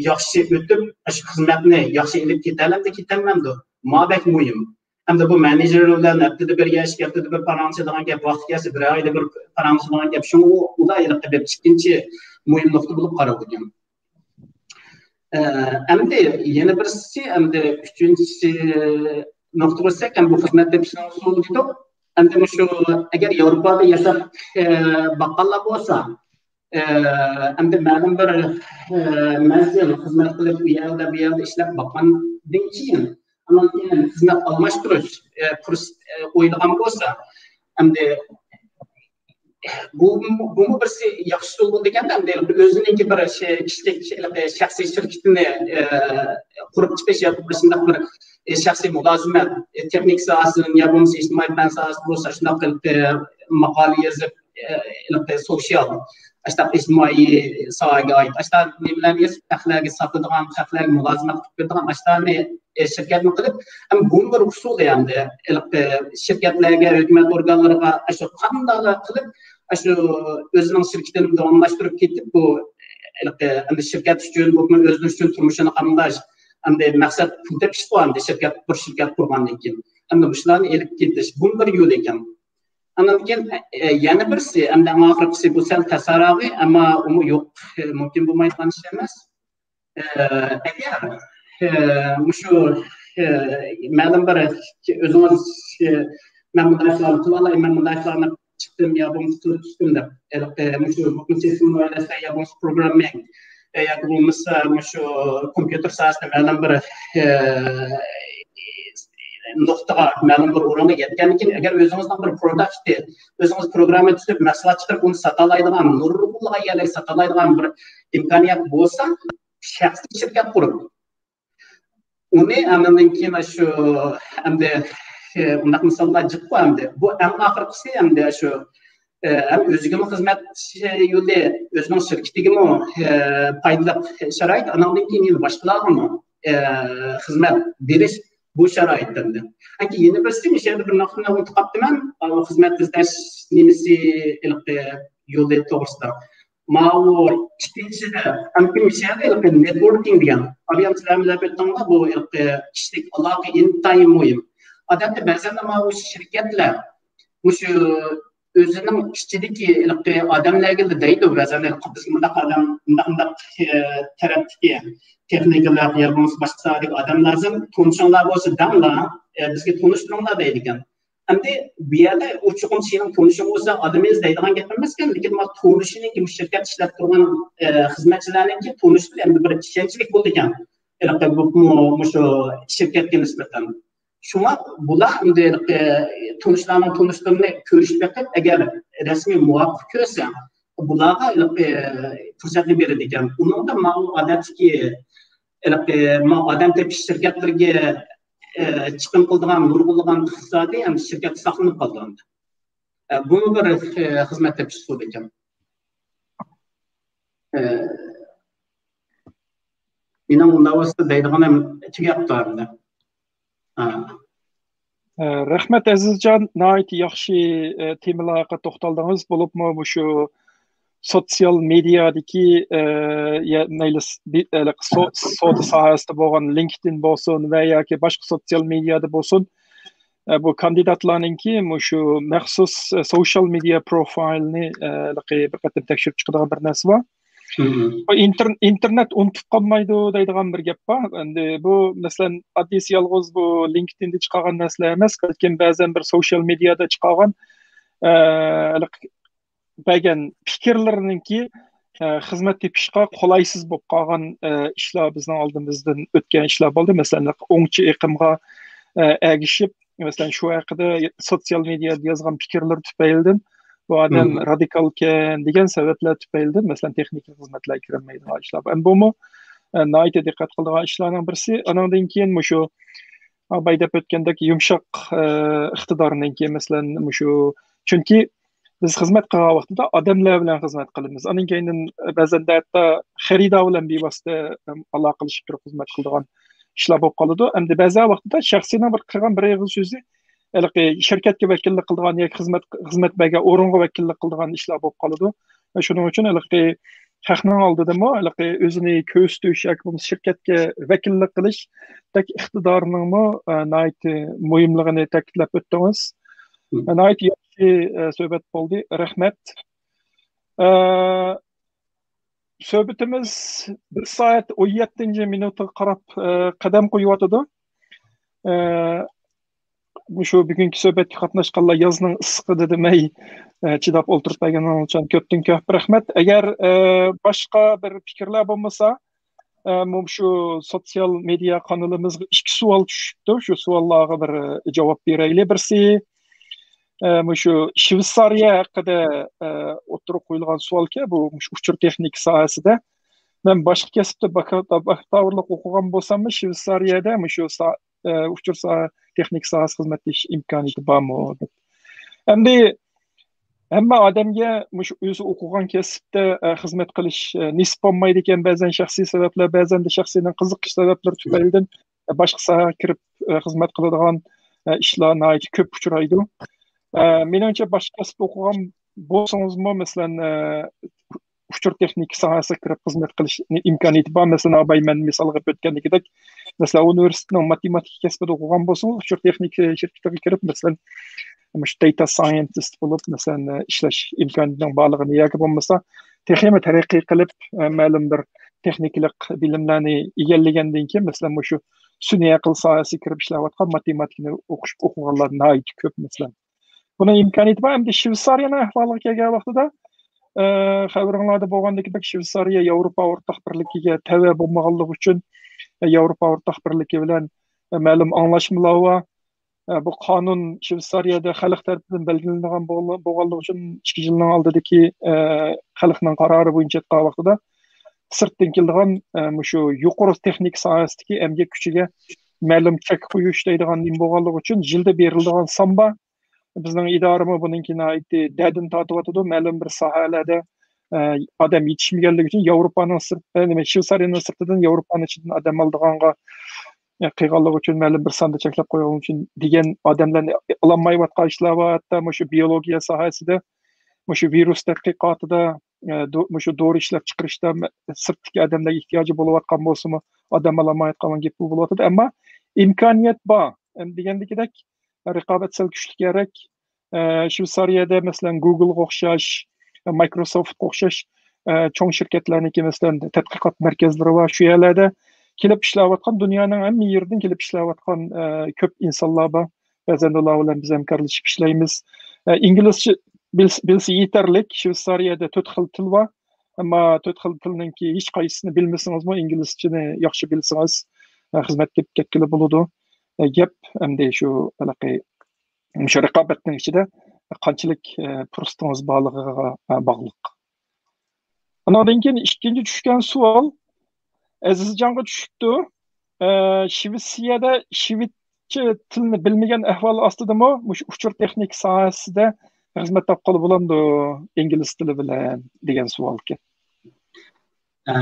ياخشى ئۆتۈپ، ئاشۇ خىزمەتنى ياخشى ئېلىپ كېتەلەمدۇ، كېتەلمەمدۇ؟ ما بەك مۇھىم. ئەمدى بۇ مېنېجېر بىلەن ھەپتىدە بىر يا ئىككى ھەپتىدە بىر پاراڭلىشىدىغان گەپ، ۋاقتى كەلسە بىر ئايدا بىر پاراڭلىشىدىغان گەپ. شۇڭا ئۇ، ئۇلار ھېلىقى بىر ئىككىنچى مۇھىم نۇقتا بولۇپ قارىلىدىكەن. ئە، ئەمدى يەنە بىرسى، ئەمدى ئۈچىنچى نۇقتىغا ئۆتسەك، ئەمدى بۇ خىزمەت تېپىشنىڭ ئۇسۇلى دېدۇق. ئەمدى مۇشۇ ئەگەر ياۋروپادا ياشاپ، ئە، باققانلار بولسا، ئە، ئەمدى مەلۇم بىر، ئە، مەزگىل خىزمەت قىلىپ، ئۇ يەردە، بۇ يەردە ئىشلەپ باققاندىن كېيىن، ئاندىن كېيىن خىزمەت ئالماشتۇرۇش، ئە، پۇرس-، ئە، ئويلىغان بولسا، ئەمدى بۇ، بۇمۇ بىرسى ياخشى ئۇسۇل بولىدىكەن، ئەمدى ئۆزىنىڭكى بىر شەخسىي شىركىتىنى، ئە، قۇرۇپ چىقىش ياكى بىر شۇنداق بىر، ئە، شەخسىي مۇلازىمەت، ئە، تېخنىك ساھەسىدىن يا بولمىسا ئىجتىمائىي پەن ساھەسى بولسا شۇنداق قىلىپ، ئە، ماقالە يېزىپ، ئە، سوشىيال، ئاشۇنداق ئىجتىمائىي ساھەگە ئائىت ئاشۇنداق نېمىلەرنى يېزىپ، خەقلەرگە ساتىدىغان، خەقلەرگە مۇلازىمەت قىلىپ بېرىدىغان ئاشۇنداقنى ئى، شىركەتنى قىلىپ، ھەم بۇمۇ بىر ئۇسۇل ئەمدى. ھېلىقى شىركەتلەرگە، ھۆكۈمەت ئورگانلىرىغا ئاشۇ قانداقلا قىلىپ، ئاشۇ ئۆزىنىڭ شىركىتىنى داۋاملاشتۇرۇپ كېتىپ، بۇ ھېلىقى ئەمدى شىركەت ئۈچۈن، بولۇپمۇ ئۆزى ئۈچۈن تۇرمۇشىنى قامداش، ئەمدى مەقسەت پۇل تېپىشقۇ، ئەمدى شىركەت، بىر شىركەت قۇرغاندىن كېيىن. ئەمدى مۇشۇلارنى ئېلىپ كېتىش، بۇمۇ بىر يول ئىكەن. ئاندىن كېيىن، ئە، يەنە بىرسى، ئەمدى ئەڭ ئاخىرقىسى، بۇ سەل تەسراغى، ئەمما ئۇمۇ يوق، ئە، مۇمكىن بولمايدىغان ئىش ئەمەس. ئە، ئەگەر، ئە، مۇشۇ، ئە، مەلۇم بىر ئۆزىڭىز، ئە، مەن مۇنداق ئىشلارنى قىلالاي، مەن مۇنداق ئىشلارنى چىقتىم يا بولمىسا تۈزۈپ چىقتىم دەپ، ئە، مۇشۇ سىستېما ئويلاشتا يا بولمىسا پروگراممىڭ، ئە، ياكى بولمىسا مۇشۇ كومپيۇتېر ساھەسىدە مەلۇم بىر، ئە، نۇقتىغا، مەلۇم بىر ئورۇنغا يەتكەندىن كېيىن، ئەگەر ئۆزىڭىزنىڭ بىر پروداكتى، ئۆزىڭىز پروگرامما تۈزۈپ، مەھسۇلات چىقىرىپ، ئۇنى ساتالايدىغان، نۇرغۇنلىغان يەرلەرگە ساتالايدىغان بىر ئىمكانىيەت بولسا، شەخسىي شىركەت قۇرۇپ، ئۇنى ئاندىن كېيىن شۇ ئەمدى، ئۇنداق مىساللار جىققۇ ئەمدى. بۇ ئەڭ ئاخىرقىسى ئەمدى شۇ، ئەم ئۆزىگىمۇ خىزمەت يولى، ئۆزىنىڭ شىركىتىگىمۇ پايدىلىق شارائىت، ئاناندىن كېيىن يەنە باشقىلارغىمۇ خىزمەت بېرىش، بۇ شارائىت ئەمدى. ئەمدى يەنە بىرسى، مۇشۇ يەردە بىر نۇقتىنى ئۇنتۇپ قاپتىمەن، خىزمەت ئىزدەش نېمىسى، ھېلىقى يولى توغرىسىدا. ماۋۇ ئىككىنچىدە، ئەمدى مۇشۇ يەردە ھېلىقى نېتوركىڭ دېگەن، ئابىيام سىلەرمۇ دەپ ئۆتتۈڭلار، بۇ ھېلىقى كىشىلىك ئالاقە ئىنتايىن مۇھىم. ئادەتتە بەزەندە ماۋۇ شىركەتلەر مۇشۇ ئۆزىنىڭ ئىچىدىكى ھېلىقى ئادەملەرگىلا دەيدۇ، بەزەن ھېلىقى بىزگە مۇنداق ئادەم، مۇنداق، مۇنداق، ئە، تەرەپتىكى تېخنىكلار يا بولمىسا باشقا ساھەدىكى ئادەملەر لازىم، تونۇشۇڭلار بولسا دەڭلار، ئە، بىزگە تونۇشتۇرۇڭلار دەيدىكەن. ئەمدى بۇ يەردە ئۇ چوقۇم سېنىڭ تونۇشۇڭ بولسا ئادىمى ئىزدەيدىغان گەپ ئەمەسكەن، لېكىن مانا تونۇشىنىڭكى، مۇشۇ شىركەتتە ئىشلەپ تۇرغان، ئە، خىزمەتچىلەرنىڭكى تونۇشى ئەمدى بىر ئىشەنچلىك بولىدىكەن. ھېلىقى بۇ، مۇ-، مۇشۇ شىركەتكە نىسبەتەن. شۇڭا بۇلار ئەمدى ھېلىقى تونۇشلارنىڭ تونۇشلىرىنى كۆرۈشۈپ بېقىپ، ئەگەر رەسمىي مۇۋاپىق كۆرسە، بۇلارغا ھېلىقى پۇرسەتنى بېرىدىكەن. ئۇنىڭدا ماۋۇ ئادەتتىكى ھېلىقى ماۋۇ ئادەم تېپىش شىركەتلىرىگە، ئە، چىقىم قىلىدىغان نۇرغۇنلىغان ئىقتىسادىي ھەم شىركەت ساقلىنىپ قالىدۇ ئەمدى. ئە، بۇمۇ بىر، ئە، خىزمەت تېپىش ئۇسۇلى ئىكەن. ئە، مېنىڭ ئۇنداق بولسا دەيدىغىنىم تۈگەپتۇ ئەمدى. ئە. ئە، رەھمەت، ئەزىزجان، ناھايىتى ياخشى، ئە، تېمىلارغا توختالدىڭىز. بولۇپمۇ مۇشۇ سوتسىيال مېدىيادىكى، ئە، يە-، مەيلى س-، بى-، ئە، سو-، سودا ساھەسىدە بولغان لىنكدىن بولسۇن ۋە ياكى باشقا سوتسىيال مېدىيادا بولسۇن، ئە، بۇ كاندىداتلارنىڭكى مۇشۇ مەخسۇس، ئە، سوشىيال مېدىيا پروفايلىنى، ئە، ھېلىقى بىر قېتىم تەكشۈرۈپ چىقىدىغان بىر نەرسە بار. مم. بۇ ئىنتېر-، ئىنتېرنېت ئۇنتۇپ قالمايدۇ دەيدىغان بىر گەپ بار. ئەمدى بۇ، مەسىلەن، ئاددىيسى يالغۇز بۇ لىنكدىندە چىقارغان نەرسىلەر ئەمەس، بەلكىم بەزەن بىر سوشىيال مېدىيادا چىقارغان، ئە، ھېلىقى بەرگەن پىكىرلىرىنىڭكى، ئە، خىزمەت تېپىشقا قولايسىز بولۇپ قالغان، ئە، ئىشلار بىزنىڭ ئالدىمىزدىن ئۆتكەن ئىشلار بولدى. مەسىلەن، ئوڭچە ئېقىمغا، ئە، ئەگىشىپ، مەسىلەن، شۇ ھەققىدە سوتسىيال مېدىيادا يازغان پىكىرلىرى تۈپەيلىدىن، بۇ ئادەم مم. رادىكالكەن دېگەن سەۋەبلەر تۈپەيلىدىن، مەسىلەن، تېخنىكىلىق خىزمەتلەرگە كىرەلمەيدىغان ئىشلار. ئەمدى بۇمۇ، ئە، ناھايىتى دىققەت قىلىدىغان ئىشلارنىڭ بىرسى. ئانىڭدىن كېيىن مۇشۇ ئاباي دەپ ئۆتكەندەك يۇمشاق، ئە، ئىقتىدارنىڭكى، مەسىلەن، مۇشۇ، چۈنكى بىز خىزمەت قىلغان ۋاقتىدا ئادەملەر بىلەن خىزمەت قىلىمىز. ئاندىن كېيىن، ئە، بەزەندە ھەتتا خېرىدار بىلەن بىۋاسىتە، ئەم، ئالاقىلىشىپ تۇرۇپ خىزمەت قىلىدىغان ئىشلار بولۇپ قالىدۇ. ئەمدى بەزى ۋاقىتتا شەخسىينىڭ بىر قىلغان بىر ئېغىز سۆزى ھېلىقى شىركەتكە ۋەكىللىك قىلىدىغان ياكى خىزمەت، خىزمەت بەرگەن ئورۇنغا ۋەكىللىك قىلىدىغان ئىشلار بولۇپ قالىدۇ. ۋە شۇنىڭ ئۈچۈن ھېلىقى خەقنىڭ ئالدىدىمۇ ھېلىقى ئۆزىنى كۆرسىتىش ياكى بولمىسا شىركەتكە ۋەكىللىك قىلىشتەك ئىقتىدارىنىڭمۇ، ئە، ناھايىتى مۇھىملىقىنى تەكىتلەپ ئۆتتىڭىز. مم. ناھايىتى ياخشى، ئە، سۆھبەت بولدى. رەھمەت. ئە، سۆھبىتىمىز بىر سائەت ئون يەتتىنچى مىنۇتىغا قاراپ، ئە، قەدەم قويۇۋاتىدۇ. ئە، مۇشۇ بۈگۈنكى سۆھبەتكە قاتناشقانلار يازنىڭ ئىسسىقىدا دېمەي، ئە، چىداپ ئولتۇرۇپ بەرگىنىڭ ئۈچۈن كۆپتىن كۆپ رەھمەت. ئەگەر، ئە، باشقا بىر پىكىرلەر بولمىسا، ئە، مۇشۇ سوتسىيال مېدىيا قانىلىمىزغا ئىككى سوئال چۈشۈپتۇ. شۇ سوئاللارغا بىر، ئە، جاۋاب بېرەيلى. بىرسى، ئە، مۇشۇ شۋېتسارىيە ھەققىدە، ئە، ئوتتۇرىغا قويۇلغان سوئالكەن، بۇ مۇشۇ ئۇچۇر تېخنىكا ساھەسىدە. مەن باشقا كەسىپتە باكا-، باكالورلۇق ئوقۇغان بولساممۇ، شۋېتسارىيەدە مۇشۇ سا-، ئە، ئۇچۇر سا-، تېخنىكا ساھەسى خىزمەت قىلىش ئىمكانىيىتى بارمۇ دەپ. ئەمدى ھەممە ئادەمگە مۇشۇ ئۆزى ئوقۇغان كەسىپتە، ئە، خىزمەت قىلىش، ئە، نېسىپ بولمايدىكەن. بەزەن شەخسىي سەۋەبلەر، بەزەندە شەخسىينىڭ قىزىقىش سەۋەبلىرى تۈپەيلىدىن، ئە، باشقا ساھەگە كىرىپ، ئە، خىزمەت قىلىدىغان، ئە، ئىشلار ناھايىتى كۆپ ئۇچرايدۇ. ئە، مېنىڭچە باشقا كەسىپتە ئوقۇغان بولسىڭىزمۇ، مەسىلەن، ئە، ئۇچۇر تېخنىكا ساھەسىگە كىرىپ خىزمەت قىلىش ئىمكانىيىتى بار. مەسىلەن، ئاباي مەن مىسالغا ئۆتكەندىكىدەك، مەسىلەن، ئۇنىۋېرسىتېتنىڭ ماتېماتىكا كەسپىدە ئوقۇغان بولسىڭىز، ئۇچۇر تېخنىكا شىركىتىگە كىرىپ، مەسىلەن، مۇشۇ داتا سايېنتىست بولۇپ، مەسىلەن، ئىشلەش ئىمكانىيىتىنىڭ بارلىقىنى ياكى بولمىسا تېخىمۇ تەرەققىي قىلىپ، مەلۇم بىر تېخنىكىلىق بىلىملەرنى ئىگىلىگەندىن كېيىن، مەسىلەن، مۇشۇ سۈنئىي ئەقىل ساھەسىگە كىرىپ ئىشلەۋاتقان ماتېماتىكىنى ئوقۇش، ئوقۇغانلار ناھايىتى كۆپ، مەسىلەن. بۇنىڭ ئىمكانىيىتى بار. ئەمدى شۋېتسارىيەنىڭ ئەھۋالىغا كەلگەن ۋاقتىدا، ئە، خەۋىرىڭلاردا بولغاندىكىدەك، شۋېتسارىيە ياۋروپا ئورتاق بىرلىكىگە تەۋە بولمىغانلىقى ئۈچۈن، ئە، ياۋروپا ئورتاق بىرلىكى بىلەن، ئە، مەلۇم ئاڭلاشمىلار بار. ئە، بۇ قانۇن شۋېتسارىيەدە خەلق تەرىپىدىن بەلگىلىنىدىغان بولغ-، بولغانلىقى ئۈچۈن، ئىككى يىلنىڭ ئالدىدىكى، ئە، خەلقنىڭ قارارى بويىچە ئېيتقان ۋاقتىدا سىرتتىن كېلىدىغان، ئە، مۇشۇ يۇقىرى تېخنىكا ساھەسىدىكى ئەمگەك كۈچىگە مەلۇم چەك قويۇش دەيدىغان نېمە بولغانلىقى ئۈچۈن، يىلدا بېرىلىدىغان سان بار. بىزنىڭ ئىدارىمۇ بۇنىڭكى ناھايىتى دەردىنى تارتىۋاتىدۇ. مەلۇم بىر ساھەلەردە، ئە، ئادەم يېتىشمىگەنلىكى ئۈچۈن ياۋروپانىڭ سىرت-، ئە، نېمە، شۋېتسارىيەنىڭ سىرتىدىن ياۋروپانىڭ ئىچىدىن ئادەم ئالىدىغانغا، ئە، قىلغانلىقى ئۈچۈن، مەلۇم بىر ساندا چەكلەپ قويغانلىقى ئۈچۈن دېگەن ئادەملەرنى ئالالمايۋاتقان ئىشلار بار. ھەتتا مۇشۇ بىيولوگىيە ساھەسىدە، مۇشۇ ۋىرۇس تەتقىقاتىدا، ئە، دو-، مۇشۇ دورا ئىشلەپ چىقىرىشتا مە-، سىرتتىكى ئادەملەرگە ئېھتىياجى بولۇۋاتقان بولسىمۇ، ئادەم ئالالمايۋاتقان گېپى بولۇۋاتىدۇ. ئەمما ئىمكانىيەت بار. ئەم، دېگەندىكىدەك، رىقابەت سەل كۈچلۈكرەك. ئە، شۋېتسارىيەدە، مەسىلەن، گوگلغا ئوخشاش، مايكروسوفتقا ئوخشاش، ئە، چوڭ شىركەتلەرنىڭكى، مەسىلەن، تەتقىقات مەركەزلىرى بار. شۇ يەرلەردە كېلىپ ئىشلەۋاتقان، دۇنيانىڭ ھەممە يېرىدىن كېلىپ ئىشلەۋاتقان، ئە، كۆپ ئىنسانلار بار. بەزەن ئۇلار بىلەن بىز ھەمكارلىشىپ ئىشلەيمىز. ئە، ئىنگلىزچە بىلس-، بىلسە يېتەرلىك. شۋېتسارىيەدە تۆت خىل تىل بار. ئەمما تۆت خىل تىلنىڭكى ھېچ قايسىسىنى بىلمىسىڭىزمۇ، ئىنگلىزچىنى ياخشى بىلسىڭىز، ئە، خىزمەتكە كەتكىلى بولىدۇ. ئە، گەپ ئەمدى شۇ ھېلىقى، شۇ رىقابەتنىڭ ئىچىدە قانچىلىك، ئە، پۇرسىتىڭىز بارلىقىغا، ئە، باغلىق. ئۇنىڭدىن كېيىن ئىككىنچى چۈشكەن سوئال ئەزىزجانغا چۈشۈپتۇ. ئە، شىۋېتسىيەدە شىۋېتچە تىلىنى بىلمىگەن ئەھۋال ئاستىدىمۇ مۇشۇ ئۇچۇر تېخنىكا ساھەسىدە خىزمەت تاپقىلى بولامدۇ ئىنگلىز تىلى بىلەن دېگەن سوئالكەن. ئە،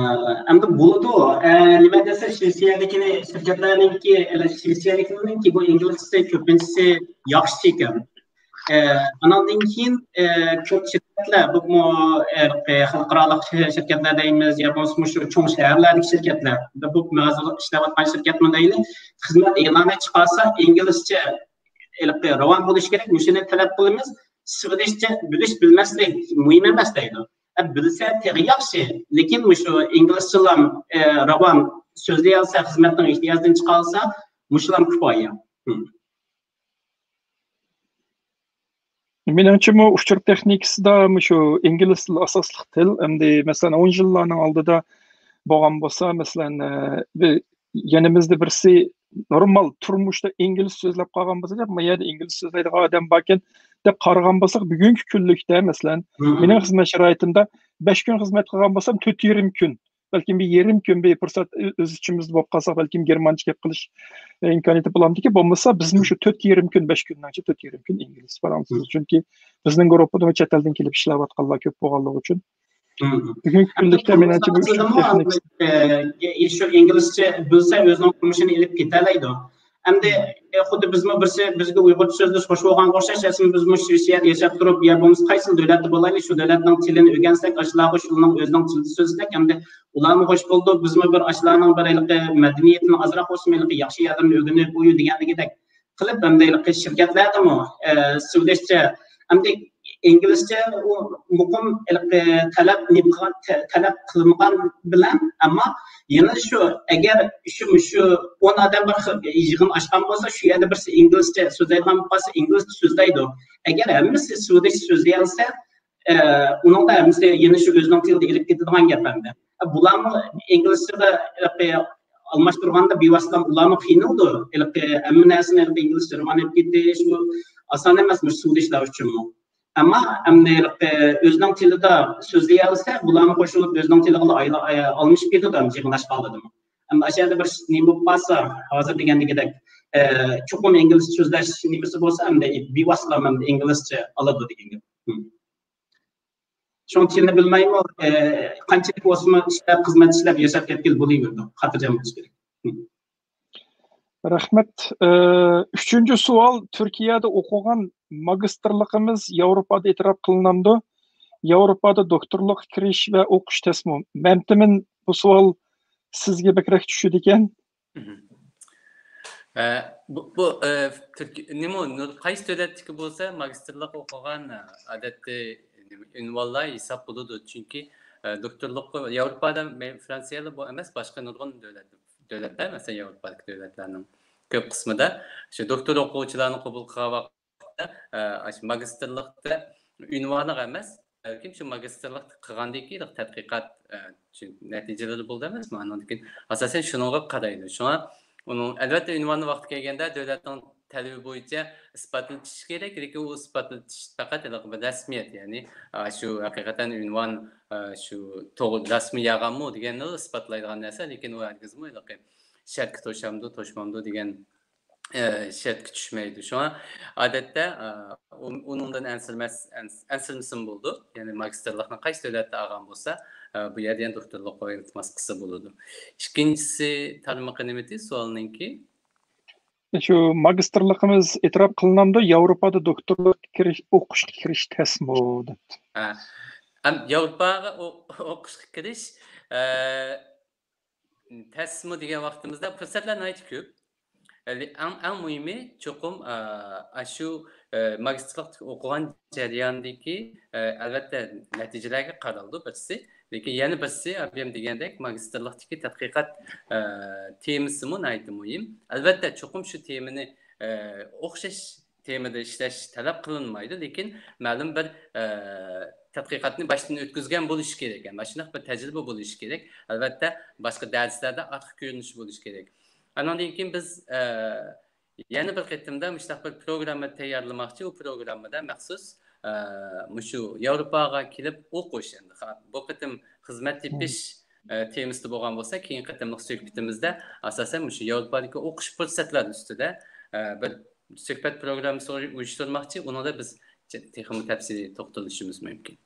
ئەمدى بولىدۇ. ئە، نېمە دېسە، شىۋېتسىيەدىكى شىركەتلەرنىڭكى، ئە، شىۋېتسىيەدىكىلەرنىڭكى بۇ ئىنگلىزچىسى كۆپىنچىسى ياخشى ئىكەن. ئە، ئاناندىن كېيىن، ئە، كۆپ شىركەتلەر، بۇمۇ، ئە، خەلقئارالىق شىركەتلەر دەيمىز، يا بولمىسا مۇشۇ چوڭ شەھەرلەردىكى شىركەتلەر، بۇ مەزۇر ئىشلەۋاتقان شىركەتمۇ دەيلى، خىزمەت ئېلانى چىقارسا، ئىنگلىزچە ھېلىقى راۋان بولۇشى كېرەك، مۇشۇنى تەلەپ قىلىمىز، سۋېدىشچە بىلىش بىلمەسلىك مۇھىم ئەمەس دەيدۇ. ئە، بىلسە تېخى ياخشى، لېكىن مۇشۇ ئىنگلىزچىلام، ئە، راۋان سۆزلىيەلسە، خىزمەتنىڭ ئېھتىياجىدىن چىقالسا، مۇشۇلام كۇپايە. ھىم. مېنىڭچىمۇ ئۇچۇر تېخنىكىسىدا مۇشۇ ئىنگلىز تىلى ئاساسلىق تىل. ئەمدى مەسىلەن، ئون يىللارنىڭ ئالدىدا بولغان بولسا، مەسىلەن، ئە، بىر يېنىمىزدا بىرسى نورمال تۇرمۇشتا ئىنگلىز سۆزلەپ قالغان بولسا، «ما يەردە ئىنگلىز سۆزلەيدىغان ئادەم باركەن» دەپ قارىغان بولساق، بۈگۈنكى كۈنلۈكتە، مەسىلەن، مم. مېنىڭ خىزمەت شارائىتىمدا بەش كۈن خىزمەت قىلغان بولسام، تۆت يېرىم كۈن، بەلكىم بىر يېرىم كۈن بىر پۇرسەت ئۆ-، ئۆز ئىچىمىزدە بولۇپ قالساق، بەلكىم گېرمانچە گەپ قىلىش، ئە، ئىمكانىيىتى بولامدىكى، بولمىسا بىزمۇ شۇ تۆت يېرىم كۈن، بەش كۈننىڭ ئىچىدە تۆت يېرىم كۈن ئىنگلىز پاراڭلىشىمىز. مم. چۈنكى بىزنىڭ گۇرۇپپىدىمۇ چەت ئەلدىن كېلىپ ئىشلەۋاتقانلار كۆپ بولغانلىقى ئۈچۈن. مم. بۈگۈنكى كۈنلۈكتە مېنىڭچە بۇ ئۇچۇر تېخنىكىسى. ئە، شۇ ئىنگلىزچە بىلسە ئۆزىنىڭ تۇرمۇشىنى ئېلىپ كېتەلەيدۇ. ئەمدى، ئە، خۇددى بىزمۇ بىرسى بىزگە ئۇيغۇرچە سۆزلەش خوش بولغانغا ئوخشاش، ئەسلىدە بىزمۇ شىۋېتسىيەدە ياشاپ تۇرۇپ، يا بولمىسا قايسىلا دۆلەتتە بولايلى، شۇ دۆلەتنىڭ تىلىنى ئۆگەنسەك، ئاشۇلارغا شۇنىڭ ئۆزىنىڭ تىلىدا سۆزلىسەك، ئەمدى ئۇلارمۇ خوش بولىدۇ، بىزمۇ بىر ئاشۇلارنىڭ بىر ھېلىقى مەدەنىيىتىنى ئازراق بولسىمۇ ھېلىقى ياخشى يەرلىرىنى ئۆگىنىپ، ئۇ دېگەندىكىدەك قىلىپ، ئەمدى ھېلىقى شىركەتلەردىمۇ، ئە، سوۋېتچە، ئەمدى ئىنگلىزچە ئۇ مۇقىم ھېلىقى تەلەپ نېمە قىلغان، تە-، تەلەپ قىلمىغان بىلەن، ئەمما يەنە شۇ، ئەگەر شۇ، شۇ ئون ئادەم بىر خىل يىغىن ئاچقان بولسا، شۇ يەردە بىرسى ئىنگلىزچە سۆزلەيدىغان بولۇپ قالسا، ئىنگلىزچە سۆزلەيدۇ. ئەگەر ھەممىسى سوۋېتچە سۆزلىيەلىسە، ئە، ئۇنىڭدا ھەممىسى يەنە شۇ ئۆزىنىڭ تىلىدا ئېلىپ كېتىدىغان گەپ ئەمدى. بۇلارمۇ ئىنگلىزچىدا ھېلىقى ئالماشتۇرغاندا بىۋاسىتە ئۇلارمۇ قىينىلىدۇ. ھېلىقى ھەممە نەرسىنى ھېلىقى ئىنگلىزچە رىۋايەت ئېلىپ كېتىش، بۇ ئاسان ئەمەس مۇشۇ سوۋېتچىلار ئۈچۈنمۇ. ئەمما ئەمدى ھېلىقى ئۆزىنىڭ تىلىدا سۆزلىيەلىسە، بۇلارمۇ قوشۇلۇپ ئۆزىنىڭ تىلىغا ئايلا-، ئاي-، ئالمىشىپ كېتىدۇ يىغىن ئاچقانلىرىمۇ. ئەمدى ئاشۇ يەردە بىر نېمە بولۇپ قالسا، ھازىر دېگەندىكىدەك، ئە، چوقۇم ئىنگلىزچە سۆزلەش نېمىسى بولسا، ئەمدى بىۋاسىتە ئەمدى ئىنگلىزچە ئالىدۇ دېگەن گەپ. شۇڭا تىلنى بىلمەيمۇ، ئە، قانچىلىك بولسىمۇ ئىشلەپ، خىزمەت ئىشلەپ، ياشاپ كەتكىلى بولۇۋېرىدۇ. خاتىرجەم بولۇش كېرەك. رەھمەت. ئە، ئۈچىنچى سوئال، تۈركىيەدە ئوقۇغان ماگىستىرلىقىمىز ياۋروپادا ئېتىراپ قىلىنامدۇ؟ ياۋروپادا دوكتورلۇققا كىرىش ۋە ئوقۇش تەسمۇ؟ مەمتىمىن، بۇ سوئال سىزگە بەكرەك چۈشىدىكەن. مهم. ئە، بۇ، بۇ، ئە، تۈرك-، نېمە، نۇر-، قايسى دۆلەتتىكى بولسا ماگىستىرلىق ئوقۇغان، ئە، ئادەتتە نېمە، ئۇنۋانلار ھېساب بولىدۇ. چۈنكى، ئە، دوكتورلۇققا ياۋروپادا مەن، فرانسىيەلا بۇ ئەمەس، باشقا نۇرغۇن دۆلەت، دۆلەتلەر، مەسىلەن، ياۋروپادىكى دۆلەتلەرنىڭ كۆپ قىسمىدا شۇ دوكتور ئوقۇغۇچىلارنى قوبۇل قىلغان ۋاقىتتا، ئە، ئاشۇ ماگىستىرلىقتا ئۇنۋانلىق ئەمەس، بەلكىم شۇ ماگىستىرلىق قىلغاندىن كېيىن تەتقىقات، ئە، شۇ نەتىجىلىرى بولىدۇ ئەمەسمۇ؟ ئاندىن كېيىن ئاساسەن شۇنىڭغا قارايدۇ. شۇڭا ئۇنىڭ، ئەلۋەتتە، ئۇنۋانى ۋاقتى كەلگەندە دۆلەتنىڭ تەلىپى بويىچە ئىسپاتلىتىش كېرەك، لېكىن ئۇ ئىسپاتلىتىش پەقەت ھېلىقى بىر رەسمىيەت، يەنى، ئا، شۇ ھەقىقەتەن ئۇنۋان، ئا، شۇ توغرا رەسمىي ياغانمۇ دېگەننى ئىسپاتلايدىغان نەرسە، لېكىن ئۇ ھەرگىزمۇ ھېلىقى شەرتكە توشامدۇ، توشمامدۇ دېگەن، ئە، شەرتكە چۈشمەيدۇ. شۇڭا ئادەتتە، ئا، ئۇ-، ئۇنىڭدىن ئەنسىرىمەس-، ئەنس-، ئەنسىرىمىسىمۇ بولىدۇ. يەنى ماگىستىرلىقنى قايسى دۆلەتتە ئالغان بولسا، ئا، بۇ يەردە يەنە دوكتورلۇققا ئىلتىماس قىلسا بولىدۇ. ئىككىنچىسى تارمىقى نېمىدى سوئالنىڭكى؟ شۇ ماگىستىرلىقىمىز ئېتىراپ قىلىنامدۇ، ياۋروپادا دوكتورلۇققا كىرىش، ئوقۇشقا كىرىش تەسمۇ دەپ. ھە. ھەم ياۋروپاغا ئو-، ئوقۇشقا كىرىش، ئە، تەسمۇ دېگەن ۋاقتىمىزدا پۇرسەتلەر ناھايىتى كۆپ. ئەلى-، ئەڭ، ئەڭ مۇھىمى چوقۇم، ئە، ئاشۇ، ئە، ماگىستىرلىقتا ئوقۇغان جەريانىدىكى، ئە، ئەلۋەتتە نەتىجىلەرگە قارىلىدۇ بىرسى. لېكىن يەنە بىرسى، ئابىيەم دېگەندەك، ماگىستىرلىقتىكى تەتقىقات، ئە، تېمىسىمۇ ناھايىتى مۇھىم. ئەلۋەتتە، چوقۇم شۇ تېمىنى، ئە، ئوخشاش تېمىدا ئىشلەش تەلەپ قىلىنمايدۇ، لېكىن مەلۇم بىر، ئە، تەتقىقاتنى باشتىن ئۆتكۈزگەن بولۇشى كېرەك. يەنى، مۇشۇنداق بىر تەجرىبە بولۇشى كېرەك. ئەلۋەتتە، باشقا دەرسلەردە ئارتۇق كۆرۈنۈش بولۇشى كېرەك. ئانىڭدىن كېيىن بىز، ئە، يەنە بىر قېتىمدا مۇشۇنداق بىر پروگرامما تەييارلىماقچى. ئۇ پروگراممىدا مەخسۇس، ئە، مۇشۇ ياۋروپاغا كېلىپ ئوقۇش، ئەمدى خا-، بۇ قېتىم خىزمەت تېپىش، ئە، تېمىسىدا بولغان بولسا، كېيىنكى قېتىملىق سۆھبىتىمىزدە ئاساسەن مۇشۇ ياۋروپادىكى ئوقۇش پۇرسەتلەر ئۈستىدە، ئە، بىر سۆھبەت پروگراممىسى ئۇيۇشتۇرماقچى. ئۇنىڭدا بىز تېخىمۇ تەپسىلىي توختىلىشىمىز مۇمكىن.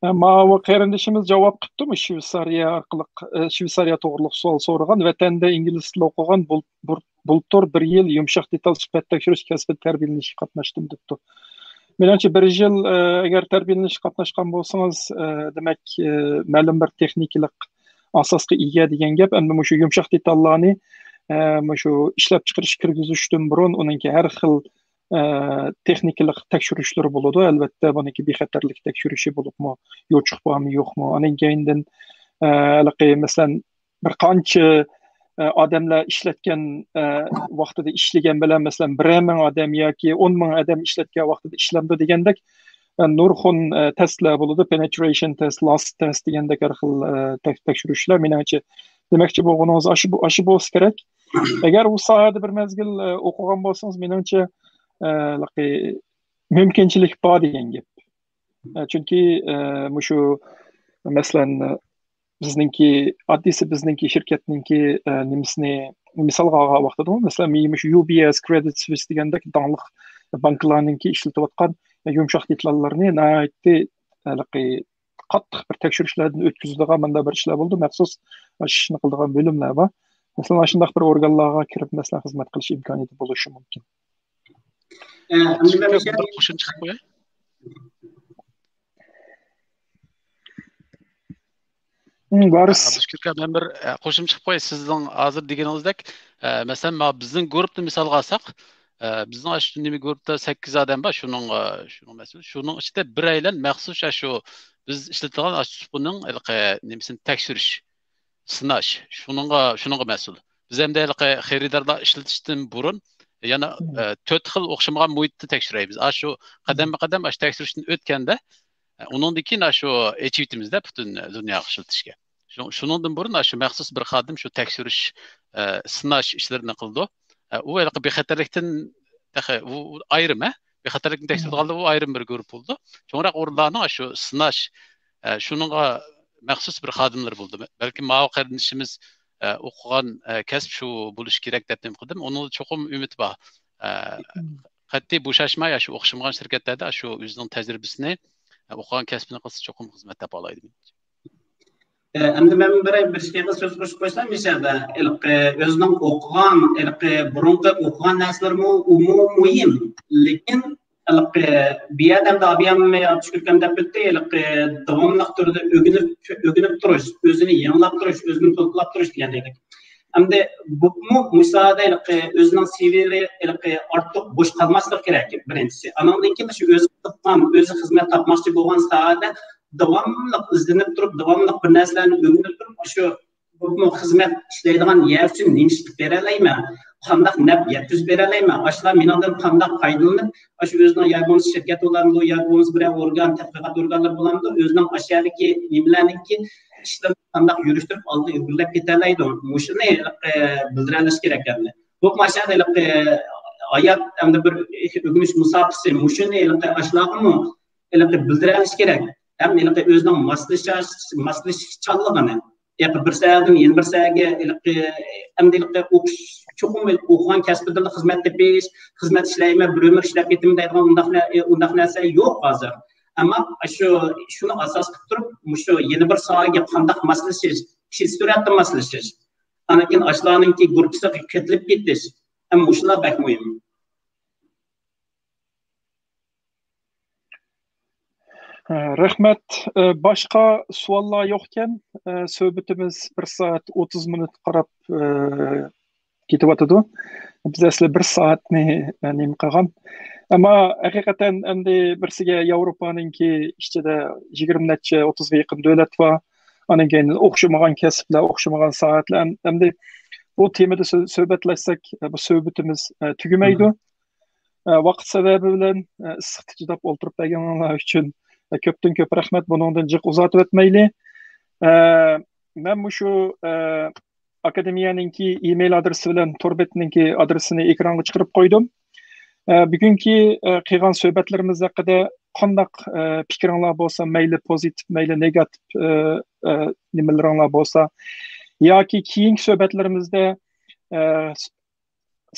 ماۋۇ قېرىندىشىمىز جاۋاب قىپتۇ، شۋېتسارىيە ئارقىلىق، ئە، شۋېتسارىيە توغرۇلۇق سوئال سورىغان. ۋەتەندە ئىنگلىز تىلى ئوقۇغان، بۇل-، بۇر-، بۇلتۇر بىر يىل يۇمشاق دېتال سۈپەت تەكشۈرۈش كەسپىدە تەربىيەلىنىشكە قاتناشتىم دەپتۇ. مېنىڭچە، بىر يىل، ئە، ئەگەر تەربىيەلىنىشكە قاتناشقان بولسىڭىز، ئە، دېمەك، ئە، مەلۇم بىر تېخنىكىلىق ئاساسقا ئىگە دېگەن گەپ. ئەمدى مۇشۇ يۇمشاق دېتاللارنى، ئە، مۇشۇ ئىشلەپچىقىرىشقا كىرگۈزۈشتىن بۇرۇن ئۇنىڭكى ھەر خىل ئە، تېخنىكىلىق تەكشۈرۈشلىرى بولىدۇ. ئەلۋەتتە، بۇنىڭكى بىخەتەرلىك تەكشۈرۈشى بولۇپمۇ، يوچۇق بارمۇ، يوقمۇ؟ ئاندىن كېيىندىن، ئە، ھېلىقى، مەسىلەن، بىر قانچە، ئە، ئادەملەر ئىشلەتكەن، ئە، ۋاقتىدا ئىشلىگەن بىلەن، مەسىلەن، بىرەر مىڭ ئادەم ياكى ئون مىڭ ئادەم ئىشلەتكەن ۋاقتىدا ئىشلەمدۇ دېگەندەك، ئە، نۇرغۇن، ئە، تېستلەر بولىدۇ. پېنېترېيشن تېست، لاست تېست دېگەندەك ھەر خىل، ئە، تەك-، تەكشۈرۈشلەر. مېنىڭچە، دېمەكچى بولغىنىڭىز ئاشۇ، ئاشۇ بولسا كېرەك. ئەگەر ئۇ ساھەدە بىر مەزگىل، ئە، ئوقۇغان بولسىڭىز، مېنىڭچە، ئە، ھېلىقى مۇمكىنچىلىك بار دېگەن گەپ. ئە، چۈنكى، ئە، مۇشۇ، مەسىلەن، بىزنىڭكى، ئاددىيسى بىزنىڭكى شىركەتنىڭكى، ئە، نېمىسىنى مىسالغا ئالغان ۋاقتىدا، مەسىلەن، مۇشۇ يۇ بى ئېس، كرېدىت سويس دېگەندەك داڭلىق بانكىلارنىڭكى ئىشلىتىۋاتقان يۇمشاق دېتاللىرىنى ناھايىتى، ھېلىقى، قاتتىق بىر تەكشۈرۈشلەردىن ئۆتكۈزىدىغان مۇنداق بىر ئىشلار بولىدۇ. مەخسۇس ئىشنى قىلىدىغان بۆلۈملەر بار. مەسىلەن، ئاشۇنداق بىر ئورگانلارغا كىرىپ، مەسىلەن، خىزمەت قىلىش ئىمكانىيىتى بولۇشى مۇمكىن. ئە، ئەمدى مەن بىر قوشۇمچە قىلىپ قوياي. ھىم، ۋارىس. ئابدۇشۈكۈر ئاكا، مەن بىر، ئە، قوشۇمچە قىلىپ قوياي. سىزنىڭ ھازىر دېگىنىڭىزدەك، ئە، مەسىلەن، مانا بىزنىڭ گۇرۇپپىنى مىسالغا ئالساق، ئە، بىزنىڭ ئاشۇ نېمە گۇرۇپپىدا سەككىز ئادەم بار، شۇنىڭ، ئە، شۇنىڭ مەسئۇل. شۇنىڭ ئىچىدە بىرەيلەن مەخسۇس ئاشۇ بىز ئىشلىتىدىغان ئاشۇ سۇپىنىڭ ھېلىقى نېمىسىنى تەكشۈرۈش، سىناش، شۇنىڭغا، شۇنىڭغا مەسئۇل. بىز ئەمدى ھېلىقى خېرىدارلار ئىشلىتىشتىن بۇرۇن يەنە، مم. ئە، تۆت خىل ئوخشىمىغان مۇھىتتا تەكشۈرەيمىز. ئاشۇ قەدەممۇ قەدەم ئاشۇ تەكشۈرۈشتىن ئۆتكەندە، ئە، ئۇنىڭدىن كېيىن ئاشۇ ئېچىۋېتىمىزدە پۈتۈن دۇنياغا ئىشلىتىشكە. شۇ-، شۇنىڭدىن بۇرۇن ئاشۇ مەخسۇس بىر خادىم شۇ تەكشۈرۈش، ئە، سىناش ئىشلىرىنى قىلىدۇ. ئە، ئۇ ھېلىقى بىخەتەرلىكتىن تېخى ئۇ، ئۇ ئايرىم، ھە؟ بىخەتەرلىكنى تەكشۈرىدىغانلار ئۇ ئايرىم بىر گۇرۇپپا بولىدۇ. چوڭراق ئورۇنلارنىڭ شۇ سىناش، ئە، شۇنىڭغا مەخسۇس بىر خادىملىرى بولىدۇ. بەلكىم ماۋۇ قېرىندىشىمىز، ئە، ئوقۇغان، ئە، كەسىپ شۇ بولۇشى كېرەك دەپ نېمە قىلدىم. ئۇنىڭدا چوقۇم ئۈمىد بار. ئە، قەتئىي بوشاشماي، شۇ ئوخشىمىغان شىركەتلەردە شۇ ئۆزىنىڭ تەجرىبىسىنى، ئە، ئوقۇغان كەسپىنى قىلسا چوقۇم خىزمەت تاپالايدۇ. ئە، ئەمدى مەن بىر، بىر ئىككى ئېغىز سۆز قوشۇپ قويسام، مۇشۇ يەردە ھېلىقى ئۆزىنىڭ ئوقۇغان، ھېلىقى بۇرۇنقى ئوقۇغان نەرسىلىرىمۇ ئۇمۇ مۇھىم. لېكىن ھېلىقى بۇ يەردە ئەمدى ئابىيام ياخشى كۆركەم دەپ ئۆتتى، ھېلىقى داۋاملىق تۈردە ئۆگىنىپ، ئۆگىنىپ تۇرۇش، ئۆزىنى يېڭىلاپ تۇرۇش، ئۆزىنى تولۇقلاپ تۇرۇش دېگەندەك. ئەمدى بۇمۇ مۇشۇ ساھەدە ھېلىقى ئۆزىنىڭ سىۋىلىرى ھېلىقى ئارتۇق بوش قالماسلىقى كېرەك، بىرىنچىسى. ئانىڭدىن كېيىن شۇ ئۆزى قىلغان، ئۆزى خىزمەت تاپماقچى بولغان ساھەدە داۋاملىق ئىزدىنىپ تۇرۇپ، داۋاملىق بىر نەرسىلەرنى ئۆگىنىپ تۇرۇپ، ئاشۇ بولۇپمۇ خىزمەت ئىشلەيدىغان يەر ئۈچۈن نېمە ئىش قىلىپ بېرەلەيمەن، قانداق نەپ يەتكۈزۈپ بېرەلەيمەن، ئاشۇلار مېنىڭدىن قانداق پايدىلىنىپ، ئاشۇ ئۆزىنىڭ يا بولمىسا شىركەت بولامدۇ، يا بولمىسا بىرەر ئورگان، تەتقىقات ئورگانلىرى بولامدۇ، ئۆزىنىڭ ئاشۇ يەردىكى نېمىلەرنىڭكى ئىشلىرىنى قانداق يۈرۈشتۈرۈپ ئالغا ئىلگىرىلەپ كېتەلەيدۇ، مۇشۇنى ھېلىقى بىلدۈرەلىش كېرەك ئەمدى. بۇ ماشىنە ھېلىقى ھايات ئەمدى بىر ئۆگىنىش مۇساپىسى، مۇشۇنى ھېلىقى ئاشۇلارغىمۇ ھېلىقى بىلدۈرەلىشى كېرەك. ھەم ھېلىقى ئۆزىنىڭ ماسلىشاش-، ماسلىشىشچانلىقىنى، ھېلىقى بىر ساھەدىن يەنە بىر ساھەگە ھېلىقى، ئەمدى ھېلىقى ئوقۇش، چوقۇم ئوقۇغان كەسپىدىلا خىزمەت تېپىش، خىزمەت ئىشلەيمەن، بىر ئۆمۈر ئىشلەپ كېتىمەن دەيدىغان ئۇنداق نە-، ئۇنداق نەرسە يوق ھازىر. ئەمما شۇ، شۇنى ئاساس قىلىپ تۇرۇپ، مۇشۇ يەنە بىر ساھەگە قانداق ماسلىشىش، تېز سۈرئەتتە ماسلىشىش، ئاندىن كېيىن ئاشۇلارنىڭكى گۇرۇپپىسىغا قېتىلىپ كېتىش، ھەم مۇشۇلار بەك مۇھىم. رەھمەت. باشقا سوئاللار يوقكەن، سۆھبىتىمىز بىر سائەت ئوتتۇز مىنۇت قاراپ كېتىۋاتىدۇ. بىز ئەسلى بىر سائەتنى نېمە قىلغان. ئەمما ھەقىقەتەن ئەمدى بىرسىگە ياۋروپانىڭكى ئىچىدە يىگىرمە نەچچە، ئوتتۇزغا يېقىن دۆلەت بار. ئاندىن كېيىن ئوخشىمىغان كەسىپلەر، ئوخشىمىغان ساھەلەر. ئەم-، ئەمدى بۇ تېمىدا سۆ-، سۆھبەتلەشسەك، بۇ سۆھبىتىمىز تۈگىمەيدۇ. ۋاقىت سەۋەبى بىلەن ئىسسىقتا چىداپ ئولتۇرۇپ بەرگىنىڭلار ئۈچۈن كۆپتىن كۆپ رەھمەت. بۇنىڭدىن جىق ئۇزارتىۋەتمەيلى. مەن مۇشۇ ئاكادېمىيەنىڭكى ئىمېيل ئادرېسى بىلەن تور بېتىنىڭكى ئادرېسىنى ئېكرانغا چىقىرىپ قويدۇم. بۈگۈنكى قىلغان سۆھبەتلىرىمىز ھەققىدە قانداق پىكرىڭلار بولسا، مەيلى پوزىتىپ، مەيلى نېگاتىپ نېمىلىرىڭلار بولسا، ياكى كېيىنكى سۆھبەتلىرىمىزدە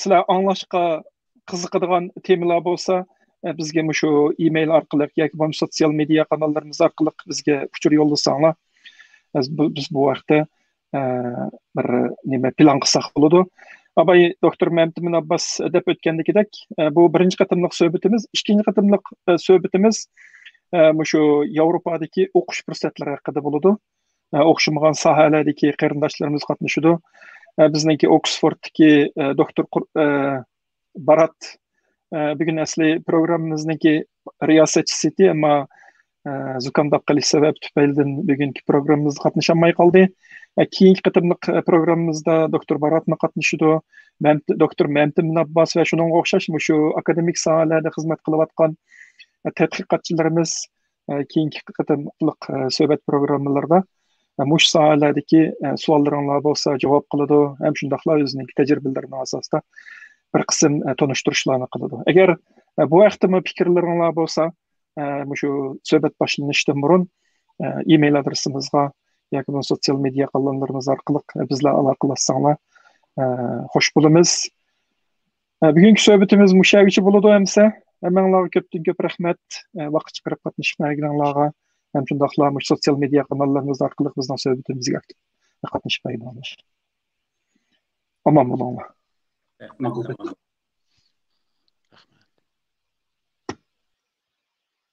سىلەر ئاڭلاشقا قىزىقىدىغان تېمىلار بولسا، بىزگە مۇشۇ ئىمېيل ئارقىلىق ياكى بولمىسا سوتسىيال مېدىيا قاناللىرىمىز ئارقىلىق بىزگە ئۇچۇر يوللىساڭلار، بىز بۇ، بىز بۇ ھەقتە بىر نېمە پىلان قىلساق بولىدۇ. ئاباي دوكتور مەمتىمىن ئابباس دەپ ئۆتكەندىكىدەك، بۇ بىرىنچى قېتىملىق سۆھبىتىمىز. ئىككىنچى قېتىملىق سۆھبىتىمىز مۇشۇ ياۋروپادىكى ئوقۇش پۇرسەتلىرى ھەققىدە بولىدۇ. ئوخشىمىغان ساھەلەردىكى قېرىنداشلىرىمىز قاتنىشىدۇ. بىزنىڭكى ئوكسفوردتىكى دوكتور بارات بۈگۈن ئەسلى پروگراممىمىزنىڭكى رىياسەتچىسى ئىدى، ئەمما زۇكامداپ قېلىش سەۋەبى تۈپەيلىدىن بۈگۈنكى پروگراممىمىزدا قاتنىشالماي قالدى. كېيىنكى قېتىملىق پروگراممىمىزدا دوكتور باراتمۇ قاتنىشىدۇ. مەمت-، دوكتور مەمتىمىن ئابباس ۋە شۇنىڭغا ئوخشاش مۇشۇ ئاكادېمىك ساھەلەردە خىزمەت قىلىۋاتقان تەتقىقاتچىلىرىمىز كېيىنكى قېتىملىق سۆھبەت پروگراممىلىرىدا مۇشۇ ساھەلەردىكى سوئاللىرىڭلار بولسا جاۋاب قىلىدۇ، ھەم شۇنداقلا ئۆزىنىڭكى تەجرىبىلىرىنىڭ ئاساسىدا بىر قىسىم تونۇشتۇرۇشلارنى قىلىدۇ. ئەگەر بۇ ھەقتىمۇ پىكىرلىرىڭلار بولسا، مۇشۇ سۆھبەت باشلىنىشتىن بۇرۇن ئىمېيل ئادرېسىمىزغا ياكى بولمىسا سوتسىيال مېدىيا قاناللىرىمىز ئارقىلىق بىز بىلەن ئالاقىلەشسەڭلار خوش بولىمىز. بۈگۈنكى سۆھبىتىمىز مۇشۇ يەرگىچە بولىدۇ ئەمىسە. ھەممەڭلارغا كۆپتىن كۆپ رەھمەت. ۋاقىت چىقىرىپ قاتنىشىپ بەرگىنىڭلارغا ھەم شۇنداقلا مۇشۇ سوتسىيال مېدىيا قاناللىرىمىز ئارقىلىق بىزنىڭ سۆھبىتىمىزگە ئاكتىپ قاتنىشىپ بەرگىنىڭلار. ئامان بولۇڭلار.